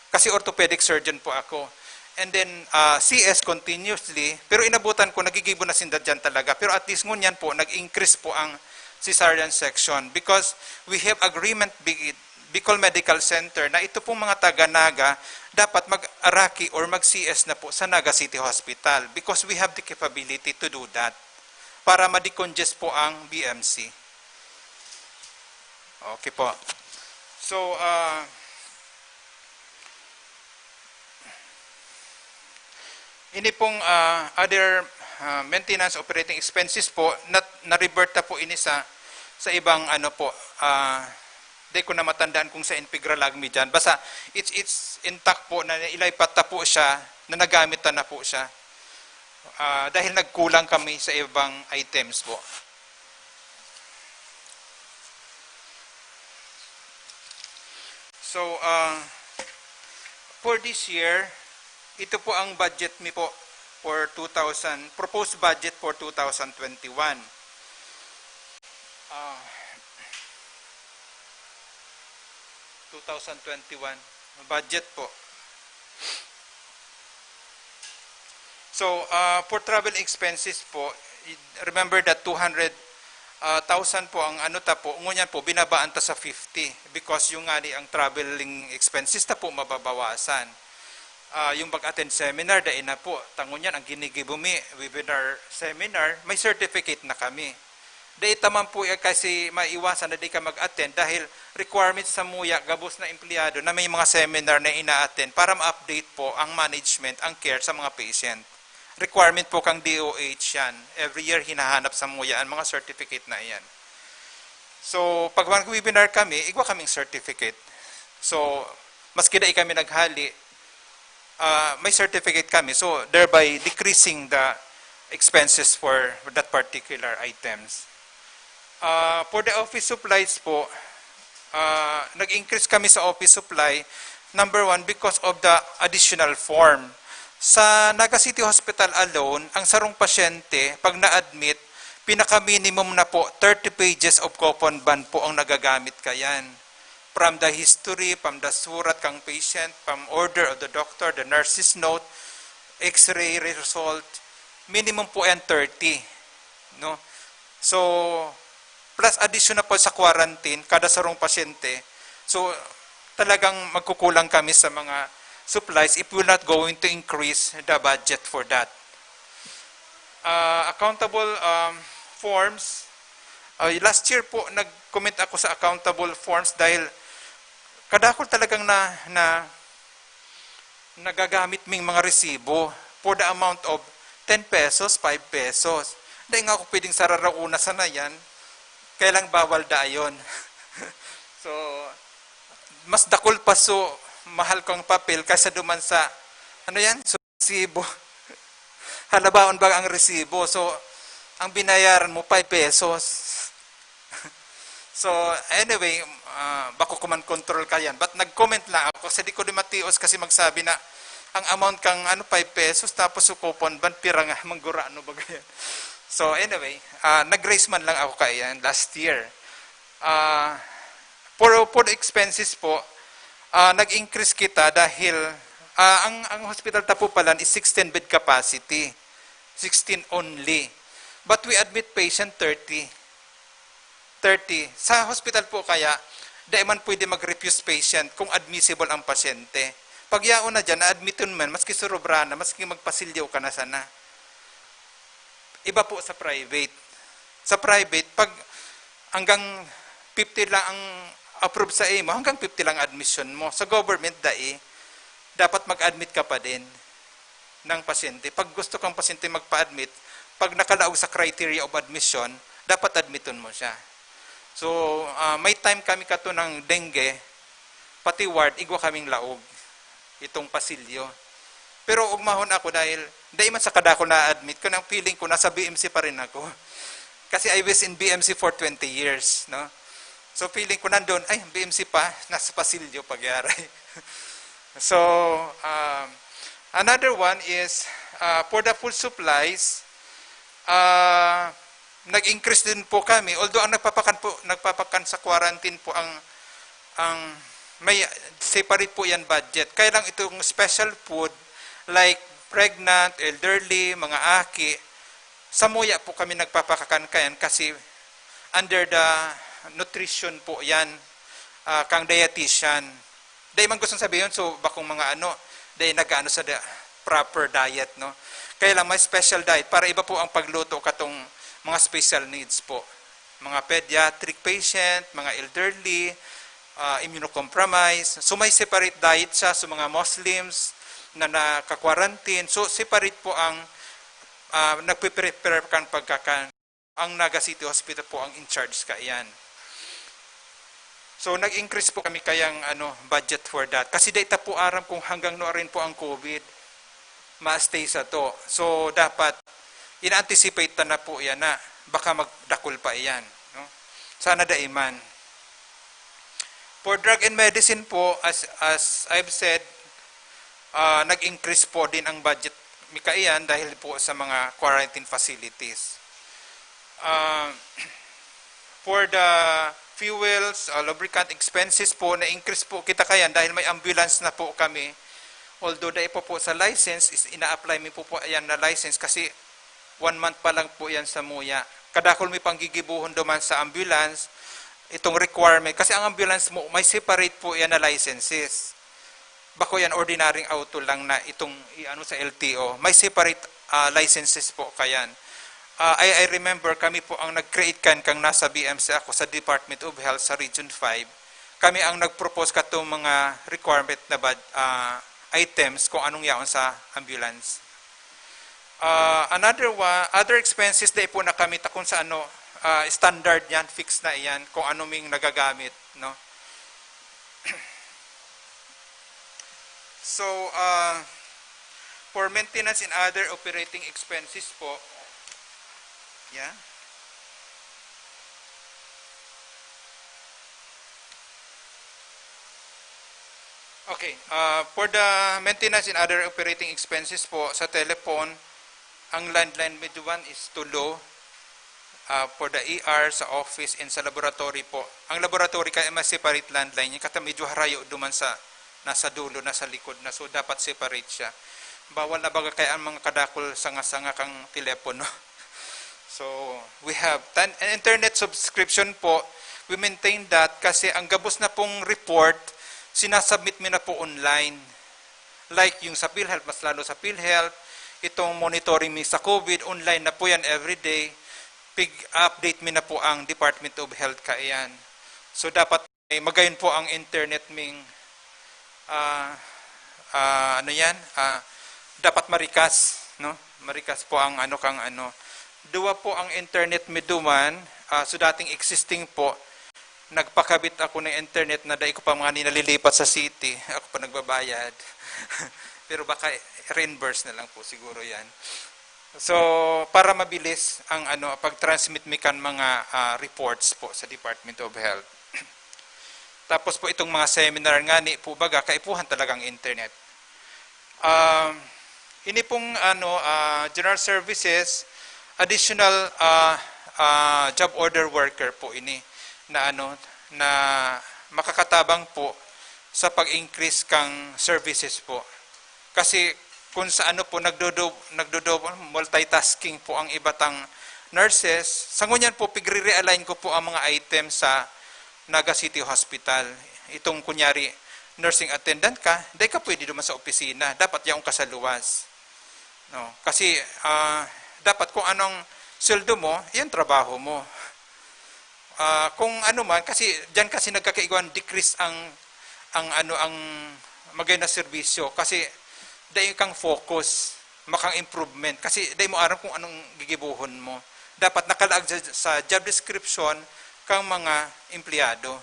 Kasi orthopedic surgeon po ako. And then, ah, C S continuously, pero inabutan ko, nagigibo na sinda dyan talaga. Pero at least ngunyan po, nag-increase po ang cesarean section because we have agreement with Bicol Medical Center na ito pong mga taga Naga dapat mag-araki or mag-C S na po sa Naga City Hospital because we have the capability to do that para ma-decongest po ang B M C. Okay po. So, ah, ini pong, ah, other, ah, maintenance operating expenses po, na, na-revert na po ini sa Sa ibang ano po, ah, di ko na matandaan kung sa Inpigra lang mi dyan. Basta it's, it's intact po na ilay pata po siya, na nagamit na po siya. Ah, dahil nagkulang kami sa ibang items po. So, ah, for this year, ito po ang budget mi po for two thousand, proposed budget for two thousand twenty-one. Ah, two thousand twenty-one, budget po. So, ah, for travel expenses po, remember that two hundred, ah, thousand po ang ano ta po, ngunyan po, binabaan ta sa fifty because yung nga ni ang traveling expenses ta po mababawasan. Ah, yung pag-attend seminar, dai na po. Ta ngunyan, ang ginigibo mi, webinar seminar, may certificate na kami. Dai ta man po kasi maiwasan na di ka mag-attend dahil requirements sa muya, gabos na empleyado na may mga seminar na ina-attend para ma-update po ang management, ang care sa mga patient. Requirement po kang D O H yan. Every year, hinahanap sa muya ang mga certificate na iyan. So, pag mag-webinar kami, igwa kaming certificate. So, maski dai kami naghali, ah, may certificate kami. So, thereby decreasing the expenses for that particular items. Ah, for the office supplies po, ah, nag-increase kami sa office supply, number one, because of the additional form. Sa Naga City Hospital alone, ang sarong pasyente, pag na-admit, pinaka-minimum na po, thirty pages of coupon bond po ang nagagamit kayan. From the history, from the surat kang patient, from order of the doctor, the nurse's note, x-ray result, minimum po yan thirty, no? So, plus additional po sa quarantine, kada sarong pasyente. So, talagang magkukulang kami sa mga supplies if we're not going to increase the budget for that. Ah, accountable, um, forms. Ah, last year po, nag-comment ako sa accountable forms dahil kadakol talagang na, na nagagamit ming mga resibo for the amount of ten pesos, five pesos. Dahil nga ako pwedeng sararaona sana yan, kaya lang bawal dayon. So, mas dakol pa so mahal kong papel kaysa duman sa, ano yan? So, resibo. Halabaon ba ang resibo? So, ang binayaran mo, five pesos. So, anyway, ah, bako ko man control ka yan. But nag-comment lang ako kasi di ko di matios kasi magsabi na ang amount kang ano, five pesos, tapos sa coupon bond, pira nga, manggurano ba yan? So, anyway, ah, nag-raise man lang ako kaiyan last year. Ah, for, for expenses po, ah, nag-increase kita dahil, ah, ang, ang hospital ta po pala is sixteen bed capacity. Sixteen only. But we admit patient thirty. Thirty. Sa hospital po kaya, dai man pwede mag-refuse patient kung admissible ang pasyente. Pag yaon na dyan, na-admiton man, maski surobra na, maski magpasilyo ka na sana. Iba po sa private. Sa private, pag hanggang fifty lang ang approve sa imo, hanggang fifty lang admission mo. Sa government, dai. Dapat mag-admit ka pa din ng pasyente. Pag gusto kang pasyente magpa-admit, pag nakalaog sa criteria of admission, dapat admiton mo siya. So, ah, may time kami kato ng dengue, pati ward, igwa kaming laog, itong pasilyo. Pero ugmahon ako dahil dai man sa kadakol na-admit ko, ang feeling ko, nasa B M C pa rin ako. Kasi I was in B M C for twenty years, no? So, feeling ko nandun, ay, B M C pa, nasa pasilyo pag-aaray. So, um, another one is, uh, for the food supplies, uh, nag-increase din po kami. Although ang nagpapakan po, nagpapakan sa quarantine po ang, ang may separate po yan budget. Kaya lang itong special food, like pregnant, elderly, mga aki, sa muya po kami nagpapakakan kayan kasi under the nutrition po yan, ah, kang dietitian. Dai man gustong sabihin, so bakong mga ano, dai nag-ano sa da-, proper diet, no? Kaya lang may special diet para iba po ang pagluto katong mga special needs po. Mga pediatric patient, mga elderly, ah, immunocompromised. So may separate diet siya sa mga Muslims na naka-quarantine. So separate po ang, ah, nagpe-prepare kan pagkakan. Ang Naga City Hospital po ang in charge kaiyan. So, nag-increase po kami kayang, ano, budget for that. Kasi dai ta po aram kung hanggang nuarin po ang COVID ma-stay sato. So, dapat ina-anticipate ta na po iyan na baka magdakul pa iyan, no? Sana dai man. For drug and medicine po, as, as I've said, ah, nag-increase po din ang budget mi kaiyan dahil po sa mga quarantine facilities. Ah, for the fuels, ah, lubricant expenses po, na-increase po kita kaiyan dahil may ambulance na po kami. Although dai pa po sa license, is ina-apply mi po po yan na license kasi one month pa lang po yan sa muya. Kadakul mi pang gigibohon duman sa ambulance, itong requirement. Kasi ang ambulance mo, may separate po yan na licenses. Bako yan, ordinaryong auto lang na itong i-ano sa L T O. May separate, ah, licenses po kayan. Ah, I, I remember, kami po ang nag-create kan kang nasa B M C ako sa Department of Health sa Region five. Kami ang nag-propose katong mga requirement na bad, ah, items kung anong yaon sa ambulance. Ah, another one, other expenses, dai po na kami ta kung sa ano, ah, standard yan, fixed na iyan, kung ano ming nagagamit, no? So, ah, for maintenance and other operating expenses po, yeah. Okay, ah, for the maintenance and other operating expenses po sa telephone, ang landline mi duman is tulo, ah, for the E R, sa office, and sa laboratory po. Ang laboratory kaya mas separate landline yan, kasi medyo harayo duman sa, nasa dulo, nasa likod na. So, dapat separate siya. Bawal na baga kaya ang mga kadakul sanga-sanga kang telepono. So, we have tan-, an internet subscription po, we maintain that kasi ang gabos na pong report, sinasubmit mi na po online. Like yung sa PhilHealth, mas lalo sa PhilHealth, itong monitoring mi sa COVID, online na po yan everyday. Pig-update mi na po ang Department of Health kaiyan. So, dapat may magayon po ang internet ming, ah, ah, ano yan? Ah, dapat marikas, no? Marikas po ang ano kang ano. Duwa po ang internet mi duman, ah, so dating existing po, nagpakabit ako ng internet na dai ko pa mga nalilipat sa city. Ako pa nagbabayad. Pero baka reimburse na lang po siguro yan. So, para mabilis ang ano, pag-transmit mi kan mga, ah, reports po sa Department of Health. Tapos po itong mga seminar ngani po baga, kaipuhan talagang internet. Um, ini pong ano, ah, general services, additional, ah, ah, job order worker po ini na ano, na makakatabang po sa pag-increase kang services po. Kasi kung sa ano po, nagdodo-, nagdodo-, multitasking po ang iba tang nurses, sa ngunyan po, pigre-realign ko po ang mga item sa Naga City Hospital. Itong kunyari, nursing attendant ka, dai ka pwede duman sa opisina. Dapat yaon ka sa luwas. No? Kasi, ah, dapat kung anong sweldo mo, yan trabaho mo. Ah, kung ano man, kasi diyan kasi nagkakaigwan, decrease ang, ang ano, ang magay na serbisyo. Kasi dai kang focus, makang improvement. Kasi dai mo aram kung anong gigibohon mo. Dapat nakalaag sa, sa job description kang mga empleyado.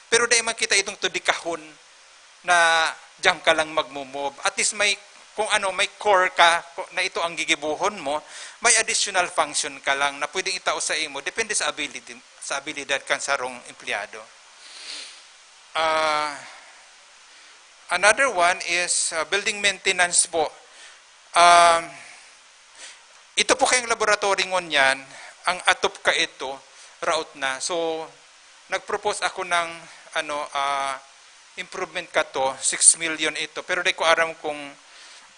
Pero dai man kita itong tudikahon na diyan ka lang magmo-move. At least may, kung ano, may core ka ko-, na ito ang gigibohon mo, may additional function ka lang na pwedeng itao sa imo, depende sa ability, sa abilidad kan sarong empleyado. Ah, another one is, ah, building maintenance po. Um, ito po kayong laboratory ngunyan, ang atop ka ito, raot na. So, nag-propose ako ng, ano, ah, improvement kato, six million ito. Pero di ko aram kung,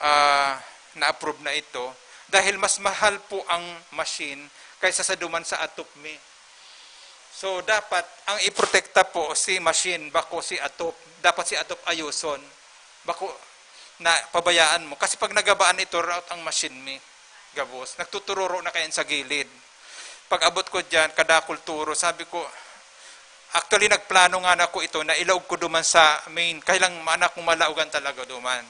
ah, na-approve na ito. Dahil mas mahal po ang machine kaysa sa duman sa atop mi. So, dapat ang iprotekta po si machine, bako si atop. Dapat si atop ayoson. Bako na pabayaan mo. Kasi pag nagabaan ito, raot ang machine mi. Gabos. Nagtutururo na kayan sa gilid. Pag abot ko diyan, kadakul turo, sabi ko, actually, nagplano nga na ako ito, na ilaog ko duman sa main. Kailang maana kong malaogan talaga duman.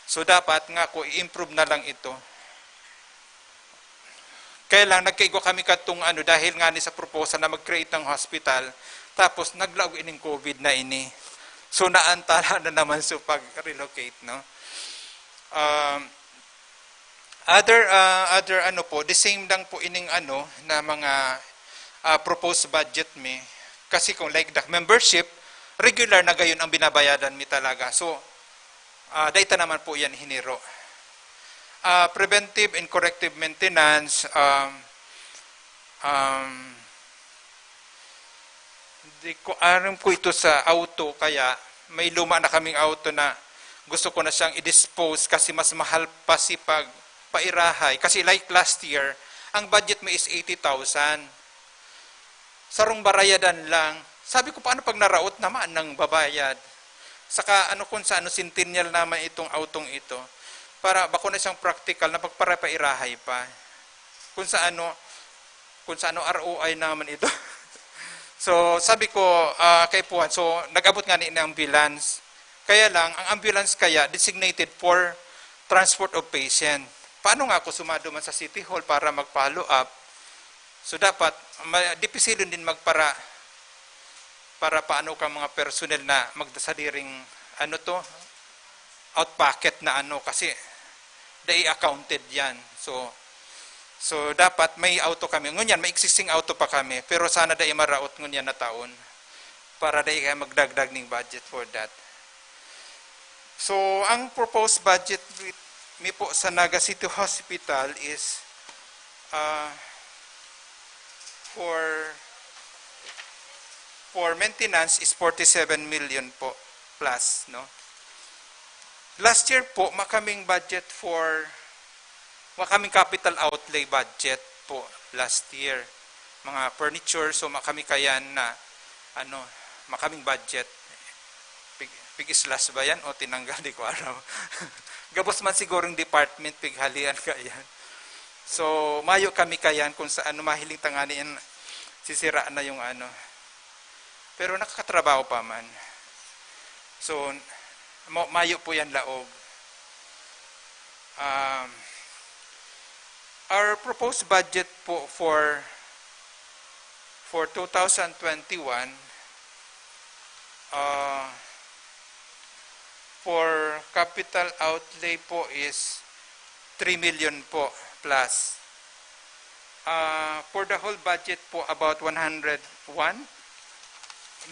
So, dapat nga ko, i-improve na lang ito. Kaya lang, nagkaigwa kami katong ano, dahil nga ni sa proposal na mag-create ng hospital, tapos naglaog ining COVID na ini. So, naantala na naman sa pag-relocate, no? Um, other, ah, other ano po, the same lang po ining ano, na mga, ah, proposed budget mi. Kasi kung like the membership, regular na gayon ang binabayadan mi talaga. So, ah, dai ta naman po yan hiniro. Ah, preventive and corrective maintenance, um, um, hindi ko alam kung ito sa auto, kaya may luma na kaming auto na gusto ko na siyang i-dispose kasi mas mahal pa si pag pairahay. Kasi like last year, ang budget mo is eighty thousand. Sarong barayadan lang. Sabi ko, "Paano pag naraot naman ng babayad?" Saka ano kung sa ano, Centennial naman itong autong ito. Para bako na siyang practical na pagparapairahay pa. Kung sa ano, kung sa ano, R O I naman ito. So, sabi ko, ah, kaipuhan, so, nag-abot nga ni ambulance. Kaya lang, ang ambulance kaya designated for transport of patient. Paano nga ako sumado man sa City Hall para mag-follow up? So, dapat, ma-, dipisilon din magpara-, para paano kang mga personnel na magdasadiring, ano to, out pocket na ano, kasi dai accounted yan. So, so dapat may auto kami. Ngunyan, may existing auto pa kami, pero sana dai maraot ngunyan na taon para dai kaya magdagdag ning budget for that. So, ang proposed budget with mi po sa Naga City Hospital is, ah, for, for maintenance is forty-seven million po plus, no? Last year po, makaming budget for, makaming capital outlay budget po last year. Mga furniture, so makami kayan na, ano, makaming budget. Pig-, pig-islas ba yan o tinanggal? Di ko alam. Gabos man siguro yung department, pighalian kayan. So, mayo kami kayan kung saan mahiling tangani yan, sisira na yung ano. Pero nakakatrabaho pa man. So, ma-, mayo po yan laog. Um, our proposed budget po for, for two thousand twenty-one, uh, for capital outlay po is three million po plus. Ah, for the whole budget po, about one hundred one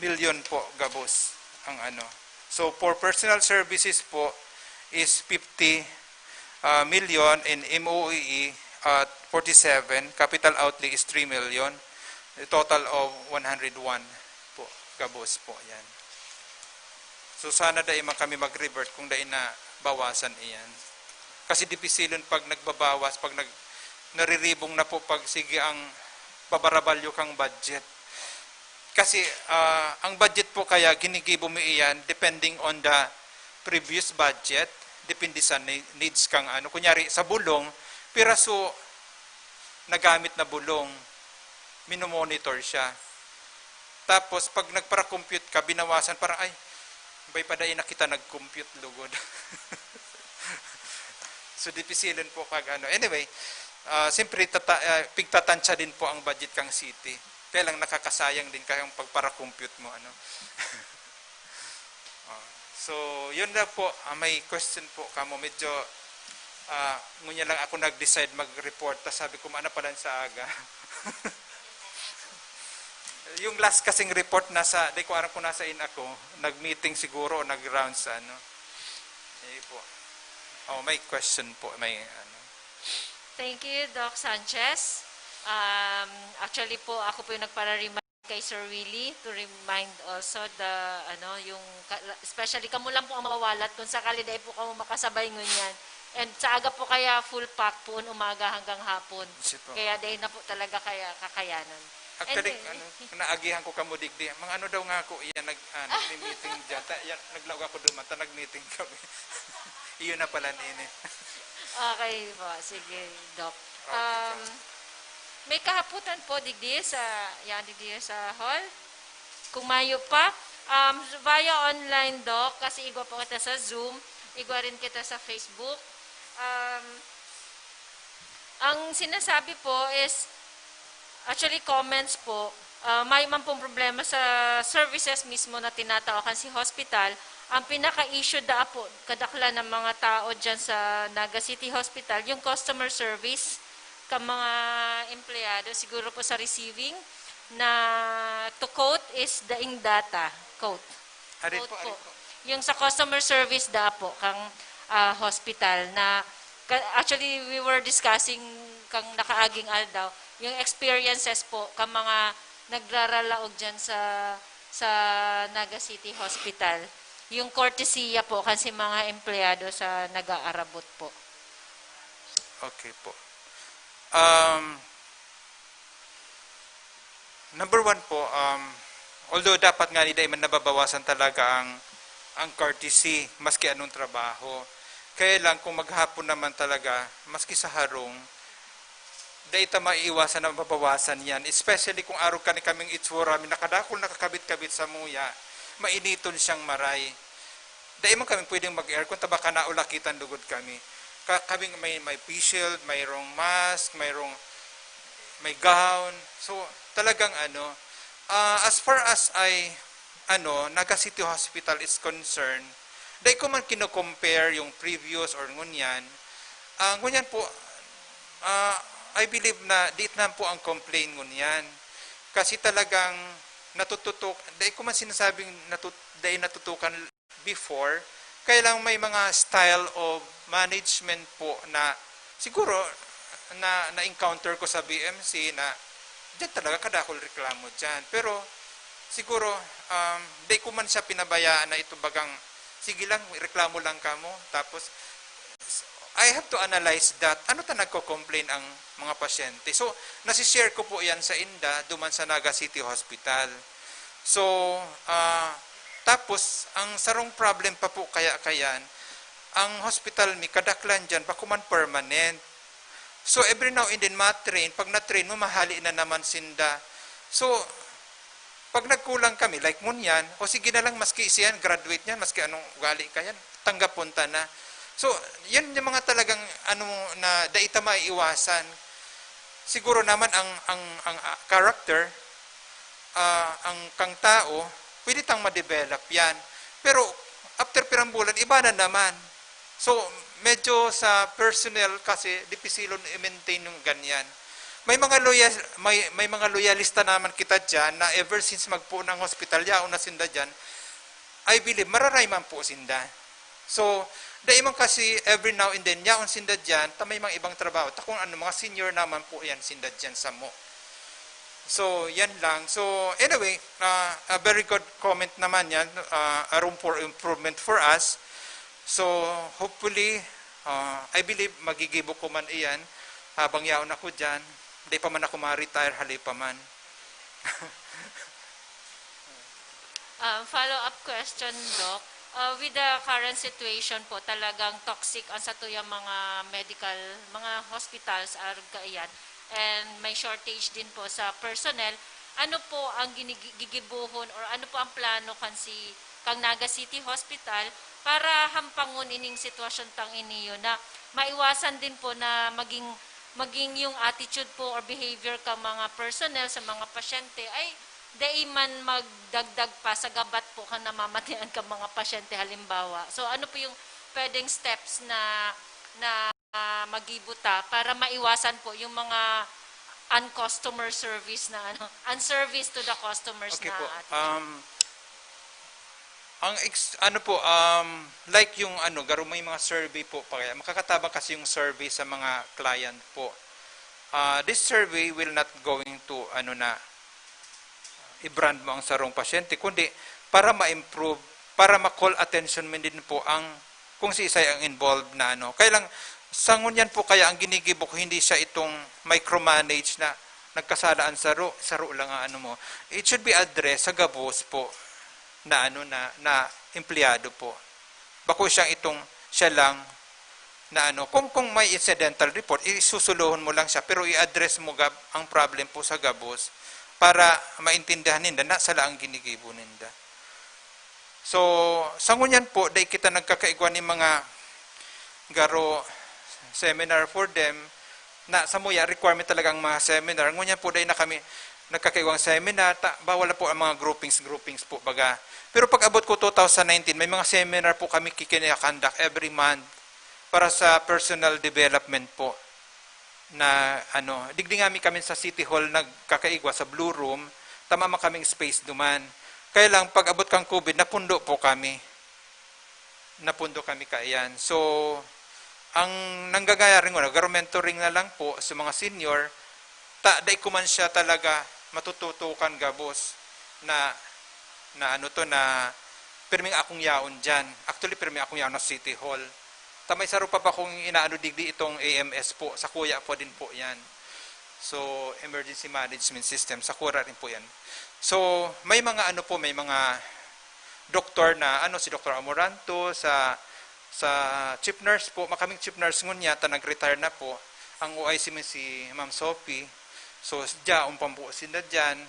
million po gabos ang ano. So, for personal services po is fifty, ah, million, and M O E E at forty-seven, capital outlay is three million, a total of one hundred one po gabos po yan. So, sana dai man kami mag-revert kung dai na bawasan iyan. Kasi dipisilon pag nagbabawas, pag nag-, nariribong na po pag sige ang babarabalyo kang budget. Kasi, ah, ang budget po kaya ginigibo mo iyan depending on the previous budget, depende sa ne-, needs kang ano. Kunyari, sa bulong, piraso nagamit na bulong, minomonitor siya. Tapos, pag nagpara-compute ka, binawasan, parang, "Ay, bay pa dai na kita nag-compute, lugod." So, dipisilon po pag ano. Anyway, ah, siyempre, tata-, ah, pigtatansya din po ang budget kang city. Kaya lang nakakasayang din kaya ang pagpara-compute mo, ano. Ah, so, yun lang po. Ah, may question po kamo. Medyo, ah, ngunya lang ako nag-decide mag-report. Tas sabi ko, "Maana pala sa aga." Yung last kasing report nasa, di ko alam kung nasa in ako, nag-meeting siguro o nag-rounds sa ano. Eh po. Oh, may question po, may ano. Thank you, Doc Sanchez. Um, actually po, ako po yung nagpara-remind kay Sir Willie to remind also the, ano, yung, ka- especially kamo lang po ang mawalat kung sakali dai po kamo makasabay ngunyan. And sa aga po kaya full pack poon umaga hanggang hapon. Kasi po. Kaya dai na po talaga kaya kakayanan. Actually, Anyway. Ano, naagihan ko kamo digdi. Mga ano daw nga ako, iyan nag, ah, nag-meeting dyan. Ta, yan, naglaog ako duman, ta nag-meeting kami. Iyon na pala nini. Okay po. Sige, Doc. Okay, Um, may kahapotan po digdi sa, yan digdi sa hall. Kung mayo pa, um, via online, Doc, kasi igwa po kita sa Zoom, igwa rin kita sa Facebook. Um, Ang sinasabi po is, actually, comments po, ah, may man pong problema sa services mismo na tinatao kan si hospital. Ang pinaka-issue da po, kadaklan ng mga tao dyan sa Naga City Hospital, yung customer service ka mga empleyado, siguro po sa receiving, na to quote is daing data, quote. Arin Quote po, arin po. po. Yung sa customer service da po, kang, ah, hospital na, ka-, actually, we were discussing kang nakaaging aldaw, yung experiences po, ka mga nagraralaog dyan sa, sa Naga City Hospital. Yung courtesy po, kasi mga empleyado sa nag-aarabot po. Okay po. Um, number one po, um, although dapat nga ni dai man nababawasan talaga ang, ang courtesy, maski anong trabaho. Kaya lang, kung maghapon naman talaga, maski sa harong, dai ta maiiwasan na mababawasan yan. Especially kung arog kani kaming itsura, may nakadakul nakakabit-kabit sa muya, mainiton siyang maray. Dai man kami pwedeng mag-aircon, ta baka naulakitan lugod kami. Ka-, kaming may, may face shield, mayroong mask, mayroong, may gown. So, talagang ano, ah, as far as I, ano, Naga City Hospital is concerned, dai ko man kino-compare yung previous or ngunyan. Ah, ngunyan po, ah, I believe na di na po ang complaint ngunyan. Kasi talagang natututok, dai ko man sinasabing natut-, dai natutukan before, kaya lang may mga style of management po na siguro na, na-encounter ko sa B M C na diyan talaga kadakol reklamo diyan. Pero siguro, um, di ko man siya pinabayaan na ito bagang, "Sige lang, reklamo lang kamo." Tapos, I have to analyze that. Ano ta nagko-complain ang mga pasyente? So, nasi-share ko po yan sa inda, duman sa Naga City Hospital. So, ah, tapos, ang sarong problem pa po kaya kayan, ang hospital mi, kadaklan dyan, bako man permanent. So, every now and then, ma-train. Pag na-train mo, mahali na naman sinda. So, pag nagkulang kami, like ngunyan, o sige na lang, maski siya, graduate niyan, maski anong ugali ka yan, tanggapon ta na. So, yan yung mga talagang, ano, na dai ta maiiwasan. Siguro naman ang, ang, ang, ah, character, ah, ang kang tao, pwede tang ma-develop yan. Pero, after pirang bulan, iba na naman. So, medyo sa personnel kasi, dipisilon i-maintain yung ganyan. May mga loyal, may, may mga loyalista naman kita dyan na ever since magpoon ang hospital, yaon na sinda dyan. I believe, mararay man po sinda. So, dai man kasi every now and then, yaon sinda dyan, ta may mga ibang trabaho. Ta kung ano, mga senior naman po yan sinda dyan sa mo. So, yan lang. So, anyway, ah, a very good comment naman yan. Ah, a room for improvement for us. So, hopefully, ah, I believe, magigibo ko man iyan habang yaon ako dyan. Di pa man ako ma-retire, hali pa man. Um, follow-up question, Doc. Uh, with the current situation po, talagang toxic ang satuyang mga medical, mga hospitals, arog kaiyan, and may shortage din po sa personnel. Ano po ang ginigi-, gigibuhon or ano po ang plano kan si, kang Naga City Hospital para hampangon ining sitwasyon tang iniyo na maiwasan din po na maging, maging yung attitude po or behavior ka mga personnel sa mga pasyente ay dai man magdagdag pa sa gabat po kan namamatian ka mga pasyente halimbawa. So, ano po yung pwedeng steps na, na, ah, magibo ta para maiwasan po yung mga uncustomer service na ano, unservice to the customers Okay na po. attitude? Um, ang ex-, ano po, um, like yung ano, garo may mga survey po pa kaya. Makakatabang kasi yung survey sa mga client po. Ah, this survey will not going to, ano na, i-brand mo ang sarong pasyente, kundi para ma-improve, para ma-call attention mo din po ang kung si isay ang involved na ano. Kaya lang, sa ngunyan po kaya ang ginigibo ko, hindi siya itong micromanage na nagkasala ang saro, saro lang ang ano mo. It should be addressed sa gabos po na ano na, na empleyado po. Bako siyang itong siya lang na ano. Kung, kung may incidental report, isusulohon mo lang siya, pero i-address mo gab, ang problem po sa gabos para maintindihan ninda na sala ang ginigibo ninda. So, sa ngunyan po, dai kita nagkakaigwa ni mga garo seminar for them, Na samuya, requirement talaga ang mga seminar. Ngunyan po, dai na kami nagkakaiwang seminar, ta, bawal na po ang mga groupings, groupings po, baga. Pero pag abot ko two thousand nineteen, may mga seminar po kami kikinakandak every month para sa personal development po na, ano, digdi nga mi kami sa City Hall nagkakaigwa sa Blue Room, tama man kaming space duman. Kaya lang, pag abot kang COVID, napundo po kami. Napundo kami kaiyan. So, ang nanggagaya rin, nagro-mentoring na lang po sa mga senior, ta, dai ko man siya talaga matututukan gabos na, na ano to, na pirming akong yaon dyan. Actually, pirming akong yaon na City Hall. Ta, may saro pa ba kong inaano digdi itong A M S po, sa kuya po din po yan. So, emergency management system, sa kura rin po yan. So, may mga ano po, may mga doktor na, ano, si Doktor Amoranto, sa, sa chief nurse po, makaming chief nurse ngunyan, ta nag-retire na po, ang O I C mo si Ma'am Sophie. So, dyaon pa po sinda dyan.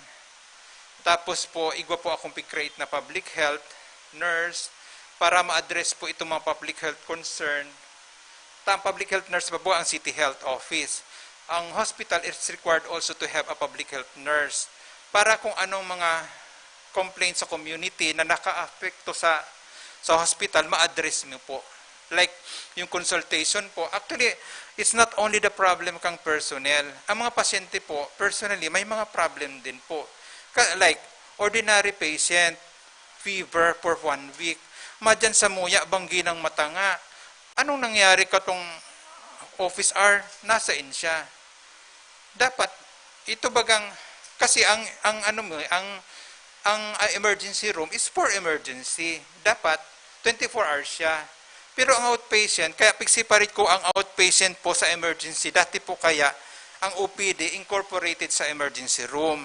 Tapos po, igwa po akong pig-create na public health nurse para ma-address po itong mga public health concern. Ta, ang public health nurse pa po ang city health office. Ang hospital is required also to have a public health nurse para kung anong mga complaints sa community na nakaapekto sa, sa hospital, ma-address mo po. Like, yung consultation po. Actually, it's not only the problem kang personnel. Ang mga pasyente po, personally, may mga problem din po. Ka, like, ordinary patient, fever for one week. Madyan samuya, banggi ng mata nga. Anong nangyari katong office hour? Nasain siya? Dapat, ito bagang, kasi ang, ang ano mo, ang, ang, ah, emergency room is for emergency. Dapat, twenty-four hours siya. Pero ang outpatient, kaya pig-separate ko ang outpatient po sa emergency. Dati po kaya, ang O P D incorporated sa emergency room.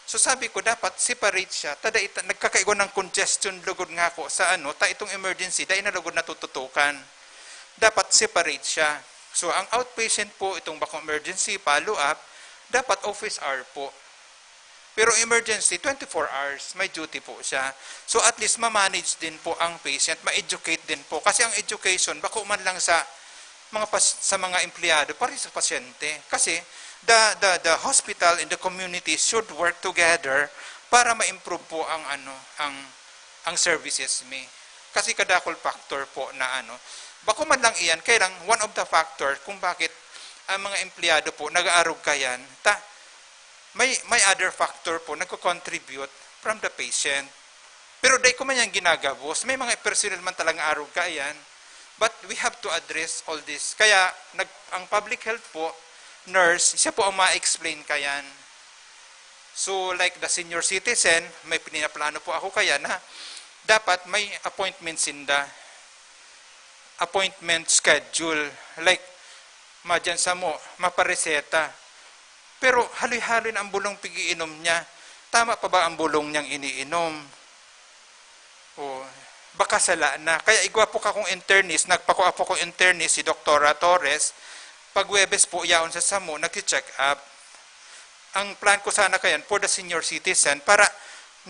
So sabi ko, dapat separate siya. Ta dai ta, nagkakaigwa ng congestion lugod nga ako sa ano, ta itong emergency, dai na lugod natututukan. Dapat separate siya. So ang outpatient po, itong bakong emergency, follow-up, dapat office hour po. Pero emergency, twenty-four hours, may duty po siya. So at least ma-manage din po ang patient, ma-educate din po. Kasi ang education, bako man lang sa mga pas-, sa mga empleyado, pati sa pasyente. Kasi the, the, the hospital and the community should work together para ma-improve po ang, ano, ang, ang services mi. Kasi kadakol factor po na, ano, bako man lang iyan, kaya lang one of the factor kung bakit ang mga empleyado po nag-aarog kayan, ta, may, may other factor po nagko-contribute from the patient. Pero dai ko man yan ginagabos. May mga personnel man talaga arog kaiyan. But we have to address all this. Kaya nag, ang public health po, nurse, siya po ang ma-explain kayan. So, like the senior citizen, may pinaplano po ako kaya na dapat may appointment sinda. Appointment schedule. Like, madyan sa mo, mapareseta. Pero haloy-haloy na ang bulong pag-iinom niya. Tama pa ba ang bulong niyang iniinom? O, baka sala na. Kaya igwa po ka kong internist, nagpakua po kong internist, si Doktora Torres. Pag Huwebes po, yaon sa samo, nagche-check up. Ang plan ko sana kayan, for the senior citizen, para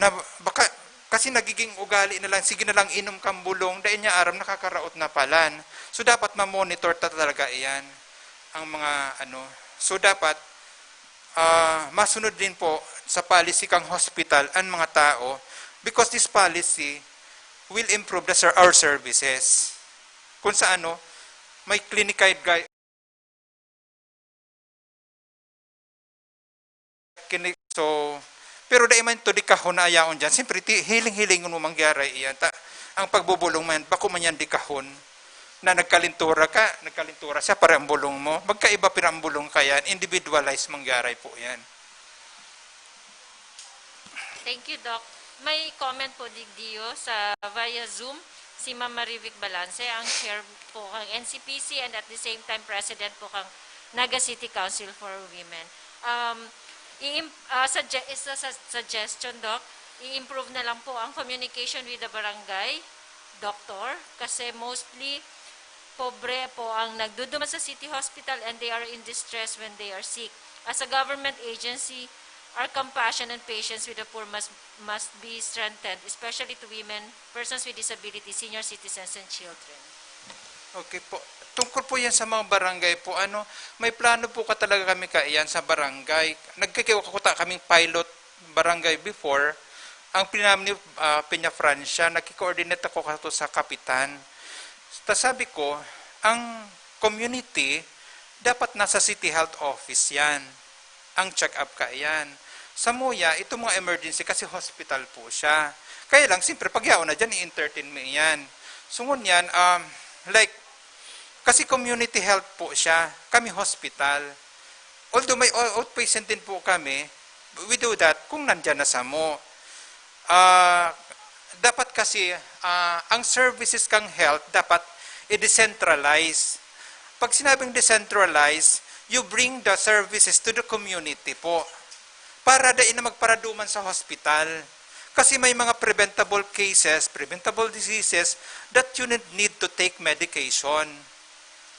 na, baka, kasi nagiging ugali na lang, sige na lang, inom kang bulong, dahil niya aram, nakakaraot na palan. So, dapat ma-monitor ta talaga iyan, ang mga, ano. So, dapat, ah, masunod din po sa policy kang hospital ang mga tao, because this policy will improve the ser-, our services. Kung sa ano, may clinical guide, kini-, so, pero dai man to dikahon na ayaon dyan. Siyempre, ti-, hiling-hilingon mo mangyari iyan. Ta, ang pagbubulong man, bako man yan dikahon na nagkalintura ka, nagkalintura siya, para ang bulong mo. Magkaiba pira ang bulong ka yan, individualized mangyari po yan. Thank you, Doc. May comment po digdiyo sa via Zoom, si Ma'am Marivic Balance, ang chair po kang N C P C and at the same time president po kang Naga City Council for Women. Um, i-im-, ah, sugge-, is a su-, suggestion, Doc, i-improve na lang po ang communication with the barangay doctor kasi mostly pobre po ang nagduduman sa city hospital and they are in distress when they are sick. As a government agency, our compassion and patience with the poor must, must be strengthened, especially to women, persons with disability, senior citizens, and children. Okay po. Tungkol po yan sa mga barangay po, ano, may plano po ka talaga kami kaiyan sa barangay. Nagkakakuta kaming pilot barangay before. Ang pinam ni uh, Peña Francia, nagki-coordinate ako kato sa kapitan. Tapos sabi ko, ang community, dapat nasa City Health Office yan. Ang check-up kaiyan. Sa Muya, itong mga emergency kasi hospital po siya. Kaya lang, siyempre, pag yaon na dyan, i-entertain mo iyan. So, ngunyan, um, like, kasi community health po siya, kami hospital. Although may o- outpatient din po kami, we do that kung nandyan na samo. Ah, dapat kasi, ah, ang services kang health dapat i-decentralize. Pag sinabing decentralize, you bring the services to the community po. Para dai na magparaduman sa hospital. Kasi may mga preventable cases, preventable diseases that you need, need to take medication.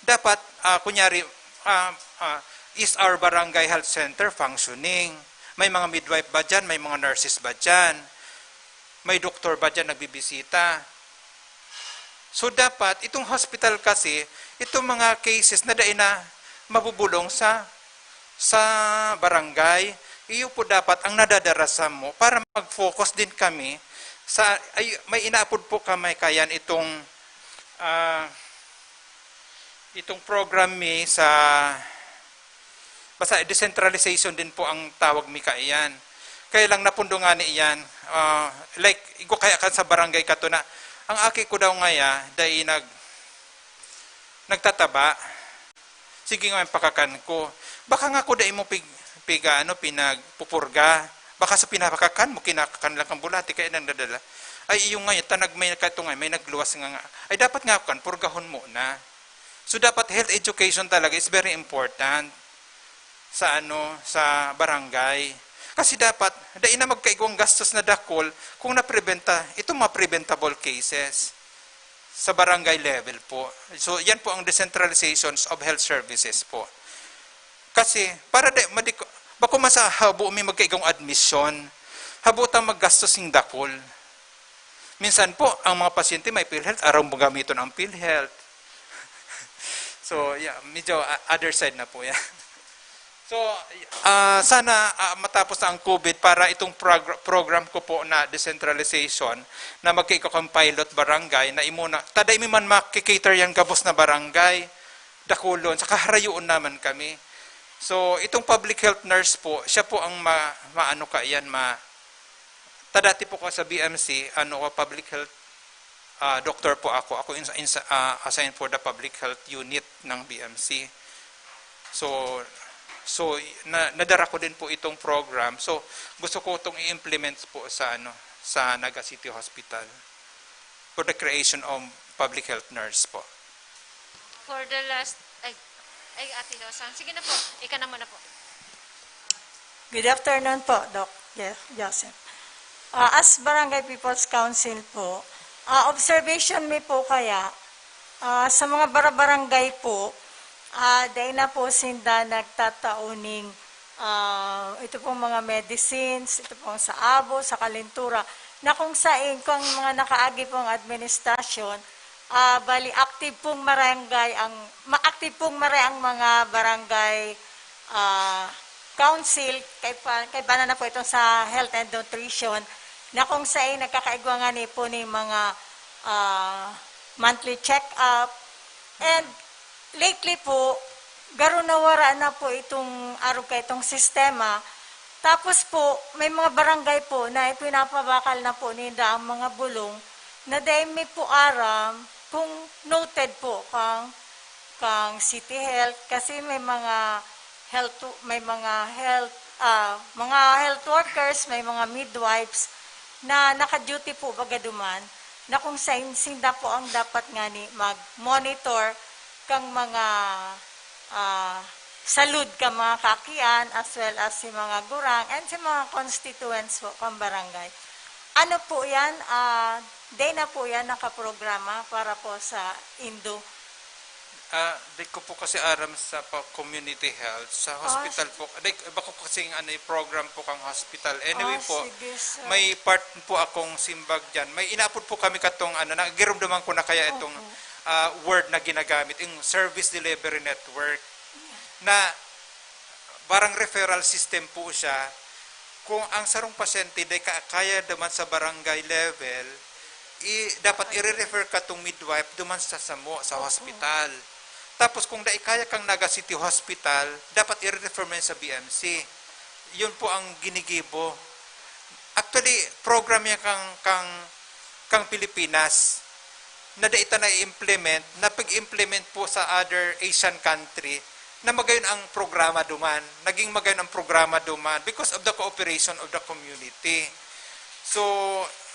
Dapat, ah, kunyari, ah, ah, is our barangay health center functioning? May mga midwife ba dyan? May mga nurses ba dyan? May doktor ba dyan nagbibisita? So, dapat, itong hospital kasi, itong mga cases na dai na mabubulong sa, sa barangay, iyo po dapat ang nadadara samo para mag-focus din kami sa, ay, may inaapod po kami kayan itong, ah, itong program mi sa, basta decentralization din po ang tawag mi kaiyan. Kaya lang napundo nga ni iyan, ah, like, igo kaya kan sa barangay kato na, ang aki ko daw ngaya, dai nag, nagtataba. Sige nga, pakakan ko. Baka nga ko dai mo pig, piga, ano, pinagpupurga. Baka sa pinapakakan mo, kinakakan lang kang bulati, kaya nang dadala. Ay, iyo nga, tanag may kato nga, may nagluwas nga nga. Ay, dapat nga kan, purgahon mo na. So, dapat health education talaga is very important sa, ano, sa barangay. Kasi dapat, dai na magkaigwang gastos na dakol kung napreventa, itong mga preventable cases sa barangay level po. So, yan po ang decentralizations of health services po. Kasi, para di, madiko, bako man sa habo mi magkaigwang admisyon, habo ta maggastos ning dakol. Minsan po, ang mga pasyente may PhilHealth, araw mo gamiton ang PhilHealth. So, yeah, medyo, ah, other side na po yan. So, ah, sana, ah, matapos na ang COVID para itong progr-, program ko po na decentralization na magkaigwa kang pilot barangay na imo na, ta dai mi man makikater yan gabos na barangay, dakulon, saka harayoon naman kami. So, itong public health nurse po, siya po ang ma-, maano ka yan, ma-, ta dati po ko sa B M C, ano ko, public health, ah, doctor po ako. Ako in, in, ah, assigned for the public health unit ng B M C. So, so na, nadara ko din po itong program. So, gusto ko itong i-implement po sa, ano, sa Naga City Hospital for the creation of public health nurse po. For the last, ay, ay, Ate Losang. Sige na po, ika na muna po. Good afternoon po, Doc Je-, Joseph. Ah, as Barangay People's Council po, ah, observation mi po kaya, ah, sa mga barabarangay po, ah, dai na po sinda nagtatao ning, ah, ito pong mga medicines, ito pong sa abo, sa kalintura, na kung sain, kung mga nakaagi pong administrasyon, ah, bali active pong barangay ang, ma-, active pong maray ang mga barangay, ah, council, kay pa, kaiba na po itong sa health and nutrition, na kung sain nagkakaigwa ngani po ning mga, ah, monthly check-up. And lately po, garo nawara na po itong arog kaitong sistema. Tapos po, may mga barangay po na ipinapabakal na po ninda ang mga bulong na dai mi po aram kung noted po kang, kang City Health kasi may mga health, may mga health, ah, mga health workers, may mga midwives na naka-duty po baga duman, na kung sain sinda po ang dapat ngani mag-monitor kang mga, ah, salud ka mga kaakian, as well as si mga gurang and si mga constituents po kang barangay. Ano po yan? Ah, dai na po yan nakaprograma para po sa indo? Ah, di ko po kasi aram sa pa community health. Sa hospital po, di, iba ko kasing ano, yung program po kang hospital. Anyway Ah, po, sige, sir. may part po akong simbag dyan. May inaapod po kami katong ano, nagirumduman ko na kaya itong Opo. ah, word na ginagamit, yung service delivery network, na parang referral system po siya. Kung ang sarong pasyente dai ka-, kaya duman sa barangay level, i-, dapat i-refer ka tong midwife duman sa samo, sa hospital. Tapos kung dai kaya kang Naga City Hospital, dapat i-refer mo yan sa B M C. Yun po ang ginigibo. Actually, program yan kang, kang, kang Pilipinas na dai ta na-implement, na pag-implement po sa other Asian country, na magayon ang programa duman. Naging magayon ang programa duman because of the cooperation of the community. So,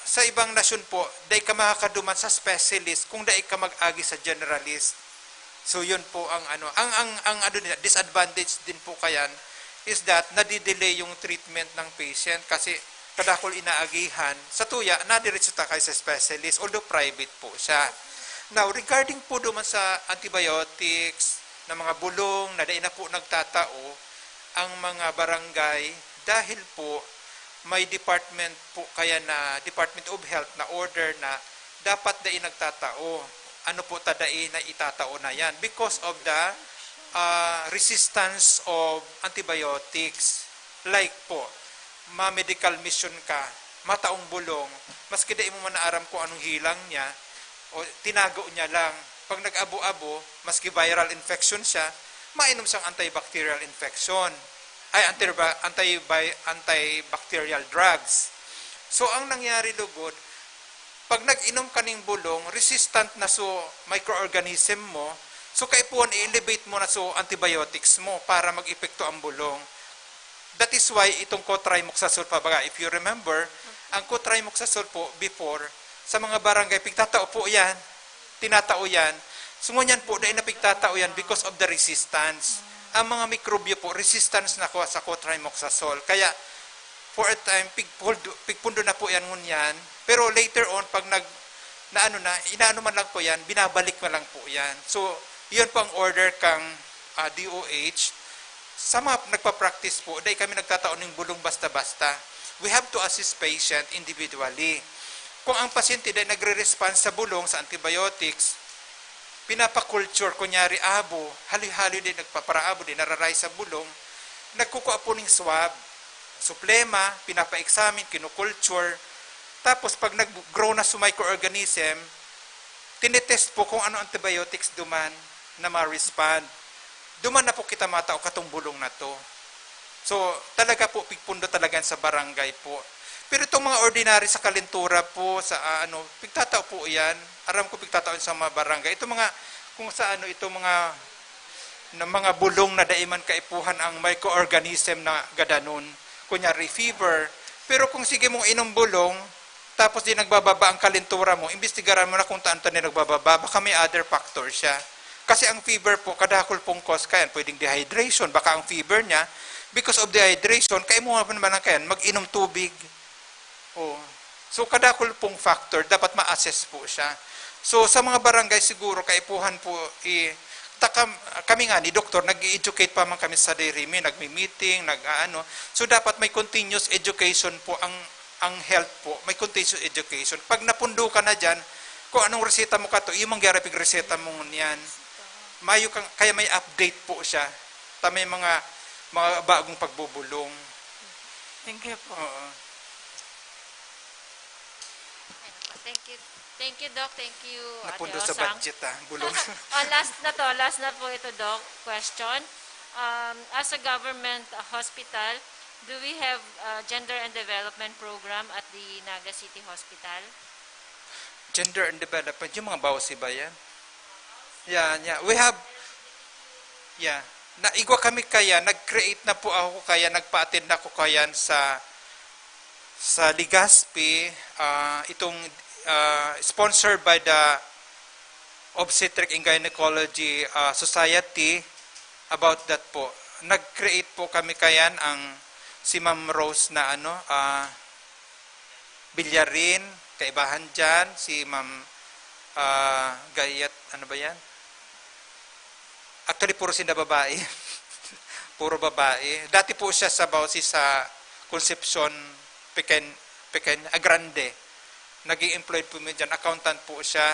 sa ibang nasyon po, dai ka makakaduman sa specialist kung dai ka mag-agi sa generalist. So, yun po ang ano, ang, ang, ang ano nila, disadvantage din po kayan is that nadidelay yung treatment ng patient kasi kadakol inaagihan. Sa tuya, nadiretso ta kay sa specialist, although private po siya. Now, regarding po duman sa antibiotics, na mga bulong na dai na po nagtatao ang mga barangay dahil po may department po kaya na Department of Health na order na dapat dai nagtatao. Ano po ta dai na itatao na yan because of the, ah, resistance of antibiotics. Like po, ma-medical mission ka, mataong bulong, maski dai mo man aram kung anong hilang niya, o tinago niya lang. Pag nag-abo-abo, maski viral infection siya, mainom siyang antibacterial infection, ay, anti-, anti-, antibacterial drugs. So, ang nangyari lugod, pag nag-inom ka ning bulong, resistant na so microorganism mo, so kaipuhan i-elevate mo na so antibiotics mo para mag-epekto ang bulong. That is why itong cotrimoxazole pa baga, if you remember, ang cotrimoxazole po before, sa mga barangay, pigtatao po yan, tinatao yan. So, ngunyan po, dai na pigtatao yan because of the resistance. Ang mga mikrobyo po, resistance na kuha sa cotrimoxazole. Kaya, for a time, pigpundo, pigpundo na po yan ngunyan. Pero later on, pag nag, na ano na, inaano man lang po yan, binabalik na lang po yan. So, yun po ang order kang, ah, D O H. Sa mga nagpa-practice po, dai kami nagtatao ning bulong basta-basta. We have to assist patient individually. Kung ang pasyente dai nagre-response sa bulong, sa antibiotics, pinapa-culture, kunyari, abo, haloy-haloy din nagpaparaabo, din nararay sa bulong, nagkukuha po ning swab, suplema, pinapa-examine, kinu-culture, tapos pag nag-grow na sa microorganism, tinetest po kung ano antibiotics duman na ma-respond. Duman na po kita matao katong bulong na to. So, talaga po, pigpundo talaga yan sa barangay po. Pero itong mga ordinary sa kalintura po, sa, ah, ano, pigtatao po yan. Aram ko, pigtatao yan sa mga barangay. Itong mga, kung sa ano, itong mga, na mga bulong na dai man kaipuhan ang microorganism na gadanon. Kunyari, fever. Pero kung sige mong inom bulong, tapos di nagbababa ang kalintura mo, imbestigaran mo na kung taan ta na nagbababa. Baka may other factor siya. Kasi ang fever po, kadakol pong cause kayan, pwedeng dehydration, baka ang fever niya, because of dehydration, kaimuha mo naman ang kayan, mag-inom tubig. Oh. So, kadakol pong factor, dapat ma-assess po siya. So, sa mga barangay siguro, kaipuhan po, i, ta kam-, kami nga ni doktor, nag-educate pa man kami sa DIRIMI, nagmi-meeting, nag-aano. So, dapat may continuous education po ang, ang health po. May continuous education. Pag napundo ka na dyan, kung anong reseta mo kato, yung mangyari pag reseta mo niyan. Mayo kang, kaya may update po siya. Ta may mga, mga bagong pagbubulong. Thank you po. Oo. Thank you. Thank you, Doc. Thank you, Ate Napundo sa Osang. Budget, ah. Bulong. Oh, last na to. Last na po ito, Doc. Question. Um, as a government uh, hospital, do we have uh, gender and development program at the Naga City Hospital? Gender and development, yung mga bawsi ba yan? Yeah, yeah. We have, yeah. Na, igwa kami kaya, nag-create na po ako kaya, nagpa-attend na ako kaya sa, sa Legazpi, ah, itong ah, sponsored by the Obstetric and Gynecology ah, Society about that po. Nag-create po kami kayan ang si Ma'am Rose na ano, ah, Villarin, kaibahan dyan, si Ma'am ah, Gayat, ano ba yan? Actually, puro sinda babae. Puro babae. Dati po siya sa Bausi sa Concepcion Pequen-, Pequeña, ah, Grande. Naging employed po mi dyan. Accountant po siya.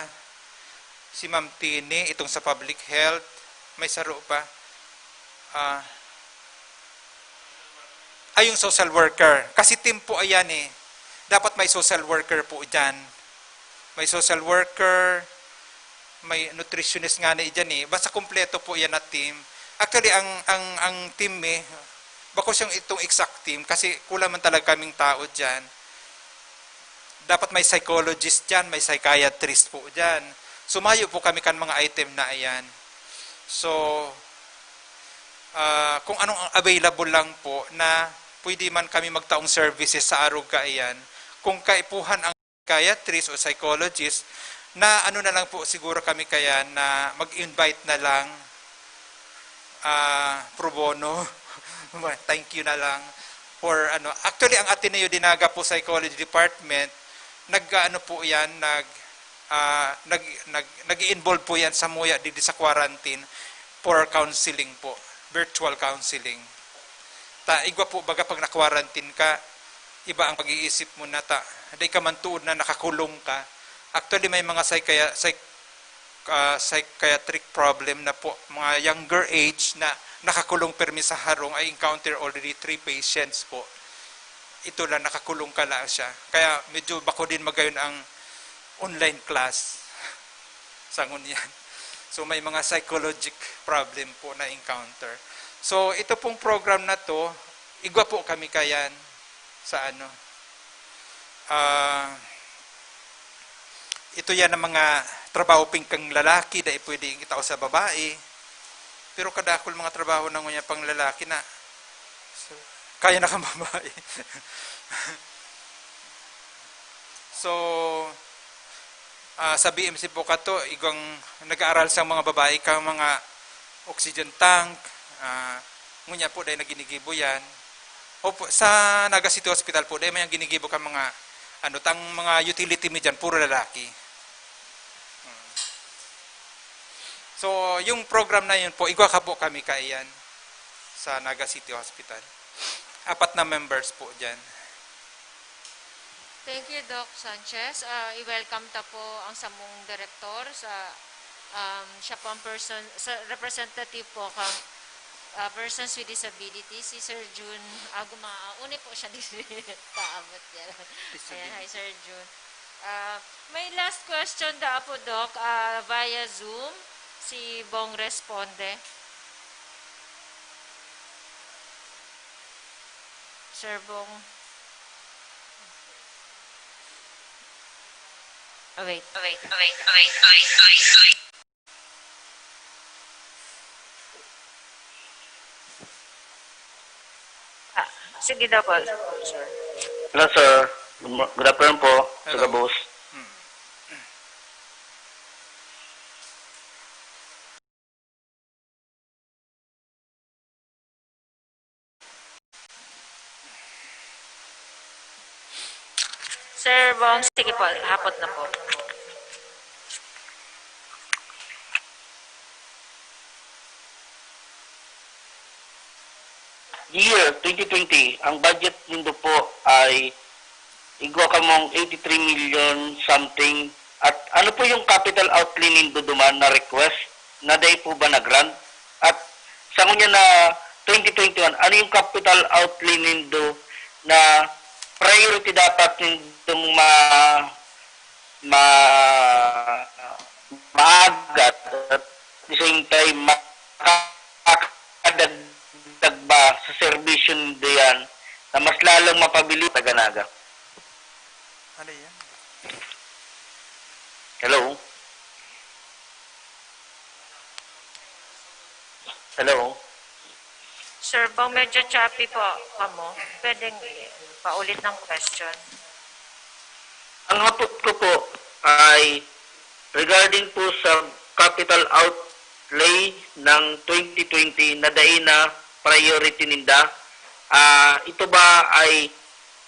Si Ma'am Tini, itong sa public health. May saro pa. Ah, ay, yung social worker. Kasi team po ayan eh. Dapat may social worker po dyan. May social worker, may nutritionist nga na dyan eh. Basta kompleto po yan na team. Actually, ang, ang, ang team eh, bako siyang itong exact team kasi kulang man talaga kaming tao dyan. Dapat may psychologist dyan, may psychiatrist po dyan. Sumayo po kami kan mga item na ayan. So, ah, kung anong ang available lang po na pwede man kami magtaong services sa arog kaiyan, kung kaipuhan ang psychiatrist o psychologist, na ano na lang po siguro kami kaya na mag-invite na lang, ah, pro bono. Thank you na lang for ano. Actually, ang Ateneo de Naga po Psychology Department, nag-ano po yan, nag, ah, nag, nag, nag-involve po yan sa muya digdi sa quarantine for counseling po, virtual counseling. Ta, igwa po baga pag na-quarantine ka, iba ang pag-iisip mo na ta, dai ka man tuod na nakakulong ka. Actually, may mga psychia-, psych-, ah, psychiatric problem na po, mga younger age na nakakulong permi sa harong, I encounter already three patients po. Ito lang, nakakulong ka lang siya. Kaya medyo bako din magayon ang online class sa ngunyan. So, may mga psychologic problem po na encounter. So, ito pong program na to, igwa po kami kayan sa ano, ah, ito yan ang mga trabaho ping kang lalaki, dai pwedeng itao sa babae. Pero kadakol mga trabaho na ngunyan pang lalaki na, so, kaya na kang babae. So, ah, sa B M C po kato, igwang nag-aaral sa mga babae ka mga oxygen tank, ah, ngunyan po dai na ginigibo yan. Opo, sa Naga City Hospital po, dai man yan ginigibo ka mga, ano, tang mga utility mi dyan, puro lalaki. Mm. So, yung program na yun po, igwa ka po kami kaiyan sa Naga City Hospital. Apat na members po dyan. Thank you, Doc Sanchez. Ah, i-welcome ta po ang samong direktor sa, um, siya po ang person, sa representative po kang, ah, persons with disability, si Sir Jun Aguma. Ah, uni po siya dito. Paabot yan. Ayan, hi, Sir Jun. Ah, may last question da po, Doc, ah, via Zoom, si Bong Responde. Sir Bong. Oh, wait. Oh, wait. Oh, wait. Oh, wait. Oh, wait. Oh, wait. Ah, sige daw po, sir. Hello, sir. Good mo-, good afternoon po, Hello. Taga Boss. Hmm. Sir Bong, sige po, hapot na po. Year twenty twenty, ang budget nindo po ay igwa kamong eighty-three million something. At ano po yung capital outlay nindo duman na request? Na dai po ba na-grant? At sa ngunyan na twenty twenty-one, ano yung capital outlay nindo na priority dapat nindong ma-, ma-, maagat at the same time makakadagdag ba sa serbisyo nindo yan na mas lalong mapabilis sa Naga? Ano yan? Hello? Hello? Sir Bong, medyo choppy po kamo. Pwedeng i-, paulit ng question. Ang hapot ko po ay regarding po sa capital outlay ng twenty twenty na dai na priority ninda. Ah, ito ba ay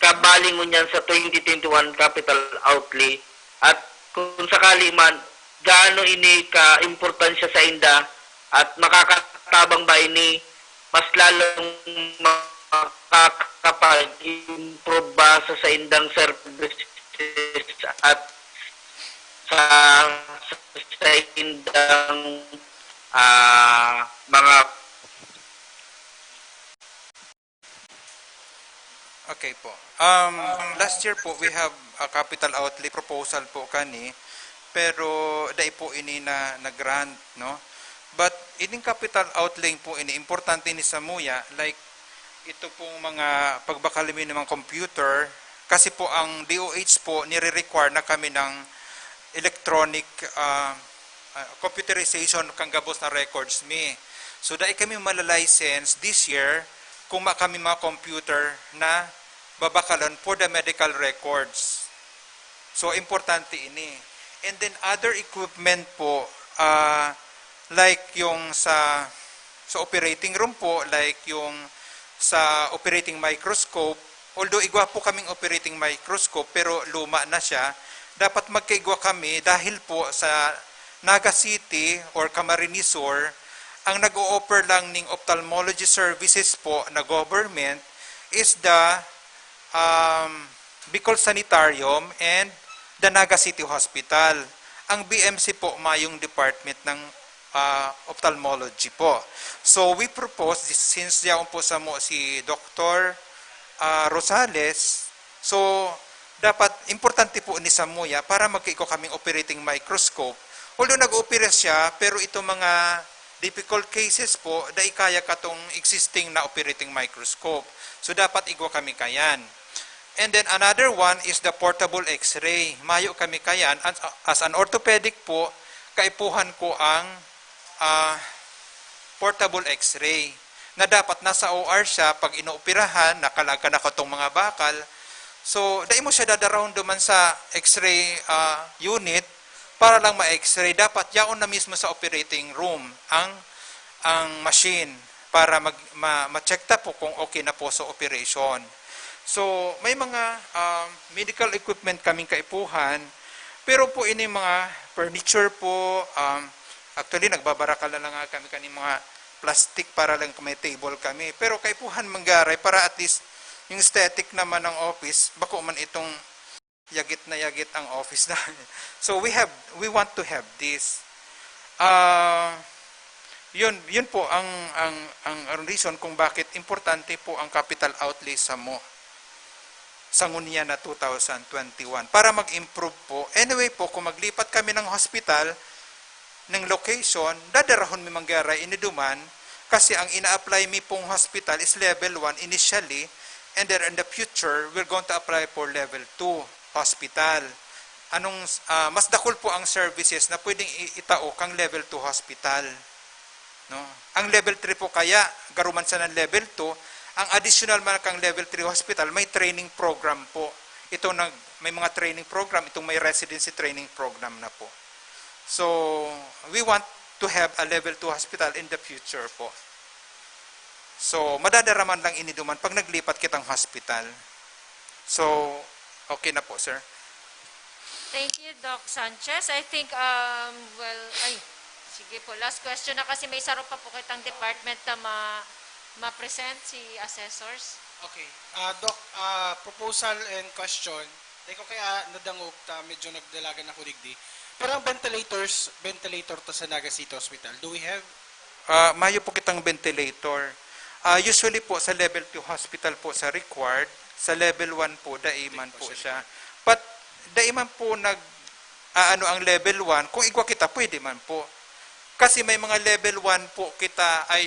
kabali ngunyan sa twenty twenty-one capital outlay? At kung sakali man, gaano ini ka-importansya sa inda at makakatabang ba ini mas lalong makakapag-improve ba sa saindang services at sa, sa saindang, ah, mga Okay po. Um, last year po, we have a capital outlay proposal po kani, pero dai po ini na, na-grant, no? But ining capital outlay po ini, importante ni samuya, like ito pong mga pagbakal mi ng mga computer, kasi po ang D O H po, nire-require na kami ng electronic, ah, ah, computerization kan gabos na records mi. So, dai kami mala-license this year kung ma kami mga computer na babakalon for the medical records. So, importante ini. And then, other equipment po, ah, like yung sa, sa operating room po, like yung sa operating microscope, although igwa po kaming operating microscope, pero luma na siya, dapat magkaigwa kami dahil po sa Naga City or Camarines Sur, ang nag-o-offer lang ning ophthalmology services po na government is the, um, Bicol Sanitarium and the Naga City Hospital. Ang B M C po mayong department ng, ah, ophthalmology po. So, we propose, this, since yaon po samo si Doktor, ah, Rosales, so, dapat importante po ni samuya para magkaigwa kaming operating microscope. Although nag-oopera siya, pero itong mga difficult cases po, dai kaya katong existing na operating microscope. So, dapat igwa kami kayan. And then another one is the portable X-ray. Mayo kami kayan. As, as an orthopedic po, kaipuhan ko ang, ah, portable X-ray na dapat nasa O R siya pag inooperahan, nakalaga na katong mga bakal. So, dai mo siya dadarahon duman sa X-ray, ah, unit para lang ma-X-ray. Dapat yaon na mismo sa operating room ang, ang machine para mag, ma, ma-check ta po kung okay na po sa operation. So, may mga, um, medical equipment kaming kaipuhan, pero po ini mga furniture po, um, actually, nagbabarakal na lang nga kami kaning mga plastic para lang may table kami. Pero kaipuhan manggaray para at least yung aesthetic naman ng office, bako man itong yagit na yagit ang office namin. So, we have, we want to have this. Ah, yun, yun po ang, ang, ang reason kung bakit importante po ang capital outlay samo sa ngunyan na two thousand twenty-one para mag-improve po. Anyway po, kung maglipat kami ng hospital, ng location, dadarahon mi manggaray ini duman, kasi ang ina-apply mi pong hospital is level one initially, and then in the future, we're going to apply for level two hospital. Anong, ah, mas dakul po ang services na pwedeng i, itao kang level two hospital, no? Ang level three po kaya, garuman sa ng level two, ang additional man kang level three hospital, may training program po. Ito nag, may mga training program, itong may residency training program na po. So, we want to have a level two hospital in the future po. So, madadaraman lang ini duman pag naglipat kitang hospital. So, okay na po, sir. Thank you, Doc Sanchez. I think, um, well, ay, sige po, last question na kasi may saro pa po kitang department na ma, ma-present si assessors. Okay. Ah, Doc, ah, proposal and question. Di ko kaya nadangog ta, medyo nagdalagan ako digdi. Pero ang ventilators, ventilator ta sa Naga City Hospital. Do we have? Ah, mayo po kitang ventilator. Ah, usually po sa level two hospital po sa required, sa level one po daiman po siya. But daiman po nag aano ang level one, kung igwa kita pwede man po. Kasi may mga level one po kita ay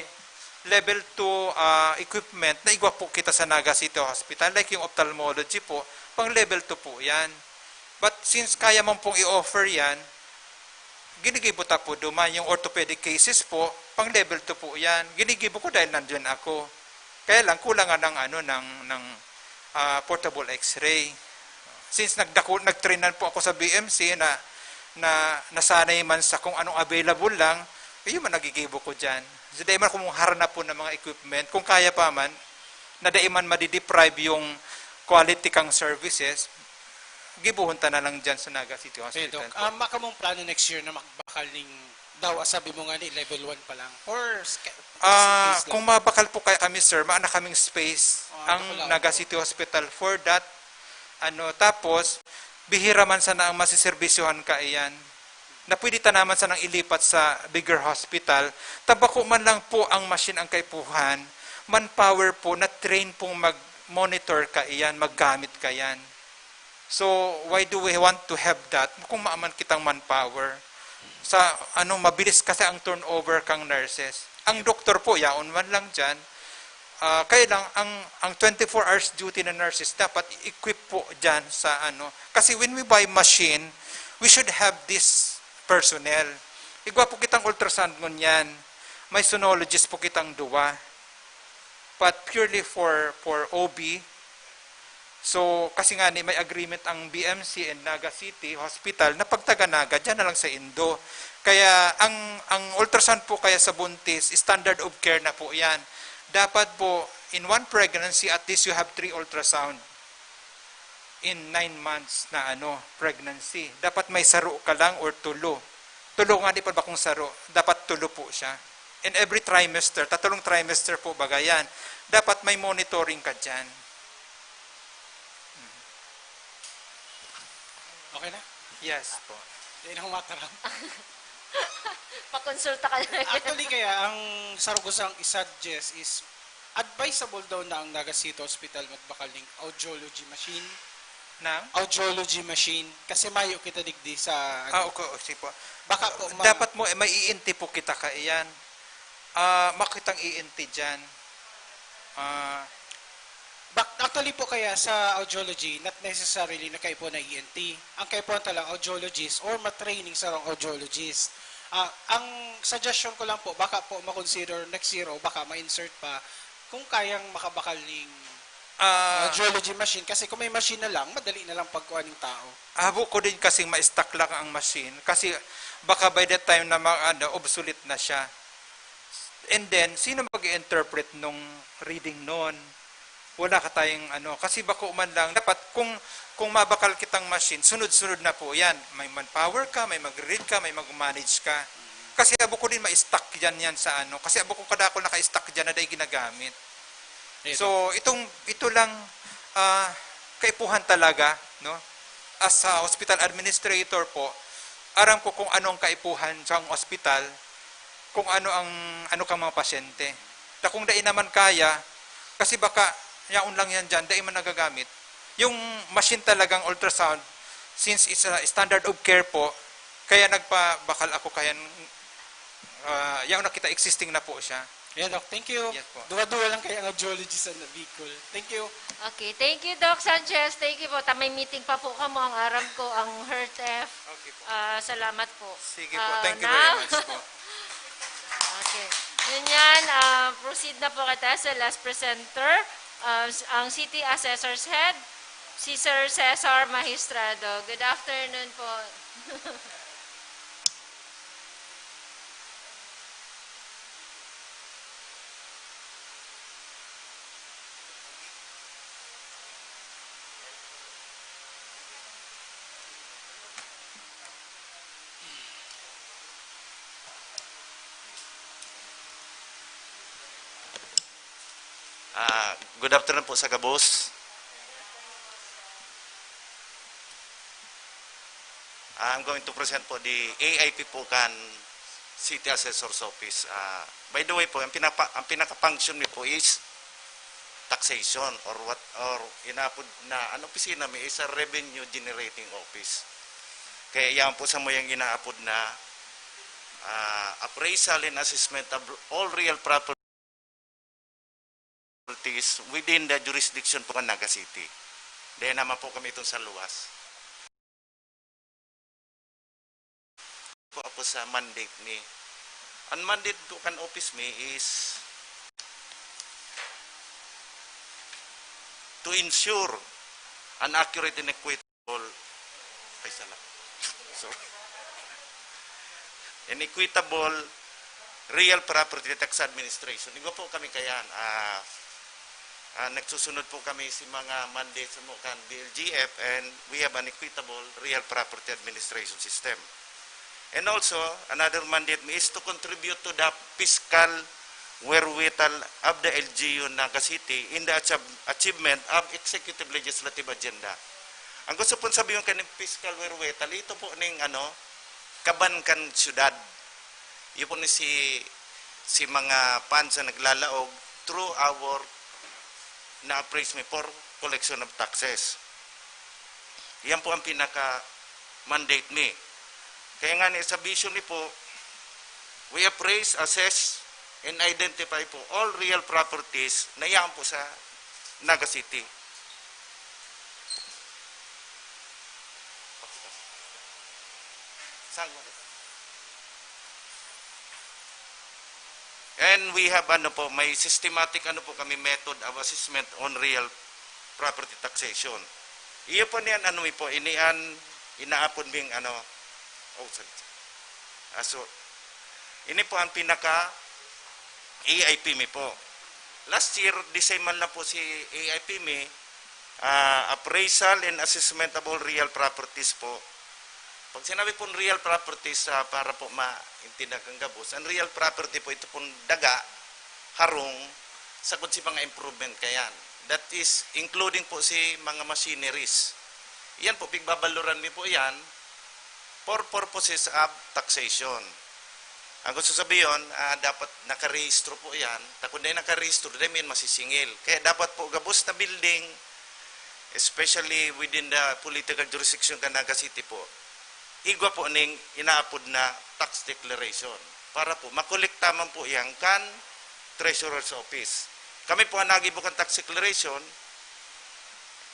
level two ah, equipment na igwa po kita sa Naga City Hospital, like yung ophthalmology po, pang level two po yan. But since kaya man pong i-offer yan, ginigibo ta po duman. Yung orthopedic cases po, pang level two po yan. Ginigibo ko dahil nandyan ako. Kaya lang, kulang nga ng, ano, ng, ng ah, portable x-ray. Since nagdako, nagtrain na po ako sa B M C na, na nasanay man sa kung anong available lang, yun man nagigibo ko dyan. So, dahil man kung harap po ng mga equipment, kung kaya pa man, na dai man madideprive yung quality kang services, gibuhon ta na lang dyan sa Naga City Hospital. Hey, Doc, um, maka mong plano next year na makbakal ning daw, ah, sabi mo nga ni level one pa lang? Or ska- Ah, case lang? Kung mabakal po kaya kami, sir, maana kaming space Ah, ang Naga City Hospital for that. Ano, tapos, bihira man sana ang masiservisyohan kaiyan. na pwede ta naman sanang ilipat sa bigger hospital, ta bako man lang po ang machine ang kaipuhan, manpower po, na-train pong mag-monitor kaiyan, maggamit kaiyan. So, why do we want to have that kung maaman kitang manpower? Sa ano, mabilis kasi ang turnover kang nurses. Ang doktor po, yaon man lang diyan. Ah, kaya lang, ang, ang twenty-four hours duty na nurses, dapat equip po diyan sa ano. Kasi when we buy machine, we should have this personnel. Igwa po kitang ultrasound ngunyan. May sonologist po kitang duwa. But purely for, for O B. So, kasi nga ni may agreement ang B M C and Naga City Hospital na pagtaga Naga, diyan na lang sa Indo. Kaya ang, ang ultrasound po kaya sa buntis, standard of care na po yan. Dapat po, in one pregnancy, at least you have three ultrasound in nine months na ano, pregnancy. Dapat may saro ka lang or tulo. Tulo nga, di pa ba kung saro? Dapat tulo po siya. In every trimester, tatlong trimester po baga yan. Dapat may monitoring ka dyan. Okay na? Yes po. Di na humatarang. Pakonsulta ka na. Actually, kaya ang sarugos ang i-suggest is advisable daw na ang Naga City Hospital magbakal ning audiology machine. Nang? Audiology machine. Kasi mayo kita digdi sa... Ah, okay. Sige po. Baka po ma- Dapat mo, eh, may E N T po kita kaiyan. Ah, makitang E N T dyan. Ah, Bak- actually po kaya sa audiology, not necessarily na kaipuhan na E N T. Ang kaipuhan talang audiologist or matraining sa audiologist. Ah, ang suggestion ko lang po, baka po makonsider next year o baka ma-insert pa kung kayang makabakal ning ah, audiology machine. Kasi kung may machine na lang, madali na lang pagkuha ng tao. Habo ko din kasing ma-stock lang ang machine kasi baka by the time na ma- ano, obsolete na siya. And then, sino mag-interpret nung reading noon? Wala ka tayong ano, kasi bako man lang, dapat kung, kung mabakal kitang machine, sunod-sunod na po yan. May manpower ka, may mag-read ka, may mag-manage ka. Kasi abo ko din ma-stock yan, yan sa ano. Kasi abo ko kadakol naka-stock dyan na dahil ginagamit. Ito. So, itong, ito lang, ah, kaipuhan talaga, no? As a hospital administrator po, aram ko kung anong kaipuhan sa ospital, kung ano ang, ano kang mga pasyente. Na kung dai naman kaya, kasi baka, yaon lang yan dyan, dai man nagagamit. Yung machine talagang ultrasound, since it's a standard of care po, kaya nagpabakal ako kaya, ah, yaon na kita, existing na po siya. Yeah, Doc. Thank you. Yes po. Duwa-duwa lang kaya ang audiologist sa Bicol. Thank you. Okay, thank you, Doc Sanchez. Thank you po. Ta may meeting pa po kamo, ang aram ko, ang HERTF. Okay po. Ah, salamat po. Sige po. Ah, Thank you now- very much po. Okay. Yun yan, ah, proceed na po kita sa last presenter, ah, s- ang City Assessor's Head, si Sir Cesar Magistrado. Good afternoon po. Ah, good afternoon po sa gabos. Ah, I'm going to present po the A I P po kan City Assessor's Office. Ah, by the way po, ang, pinapa, ang pinaka-function mi po is taxation or what or inaapod na ang opisina mi is a revenue generating office. Kaya yan po sa mo yung inaapod na ah, appraisal and assessment of all real properties within the jurisdiction po ng Naga City. Dahil naman po kami itong sa luwas. Po ako sa mandate ni. Ang mandate ko kan office mi is to ensure an accurate and equitable, ay, sala. So, an equitable real property tax administration. Igwa po kami kayan. Ah, ah, nagsusunod po kami sa mga mandates mo kan D L G F, and we have an equitable real property administration system. And also, another mandate mi is to contribute to the fiscal wherewithal of the L G U Naga City in the achiev- achievement of executive legislative agenda. Ang gusto pong sabihin kaning fiscal wherewithal, ito po ning ano, kaban kan syudad. Iyo po ni si, si mga funds na naglalaog through our na-appraise mi for collection of taxes. Yan po ang pinaka-mandate mi. Kaya nga ni sa vision ni po, we appraise, assess, and identify po all real properties na yan po sa Naga City. Saan mo? And we have, ano po, may systematic, ano po kami, method of assessment on real property taxation. Iyo po niyan, ano mi po, ini an inaapod ming, ano, oh, sorry. Ah, so, ini po ang pinaka A I P mi po. Last year, the same man lang po si A I P mi, ah, appraisal and assessment of all real properties po. Pag sinabi pong real properties, ah, para po maintindihan kan gabos, ang real property po, ito pong daga, harong, sagkod si mga improvement kayan. That is including po si mga machineries. Yan po, pigbabaloran mi po yan for purposes of taxation. Ang gusto sabihin, ah, dapat nakarehistro po yan. Ta kun di nakarehistro, di man masisingil. Kaya dapat po gabos na building, especially within the political jurisdiction kan Naga City po, igwa po ning inaapod na tax declaration para po makolekta man po yan kan Treasurer's Office. Kami po ang nagibo kan tax declaration,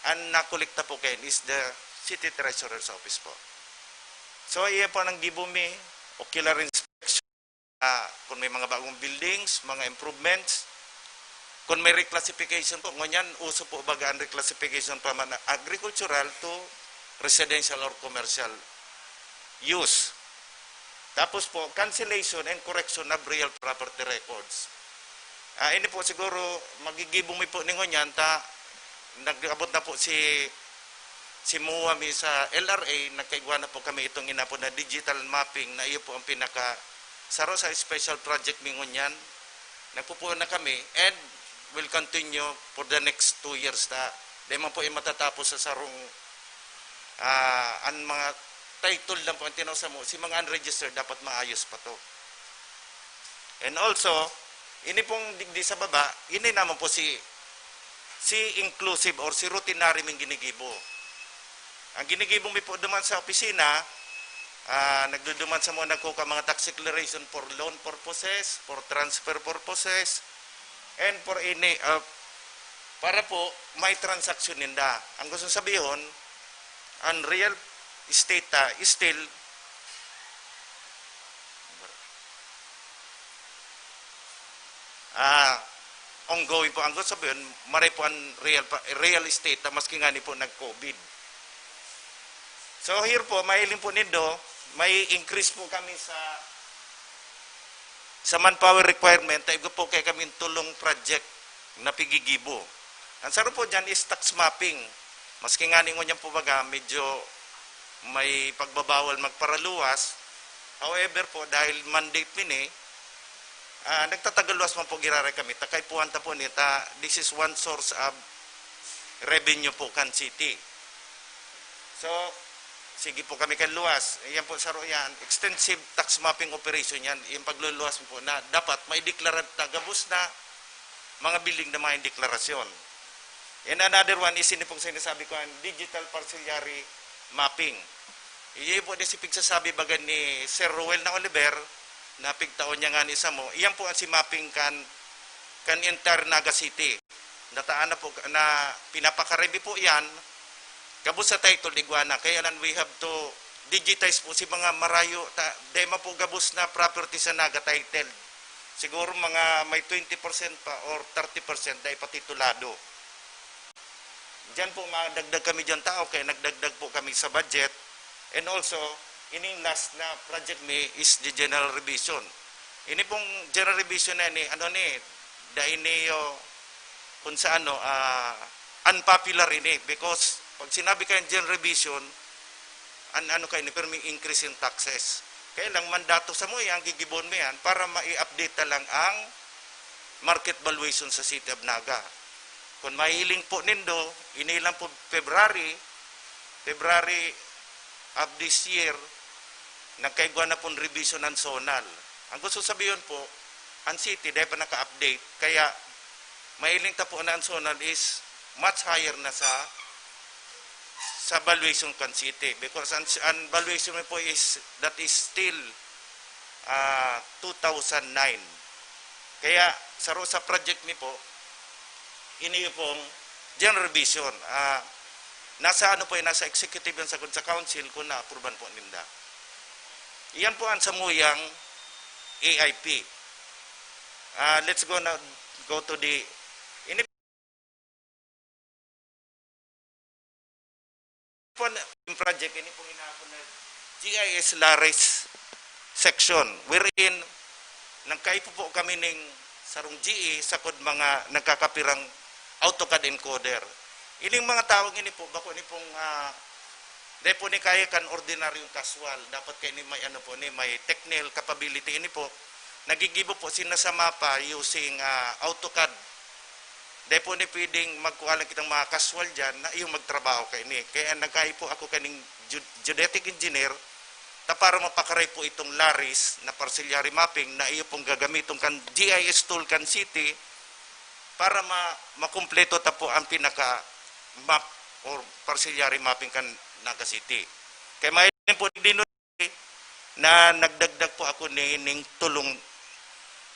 ang nakolekta po kayan is the City Treasurer's Office po. So, iyan po nang gibo mi, ocular inspection, ah, kung may mga bagong buildings, mga improvements, kung may reclassification po, ngunyan, uso po baga ang reclassification from an agricultural to residential or commercial use. Tapos po, cancellation and correction of real property records. Ah, ini po siguro, magigibo mi po ni ngunyan, ta nag-abot na po si, si MOA mi sa L R A, nagkaigwa na po kami itong inapod na digital mapping, na iyo po ang pinaka, saro sa special project mi ngunyan. Nagpupuno na kami and will continue for the next two years ta. Di man po yung matatapos sa sarong, ah, ang mga title lang po ang tinaw sa mo, si mga unregistered dapat maayos pa to. And also, ini pong digdi sa baba, ini naman po si, si inclusive or si routinary ming ginigibo. Ang ginigibo mi po duman sa opisina, ah, nagduduman sa mga nagkukuha mga tax declaration for loan purposes, for transfer purposes, and for any, ah, para po may transaksyon ninda. Ang gusto sabihon, ang real estate ta is still, ah, ongoing po. Ang gusto sabihin, maray po ang real pa, real estate ta maski ngani po nag-COVID. So, here po, mahiling po nindo, may increase po kami sa, sa manpower requirement, ta igwa po kaya kami tulong project na pigigibo. Ang saro po dyan is tax mapping. Maski ngani ngunyan po baga, medyo may pagbabawal magparaluwas. However po, dahil mandate mi ni, ah, nagtatagaluwas man po giraray kami. Ta kaipuhan ta po ni, ta this is one source of revenue po kan city. So, sige po kami kan luwas. Yan po, saro yan. Extensive tax mapping operation yan. Yung pagluluwas mo po na dapat may deklarad ta gabos na mga building na may deklarasyon. And another one is ini pong sinasabi ko, ang digital parcellary mapping. Iyo po di si pigsasabi baga ni Sir Roel na Oliver, na pigtaon niya nga ni samo. Iyan po ang si mapping kan, kan entire Naga City. Nataan na po, na pinapakarebi po yan. Gabos sa title, igwa na. Kaya lang we have to digitize po si mga marayo. Ta, dema po gabos na property sa Naga titled. Siguro mga may twenty percent pa or thirty percent na ipatitulado. Diyan po madagdag kami diyan tao, kaya nagdagdag po kami sa budget. And also, ining last na project mi is the general revision. Ini pong general revision na ni, ano ni, dai niyo kung sa ano, ah, unpopular ini because pag sinabi kayo general revision, an ano kayo ni, pero may increase in taxes. Kaya lang, mandato sa mo yan, gigibon mo yan para ma-update ta lang ang market valuation sa City of Naga. Kung mahiling po nindo, ini lang po February, February of this year, Nagkaigwa na pong revision ang zonal. Ang gusto sabihin po, ang city, dahil pa naka-update, kaya mahiling ta po na ang zonal is much higher na sa sa valuation kan city. Because ang, ang valuation mo po is, that is still ah, two thousand nine. Kaya saro sa project mi po, ini pong general revision. Ah, nasa ano po yan, nasa executive yan sa, sa council kung na-approvean po ninda. Iyan po ang samuyang A I P. Ah, let's go na, go to the, ini po na, yung project, ini pong inaapod na G I S Laris section, wherein nagkaipo po kami ning sarong G E, sakod mga nagkakapirang AutoCAD encoder. Ining mga taong ini po, bako ni pong, ah, dai po ni kaya kan ordinaryong casual. Dapat kay ni may ano po, ni may technical capability ini po. Nagigibo po sina sa mapa using, ah, AutoCAD. Dai po ni pwedeng magkuha lang kitang mga casual diyan na iyo magtrabaho kaini. Kaya nagkaipo ako kaning geo-, geodetic engineer ta para mapakaray po itong Laris na parcellary mapping na iyo pong gagamiton kan G I S tool kan city para ma-, makumpleto ta po ang pinaka map or parcellary mapping kan Naga City. Kaya mahiling po din na nagdagdag po ako ni, ning tulong,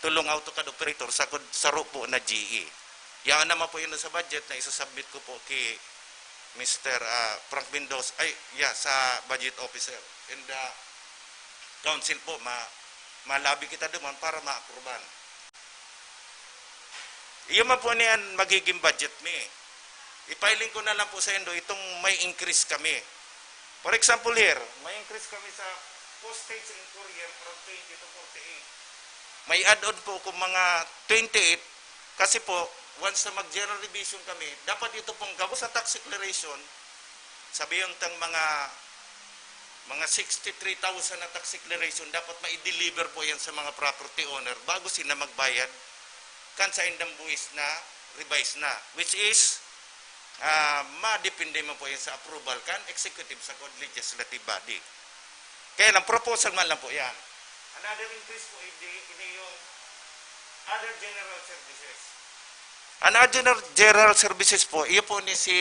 tulong AutoCAD operator sa kud-, saro po na G E. Yan naman po yun sa budget na isasubmit ko po kay Mister, ah, Frank Mendoza, ay, yeah, sa budget officer. And, ah, council po, ma-, malabi kita duman para ma-approvean. Iyo man po niyan magiging budget mi. Ipahiling ko na lang po sa indo itong may increase kami. For example here, may increase kami sa postage and courier from twenty to forty-eight. May add-on po kung mga twenty-eight kasi po, once na mag-general revision kami, dapat ito pong gabos sa tax declaration, sabihin tang mga, mga sixty-three thousand na tax declaration, dapat ma-deliver po yan sa mga property owner bago sila magbayad kan sa indang buwis na revise na, which is, ah, madepende man po yan sa approval kan executive sa legislative body. Kaya lang, proposal man lang po yan. Another increase po, hindi, hindi yung other general services. Ang other general services po, iyo po ni si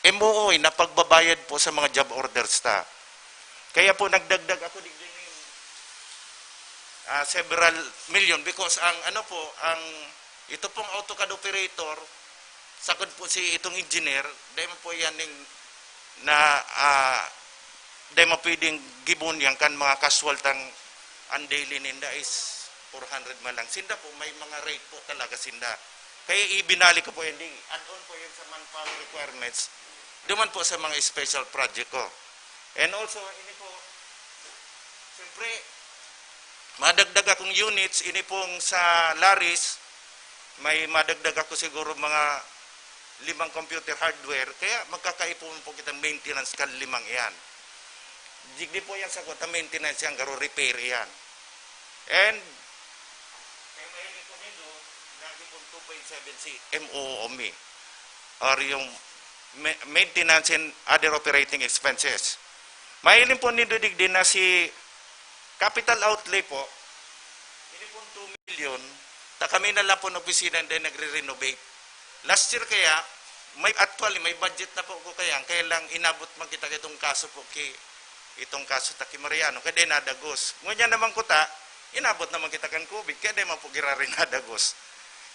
M O O na pagbabayad po sa mga job orders ta. Kaya po nagdagdag ako digdi ning, ah, several million because ang ano po, ang ito pong AutoCAD operator, sakod po si itong engineer, dai man po yan ning na, ah, dai man pwedeng gibon yan kan mga casual tang ang daily ninda is four hundred man lang. Sinda po, may mga rate po talaga sinda. Kaya ibinalik ko po yan, di, add-on po yan sa manpower requirements. Duman po sa mga special project ko. And also, ini po, siyempre, madagdag akong units, ini pong sa Laris, may madagdag ako siguro mga limang computer hardware, kaya magkakaipon po kitang maintenance kan limang iyan. Digdi po yan sa kuta, maintenance yan, garo repair yan. And, kaya mahiling ko nindo, lagi pong two point seven si M O O mi. Or yung ma-, maintenance and other operating expenses. Mahiling po nindo digdi na si capital outlay po, ini pong two million, ta kami na lang po ng opisina and then nagre-renovate. Last year kaya, may, actually, may budget na po ko kaya, kaya lang inabot man kita itong kaso po ki, itong kaso ta ki Mariano, kaya di nadagos. Ngunyan naman ko ta, inabot naman kita kan COVID, kaya di man po girarin nadagos.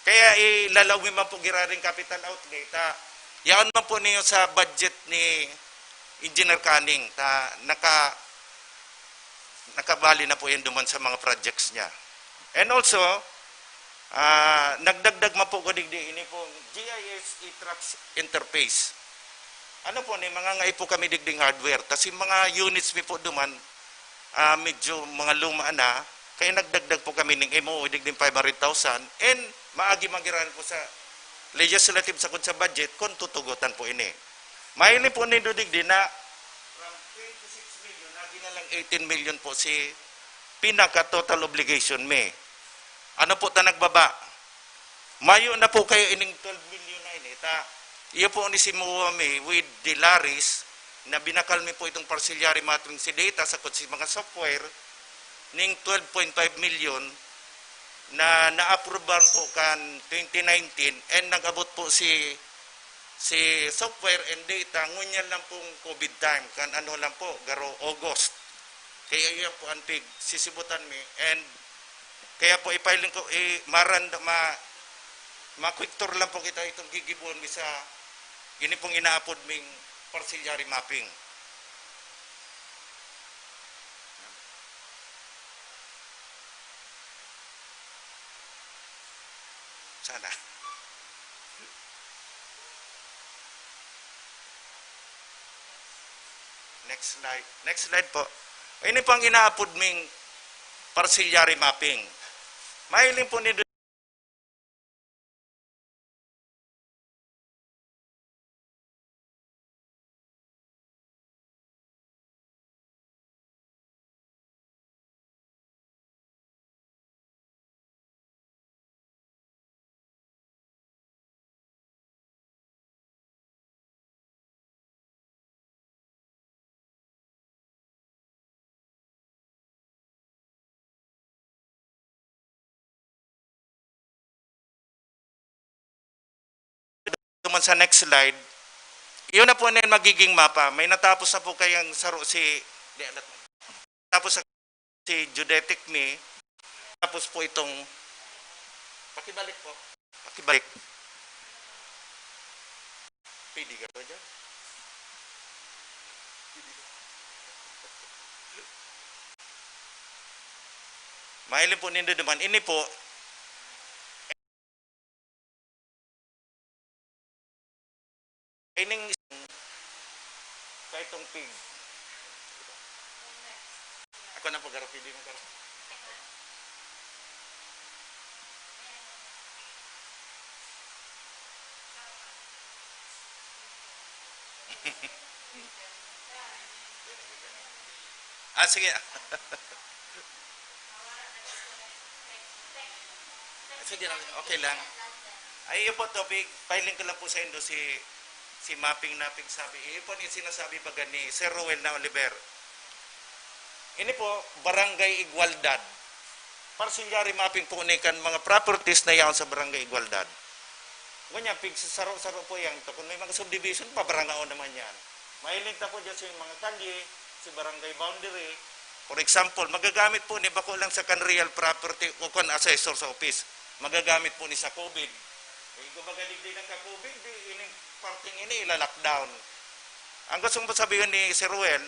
Kaya ilalaw mi man po girarin capital outlay ta. Yaon man po niyo sa budget ni Engineer Canning, ta naka, nakabali na po yan duman sa mga projects niya. And also, ah, nagdagdag man po ko digdi, ini pong G I S e-Trax interface. Ano po ni, mga ngai po kami digding hardware. Kasi mga units mi po duman, ah, medyo mga luma na, kaya nagdagdag po kami ning M O O digding five hundred thousand, and maagi man girarin po sa legislative sakod sa budget kung tutugotan po ini. Mahiling po nindo digdi na from twenty-six million, nagin na lang eighteen million po si pinaka total obligation mi. Ano po ta nagbaba? Mayo na po kayo ining twelve million na ini, ta iyo po ni si Muwa mi with the Laris, na binakal mi po itong Parcellary Mapping si data sa kutsi mga software ning twelve point five million na naaprubahan po kan twenty nineteen and nag-abot po si si software and data ngunyan lang pong COVID time, kan ano lang po, garo August. Kaya yan po ang pig sisibutan mi and kaya po ipahiling ko, eh, maran-, ma-, ma-quick tour lang po kita itong gigibuan mi sa ini pong inaapod ming parcellary mapping. Sana. Next slide. Next slide po. Ini po ang inaapod ming parcellary mapping. Mahiling po ni Naman sa next slide, yun na po na yung magiging mapa. May natapos na po kayang saro si, di, alat-, tapos sa si geodetic mi, tapos po itong, pakibalik po, pakibalik. Pwede ka ba dyan? Mahiling po nindo naman, ini po, ining sa itong pig. Ako na po, garo, pwede mo, garo. Ah, sige. Sige lang, okay lang. Ay, iyo po, topic, filing ko lang po sa indo si, si Mapping na pigsabi. Iyo po ni sinasabi baga ni Sir Ruel na Oliver. Ini po, Barangay Igualdad. Parcellary mapping po ni kan mga properties na yaon sa Barangay Igualdad. Ngunyan, pigsasaro-saro po yan. Kung may mga subdivision, pabarangaon naman yan. Mahiling ta po dyan sa mga kalye, sa barangay boundary. For example, magagamit po ni bako lang sa kan real property o kan assessor sa office. Magagamit po ni sa COVID. Eh, kumbaga, digdi nagka-COVID, di ining parting ini ila-lockdown. Ang gusto ko sabihin ni Sir Ruel,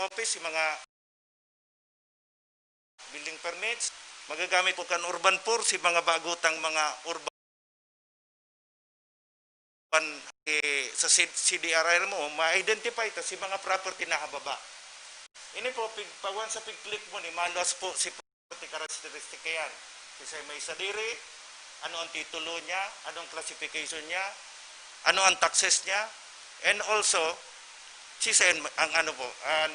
office, yung mga building permits, magagamit po kan urban poor, si mga bagutang mga urban, eh, sa C-, C D R R mo, ma-identify ta si mga property na hababa. Ini po, pig-, pag once sa pig-click mo ni, maluwas po si property characteristic yan. Kasi may sadiri, ano ang titulo niya, anong classification niya, ano ang taxes niya, and also, sisa ang, ang ano po, ang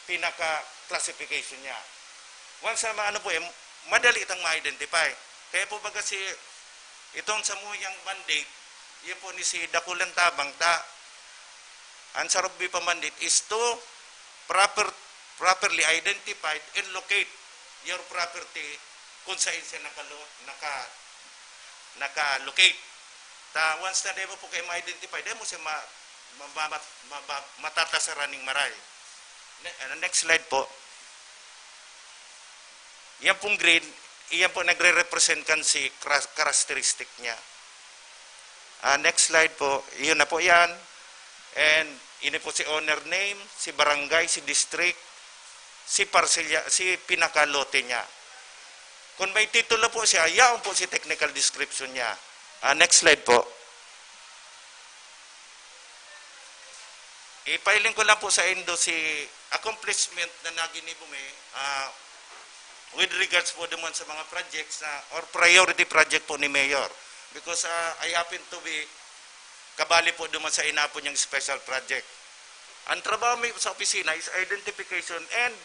pinaka-classification niya. Once na maano po, eh, madali itang ma-identify. Kaya po baga si, itong sa muyang mandate, yun po ni si Dakulang Tabang, ta, ang sarog mi pa mandate is to proper, properly identify and locate your property kung saan siya nakalo-, naka-, naka-locate. Ta, once na demo po kayo ma-identify, demo siya ma-, ma-, ma-, ma-, ma-, matatasaran ning maray. Ne-, ano, next slide po. Yan pong green, iyan po nagre-represent kan si kra-, characteristic niya. Ah, next slide po. Yun na po yan. And ini po si owner name, si barangay, si district, si parselya, si pinakalote niya. Kung may titulo po siya, yaon po si technical description niya. Ah, next slide po. Ipahiling ko lang po sa indo si accomplishment na naginibo mi, ah, with regards po duman sa mga projects na, or priority project po ni Mayor. Because, ah, I happen to be kabali po duman sa inaapod niyang special project. Ang trabaho mi sa opisina is identification and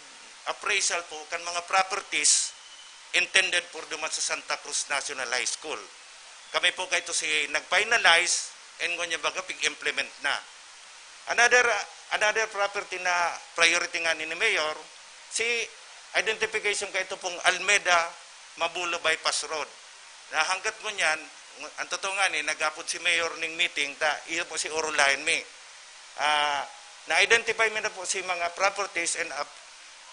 appraisal po kan mga properties intended for duman sa Santa Cruz National High School. Kami po kaito si nag-finalize and ngunyan baga pig-implement na. Another, another property na priority nga ni Mayor, si identification kaito pong Almeda Mabulo Bypass Road. Na hanggat ngunyan, ang totoo nga ni, nag-apod si Mayor ning meeting, ta, iyo po si Orolayan mi. Ah, na-identify mi na po si mga properties and ap-,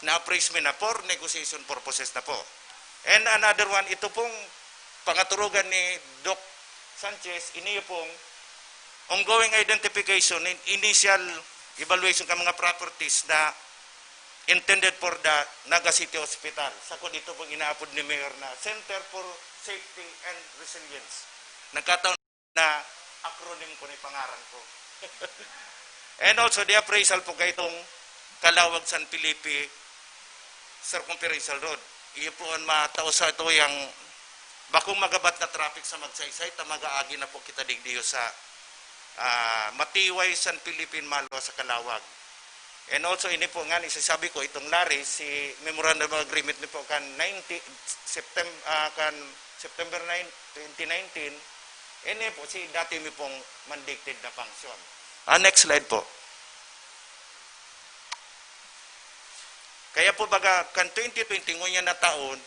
na-appraise mi na for negotiation purposes na po. And another one, ito pong pangaturugan ni Doc Sanchez, iniyo pong ongoing identification and initial evaluation ka mga properties na intended for the Naga City Hospital. Sa ko dito pong inaapod ni Mayor na Center for Safety and Resilience. Nagkataon na acronym ko na yung pangaran ko. And also, the appraisal po kay itong Calawag San Felipe Circumferential Road. Iyo po ang matao sa ito yung bakong magabat na traffic sa Magsaysay, ta mag-aagi na po kita digdiyo sa ah, Matiway, San Felipe, Malwa sa Calawag. And also, ini po nga, isasabi ko, itong Lares, si Memorandum of Agreement ni po kan nineteen, September, ah, kan September nine, twenty nineteen, ini po, si dati mi pong mandated na function. Ah, next slide po. Kaya po baga, kan twenty twenty, ngunyan na taon,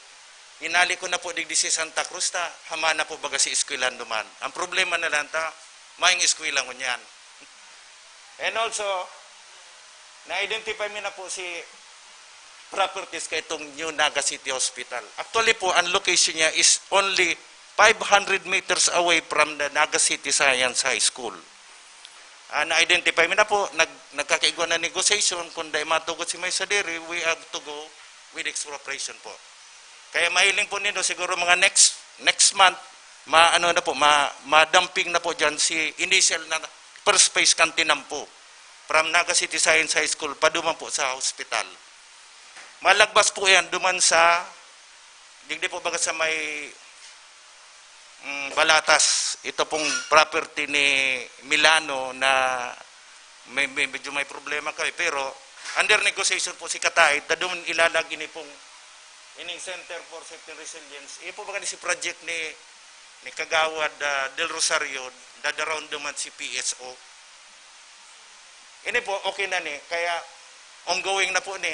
inali ko na po digdi si Santa Cruz ta, hama na po baga si eskwelahan duman. Ang problema na lang ta, maing eskwela ngunyan. And also, na-identify mi na po si properties kay itong New Naga City Hospital. Actually po, ang location niya is only five hundred meters away from the Naga City Science High School. Ah, na-identify mi na po, nag-, nagkakaigwa na negotiation, kung dai matugot si May Sadiri, we have to go with expropriation po. Kaya mahiling po nindo, siguro mga next, next month, ma-, ano na po, ma-, ma-dumping na po dyan si initial na first phase kan tinampo from Naga City Science High School, paduman po sa hospital. Malagbas po yan, duman sa, digdi po baga sa may, mm, Balatas, ito pong property ni Milano na may, may, medyo may problema kami, pero under negotiation po si Kataid, ta duman ilalag ini pong, ining Center for Safety and Resilience. Iyo po baga ni si project ni, ni Kagawad, ah, Del Rosario, dadaroon duman si P S O. Ini po, okay na ni. Kaya, ongoing na po ni.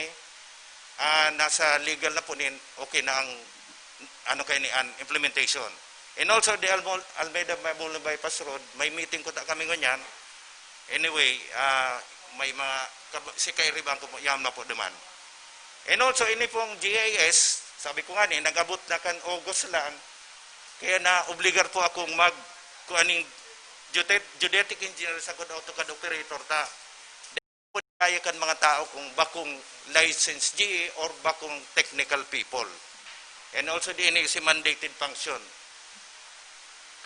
Ah, nasa legal na po ni. Okay na ang, ano kayo ni, an implementation. And also, the Almo-, Almeda Mabulo Bypass Road, may meeting ko ta kami ngunyan. Anyway, ah, may mga kab-, si Kyrie Bangko po, yan na po duman. And also, ini pong G I S, sabi ko nga ni, nag-abot na kan August lang, kaya na-obligar po akong mag, kung aning geodet-, geodetic engineer sa good AutoCAD operator ta. Di po kaya kan mga tao kung bakong licensed G E or bakong technical people. And also, di ini si mandated function.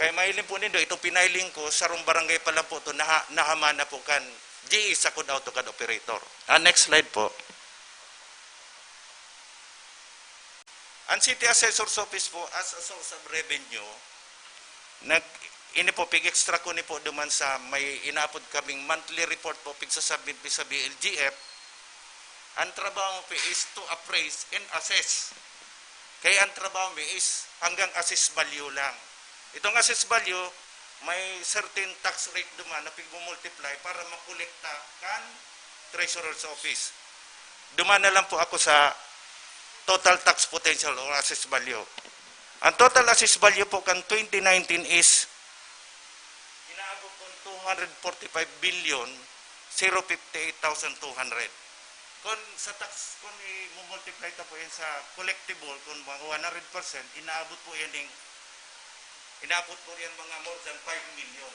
Kaya mahiling po nindo, itong piniling ko, sarong barangay pa lang po ito, naha-, nahama na po kan G E sa good AutoCAD operator. Ah, next slide po. Ang City Assessor's Office po, as a source of revenue, nag, ini po, pig-extra ko ni po duman sa may inaapod kaming monthly report po, pigsasubmit mi sa B L G F. Ang trabaho po is to appraise and assess. Kaya ang trabaho mi is hanggang assess value lang. Itong assess value, may certain tax rate duman na pigmumultiply para makolekta kan Treasurer's Office. Duman na lang po ako sa total tax potential or assess value. Ang total assess value po kan twenty nineteen is inaabot po two hundred forty-five billion, zero fifty-eight thousand two hundred. Kung sa tax, kung i-multiply ta po yan sa collectible, kung mga one hundred percent, inaabot po yan ng, inaabot po yan mga more than five million.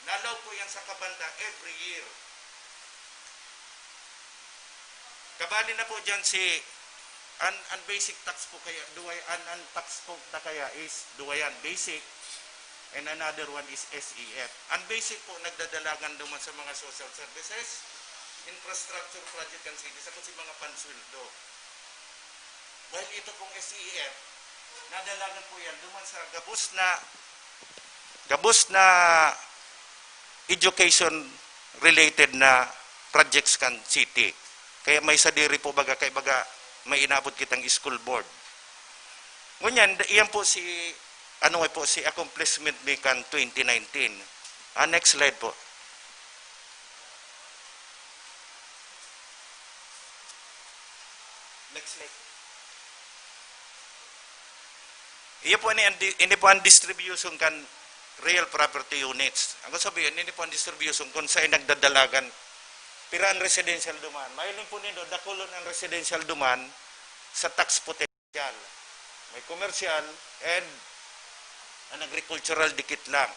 Nalaw po yan sa kabanda every year. Kabali na po dyan si, an, an basic tax po kaya, duway, an, an tax po na kaya is duway yan, basic, and another one is S E F. Ang basic po, nagdadalagan duman sa mga social services, infrastructure project kan city, sa kung si mga pansweldo. While ito pong S E F, nadalagan po yan duman sa gabos na, gabos na education related na projects kan city. Kaya may sadiri po baga, kay baga may inabot kitang school board. Ngunyan, iyan po si ano nga po, si accomplishment mi kan twenty nineteen. Ah, next slide po. Next slide. Iya po ini ang di-, ini po ang distribution kan real property units. Ang sabihin, ini po ang distribution kung saan nagdadalagan. Pira ang residential duman. Mahiling po nindo, dakulon ang residential duman sa tax potential. May commercial and an agricultural dikit lang.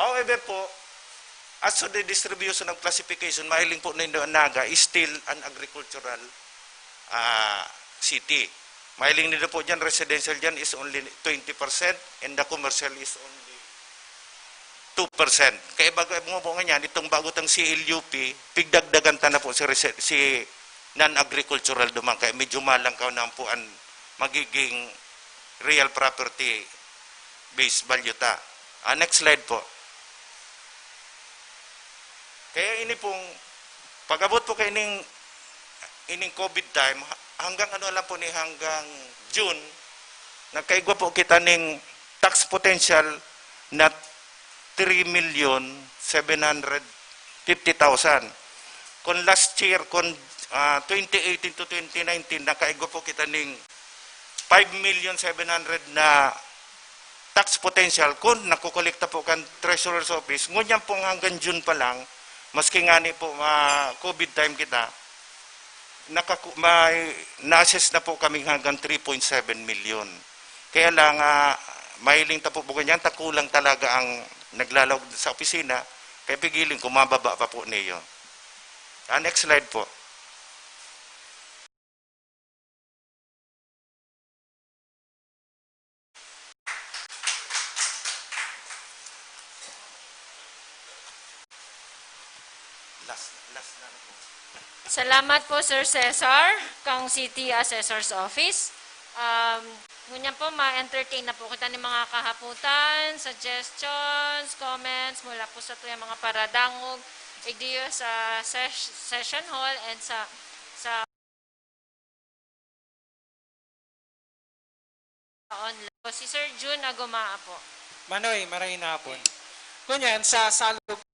However po, as to the distribution of classification, mahiling po nindo ang Naga is still an agricultural, ah, city. Mahiling nindo po dyan, residential dyan is only twenty percent and the commercial is only two percent. Kaya bago mo po nga niyan, itong bago tang C L U P, pigdagdagan ta na po si resi-, si non-agricultural duman. Kaya medyo malang ka na po ang magiging real property base value ta. Ah, next slide po. Kaya ini pong, pag-abot po kay ining, ining COVID time, ha-, hanggang ano lang po ni, hanggang June, nagkaigwa po kita ning tax potential na three million seven hundred fifty thousand. Kung last year, kung, ah, twenty eighteen to twenty nineteen, nakaigwa po kita ning five million seven hundred na tax potential kun nakokolekta po kan Treasurer's Office. Ngunyan pong hanggang June pa lang, maski ngani po, ah, COVID time kita, nakaku-, may na-assess na po kami hanggang three point seven million. Kaya lang, ah, mahiling ta po, bukan yan, ta kulang talaga ang naglalaog sa opisina, kaya pigiling ko, mababa pa po niyo. Ah, next slide po. Last, last na po. Salamat po, Sir Cesar, kang City Assessor's Office. Um, ngunyan po, ma-entertain na po kita ni mga kahapotan, suggestions, comments mula po sa tuyang mga paradangog, igdiyo sa ses-, session hall and sa, sa online. Si Sir Jun Agomaa po. Manoy, maray na hapon. Ngunyan, sa salog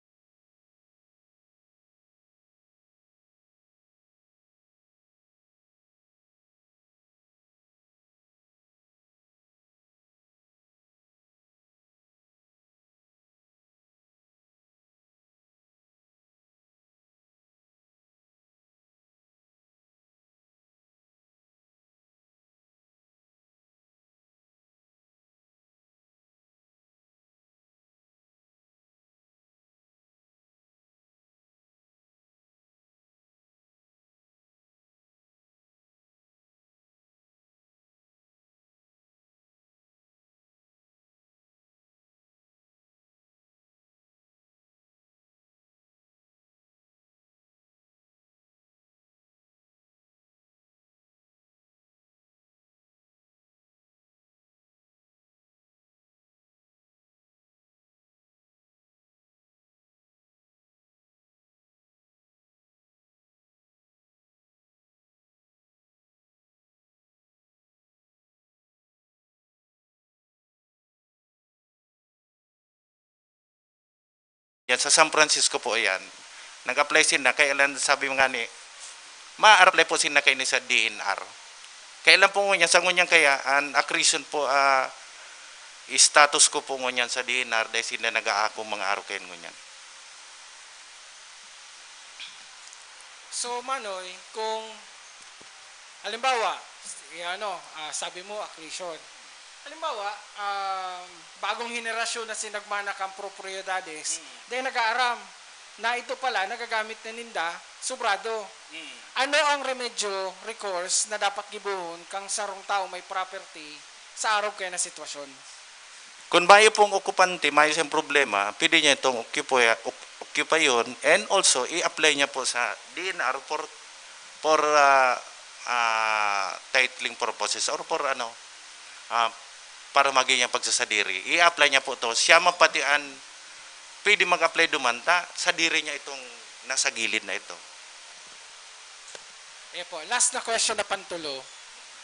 Yan, sa San Francisco po yan. Nag-apply sila, kaya lang sabi nga ni, ma-apply po sila kayo sa D N R. Kaya lang po ngunyan, sa ngunyan kaya, an accretion po, ah, status ko po ngunyan sa D N R, dahil sila nag-aako mga araw kayo ngunyan. So, Manoy, kung halimbawa, y-, ano, ah, sabi mo, accretion. Halimbawa, um, bagong henerasyon na sinagmana kan propiedades, Mm. dahil nag-aaram na ito pala, nagagamit na ninda, sobrado. Mm. Ano ang remedyo, recourse, na dapat gibohon kang sarong tao may property sa arog kaya na sitwasyon? Kung mayo pong okupante, mayo siyang problema, pwede niya itong occupy-, oc-, occupy yun, and also, i-apply niya po sa D N R for, for, ah, ah, titling purposes or for ano, ah, para maging yung pagsasadiri. I-apply niya po to. Siya man pati an pwede mag-apply duman ta, sadiri niya itong nasa gilid na ito. Ayan po, last na question na pantulo.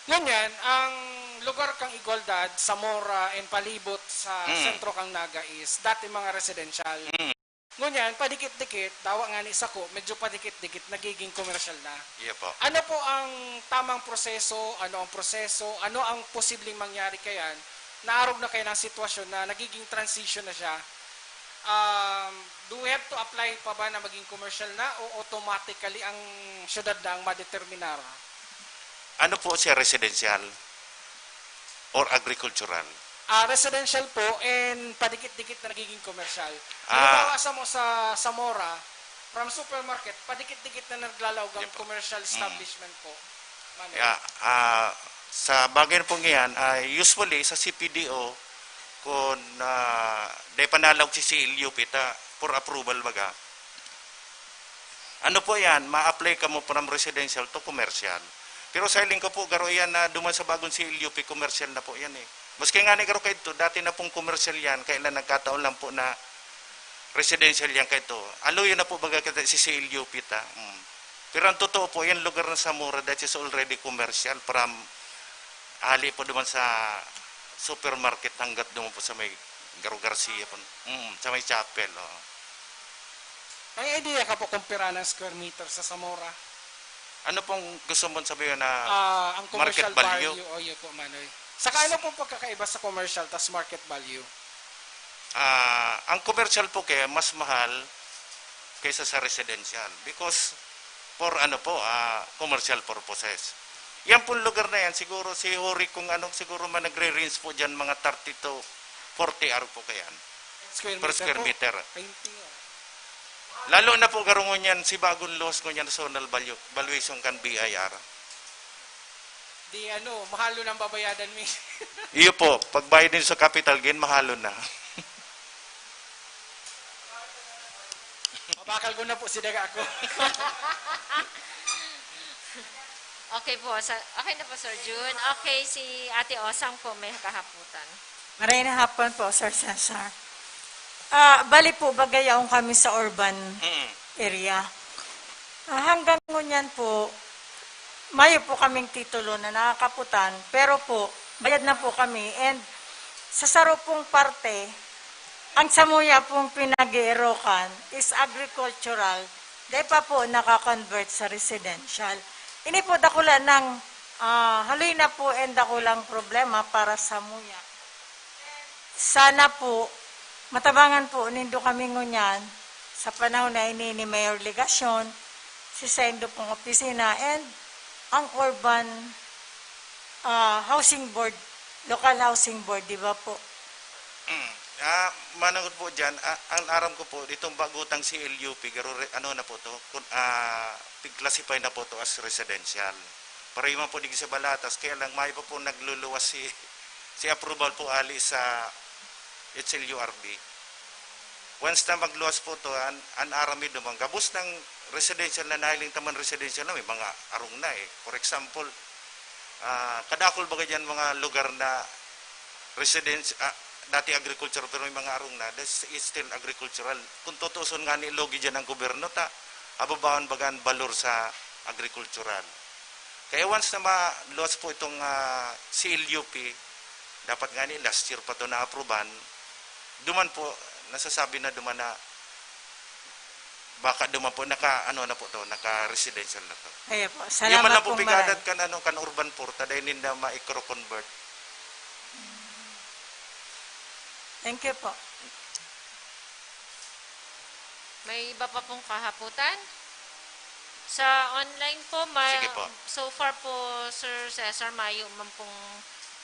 Ngunyan, ang lugar kang Igualdad, Zamora, and palibot sa Mm. sentro kang Naga is dati mga residential. Mm. Ngunyan, padikit-dikit, dawa nga ni sako, medyo padikit-dikit, nagiging komersyal na. Iya po. Ano po ang tamang proseso? Ano ang proseso? Ano ang posibleng mangyari kayan? Naarog na kayan ang sitwasyon na nagiging transition na siya. Um, do we have to apply pa ba na maging commercial na o automatically ang syudad na ang madeterminar? Ano po siya, residential or agricultural? Ah, residential po and padikit-dikit na nagiging commercial. Ah. Halimbawa sa mo sa Zamora, from supermarket, padikit-dikit na naglalaog ang Yep. commercial Mm. establishment po. Manoy. Yeah, ah, sa bagay na pong iyan, ah, usually sa C P D O, kung, ah, dai pa nalaog si C L U P ta, for approval baga. Ano po yan, ma-apply ka mo from residential to commercial. Pero sa hiling ko po, garo yan na duman sa bagong C L U P, commercial na po yan eh. Maski nga ni garo kaidto, dati na pong commercial yan, kailan nagkataon lang po na residential yan kaidto. Aluyo na po baga kita si C L U P ta. Mm. Pero ang totoo po, yan lugar na Zamora, that is already commercial from ali po duman sa supermarket hanggat duman po sa may Garo Garcia po. Mm, sa may chapel, oo. May idea ka po kung pira ng square meter sa Zamora? Ano pong gusto mong sabihin na Ah, ang market commercial value? value, oh, yun po, Manoy. Saka ano pong pagkakaiba sa commercial tas market value? Ah, ang commercial po kaya mas mahal kaysa sa residential because for ano po, ah, commercial purposes. Yan pong lugar na yan, siguro si Hori kung anong siguro man nagre-range po dyan, mga thirty to forty aro po kayan. Square Per square meter? meter. Painting, ah. Lalo na po garo ngunyan, si bagong laws ngunyan, zonal value, valuation kan B I R. Di ano, mahal nun ang babayadan mi. Iyo po, pagbayad ninyo sa capital gain, mahalon na. Mabakal ko na po si daga ako. Okay po, sa, okay na po, Sir Jun. Okay, si Ate Osang po may kahaputan. Maray na hapon po, Sir Cesar. Ah, bali po, bagayaon kami sa urban Mm. area. Ah, hanggang ngunyan po, mayo po kaming titulo na nakakaputan, pero po, bayad na po kami. And sa saro pong parte, ang samuya pong pinag-iirokan is agricultural. Dai pa po naka-convert sa residential. Ini po dakula ng, ah, haloy na po and dakulang problema para samuya. Sana po, matabangan po nindo kami ngunyan sa panahon na ini ni Mayor Legacion, si saindo pong opisina, and ang urban, ah, housing board, local housing board, di ba po? Mm. Ah, manangod po dyan, ah, ang aram ko po, itong bagutang C L U P, garo re-, ano na po to, kun-, ah, pig-classify na po to as residential. Pareho man po digdi sa Balatas, kaya lang may pa po nagluluwas si, si approval po ali sa H L U R B. Once na magluwas po to, an, an aram mi duman, gabos ng residential na nahiling taman residential na, may mga arong na eh. For example, ah, kadakol baga dyan mga lugar na residence, ah, dati agriculture, pero may mga arong na, this is still agricultural. Kung tutuuson nga ni, lugi dyan ang gobyerno, ta, ababaon baga ang balor sa agricultural. Kaya once na maluwas po itong, ah, C L U P, dapat nga ni last year pa to na-approvean, duman po, nasasabi na duman na baka duman po, naka, ano na po to, naka-residential na to. Kaya po, Yung man salamat lang po pong pigadat maray. kan, ano, kan urban poor, ta dai ninda maikro-convert. Thank you po. May iba pa pong kahaputan? Sa online po, may, Sige po. so far po, Sir Cesar, mayo man pong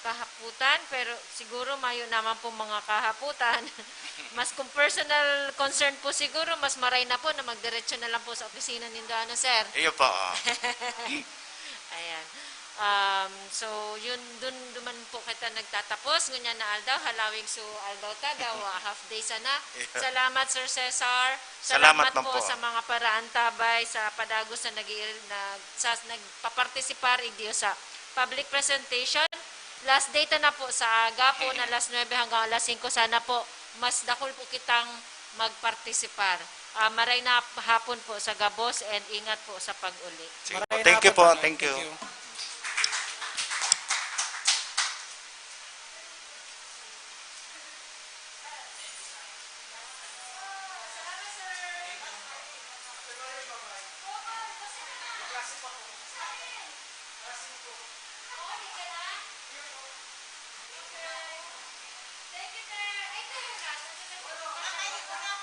kahaputan, pero siguro mayo naman pong mga kahaputan. Mas kung personal concern po siguro, mas maray na po na magdiretso na lang po sa opisina nindo, ano, sir? Iyo po, oh. Ayan. Um, so, yun, dun, duman po kita nagtatapos. Ngunyan na aldaw, halawig so aldaw ta, daw, ah, half day sana. Yeah. Salamat, Sir Cesar. Salamat Salamat man po po. sa mga paraantabay, sa padagos na nag-, nag-, sa, nagpapartisipar igdiyo sa public presentation. Last day ta na po sa aga po, Mm. na alas nuebe hanggang alas singko. Sana po, mas dakul po kitang magpartisipar. Ah, maray na hapon po sa gabos and ingat po sa pag-uli. Sige po. Maray na Thank you hapon, po. Manoy. Thank you. Thank you.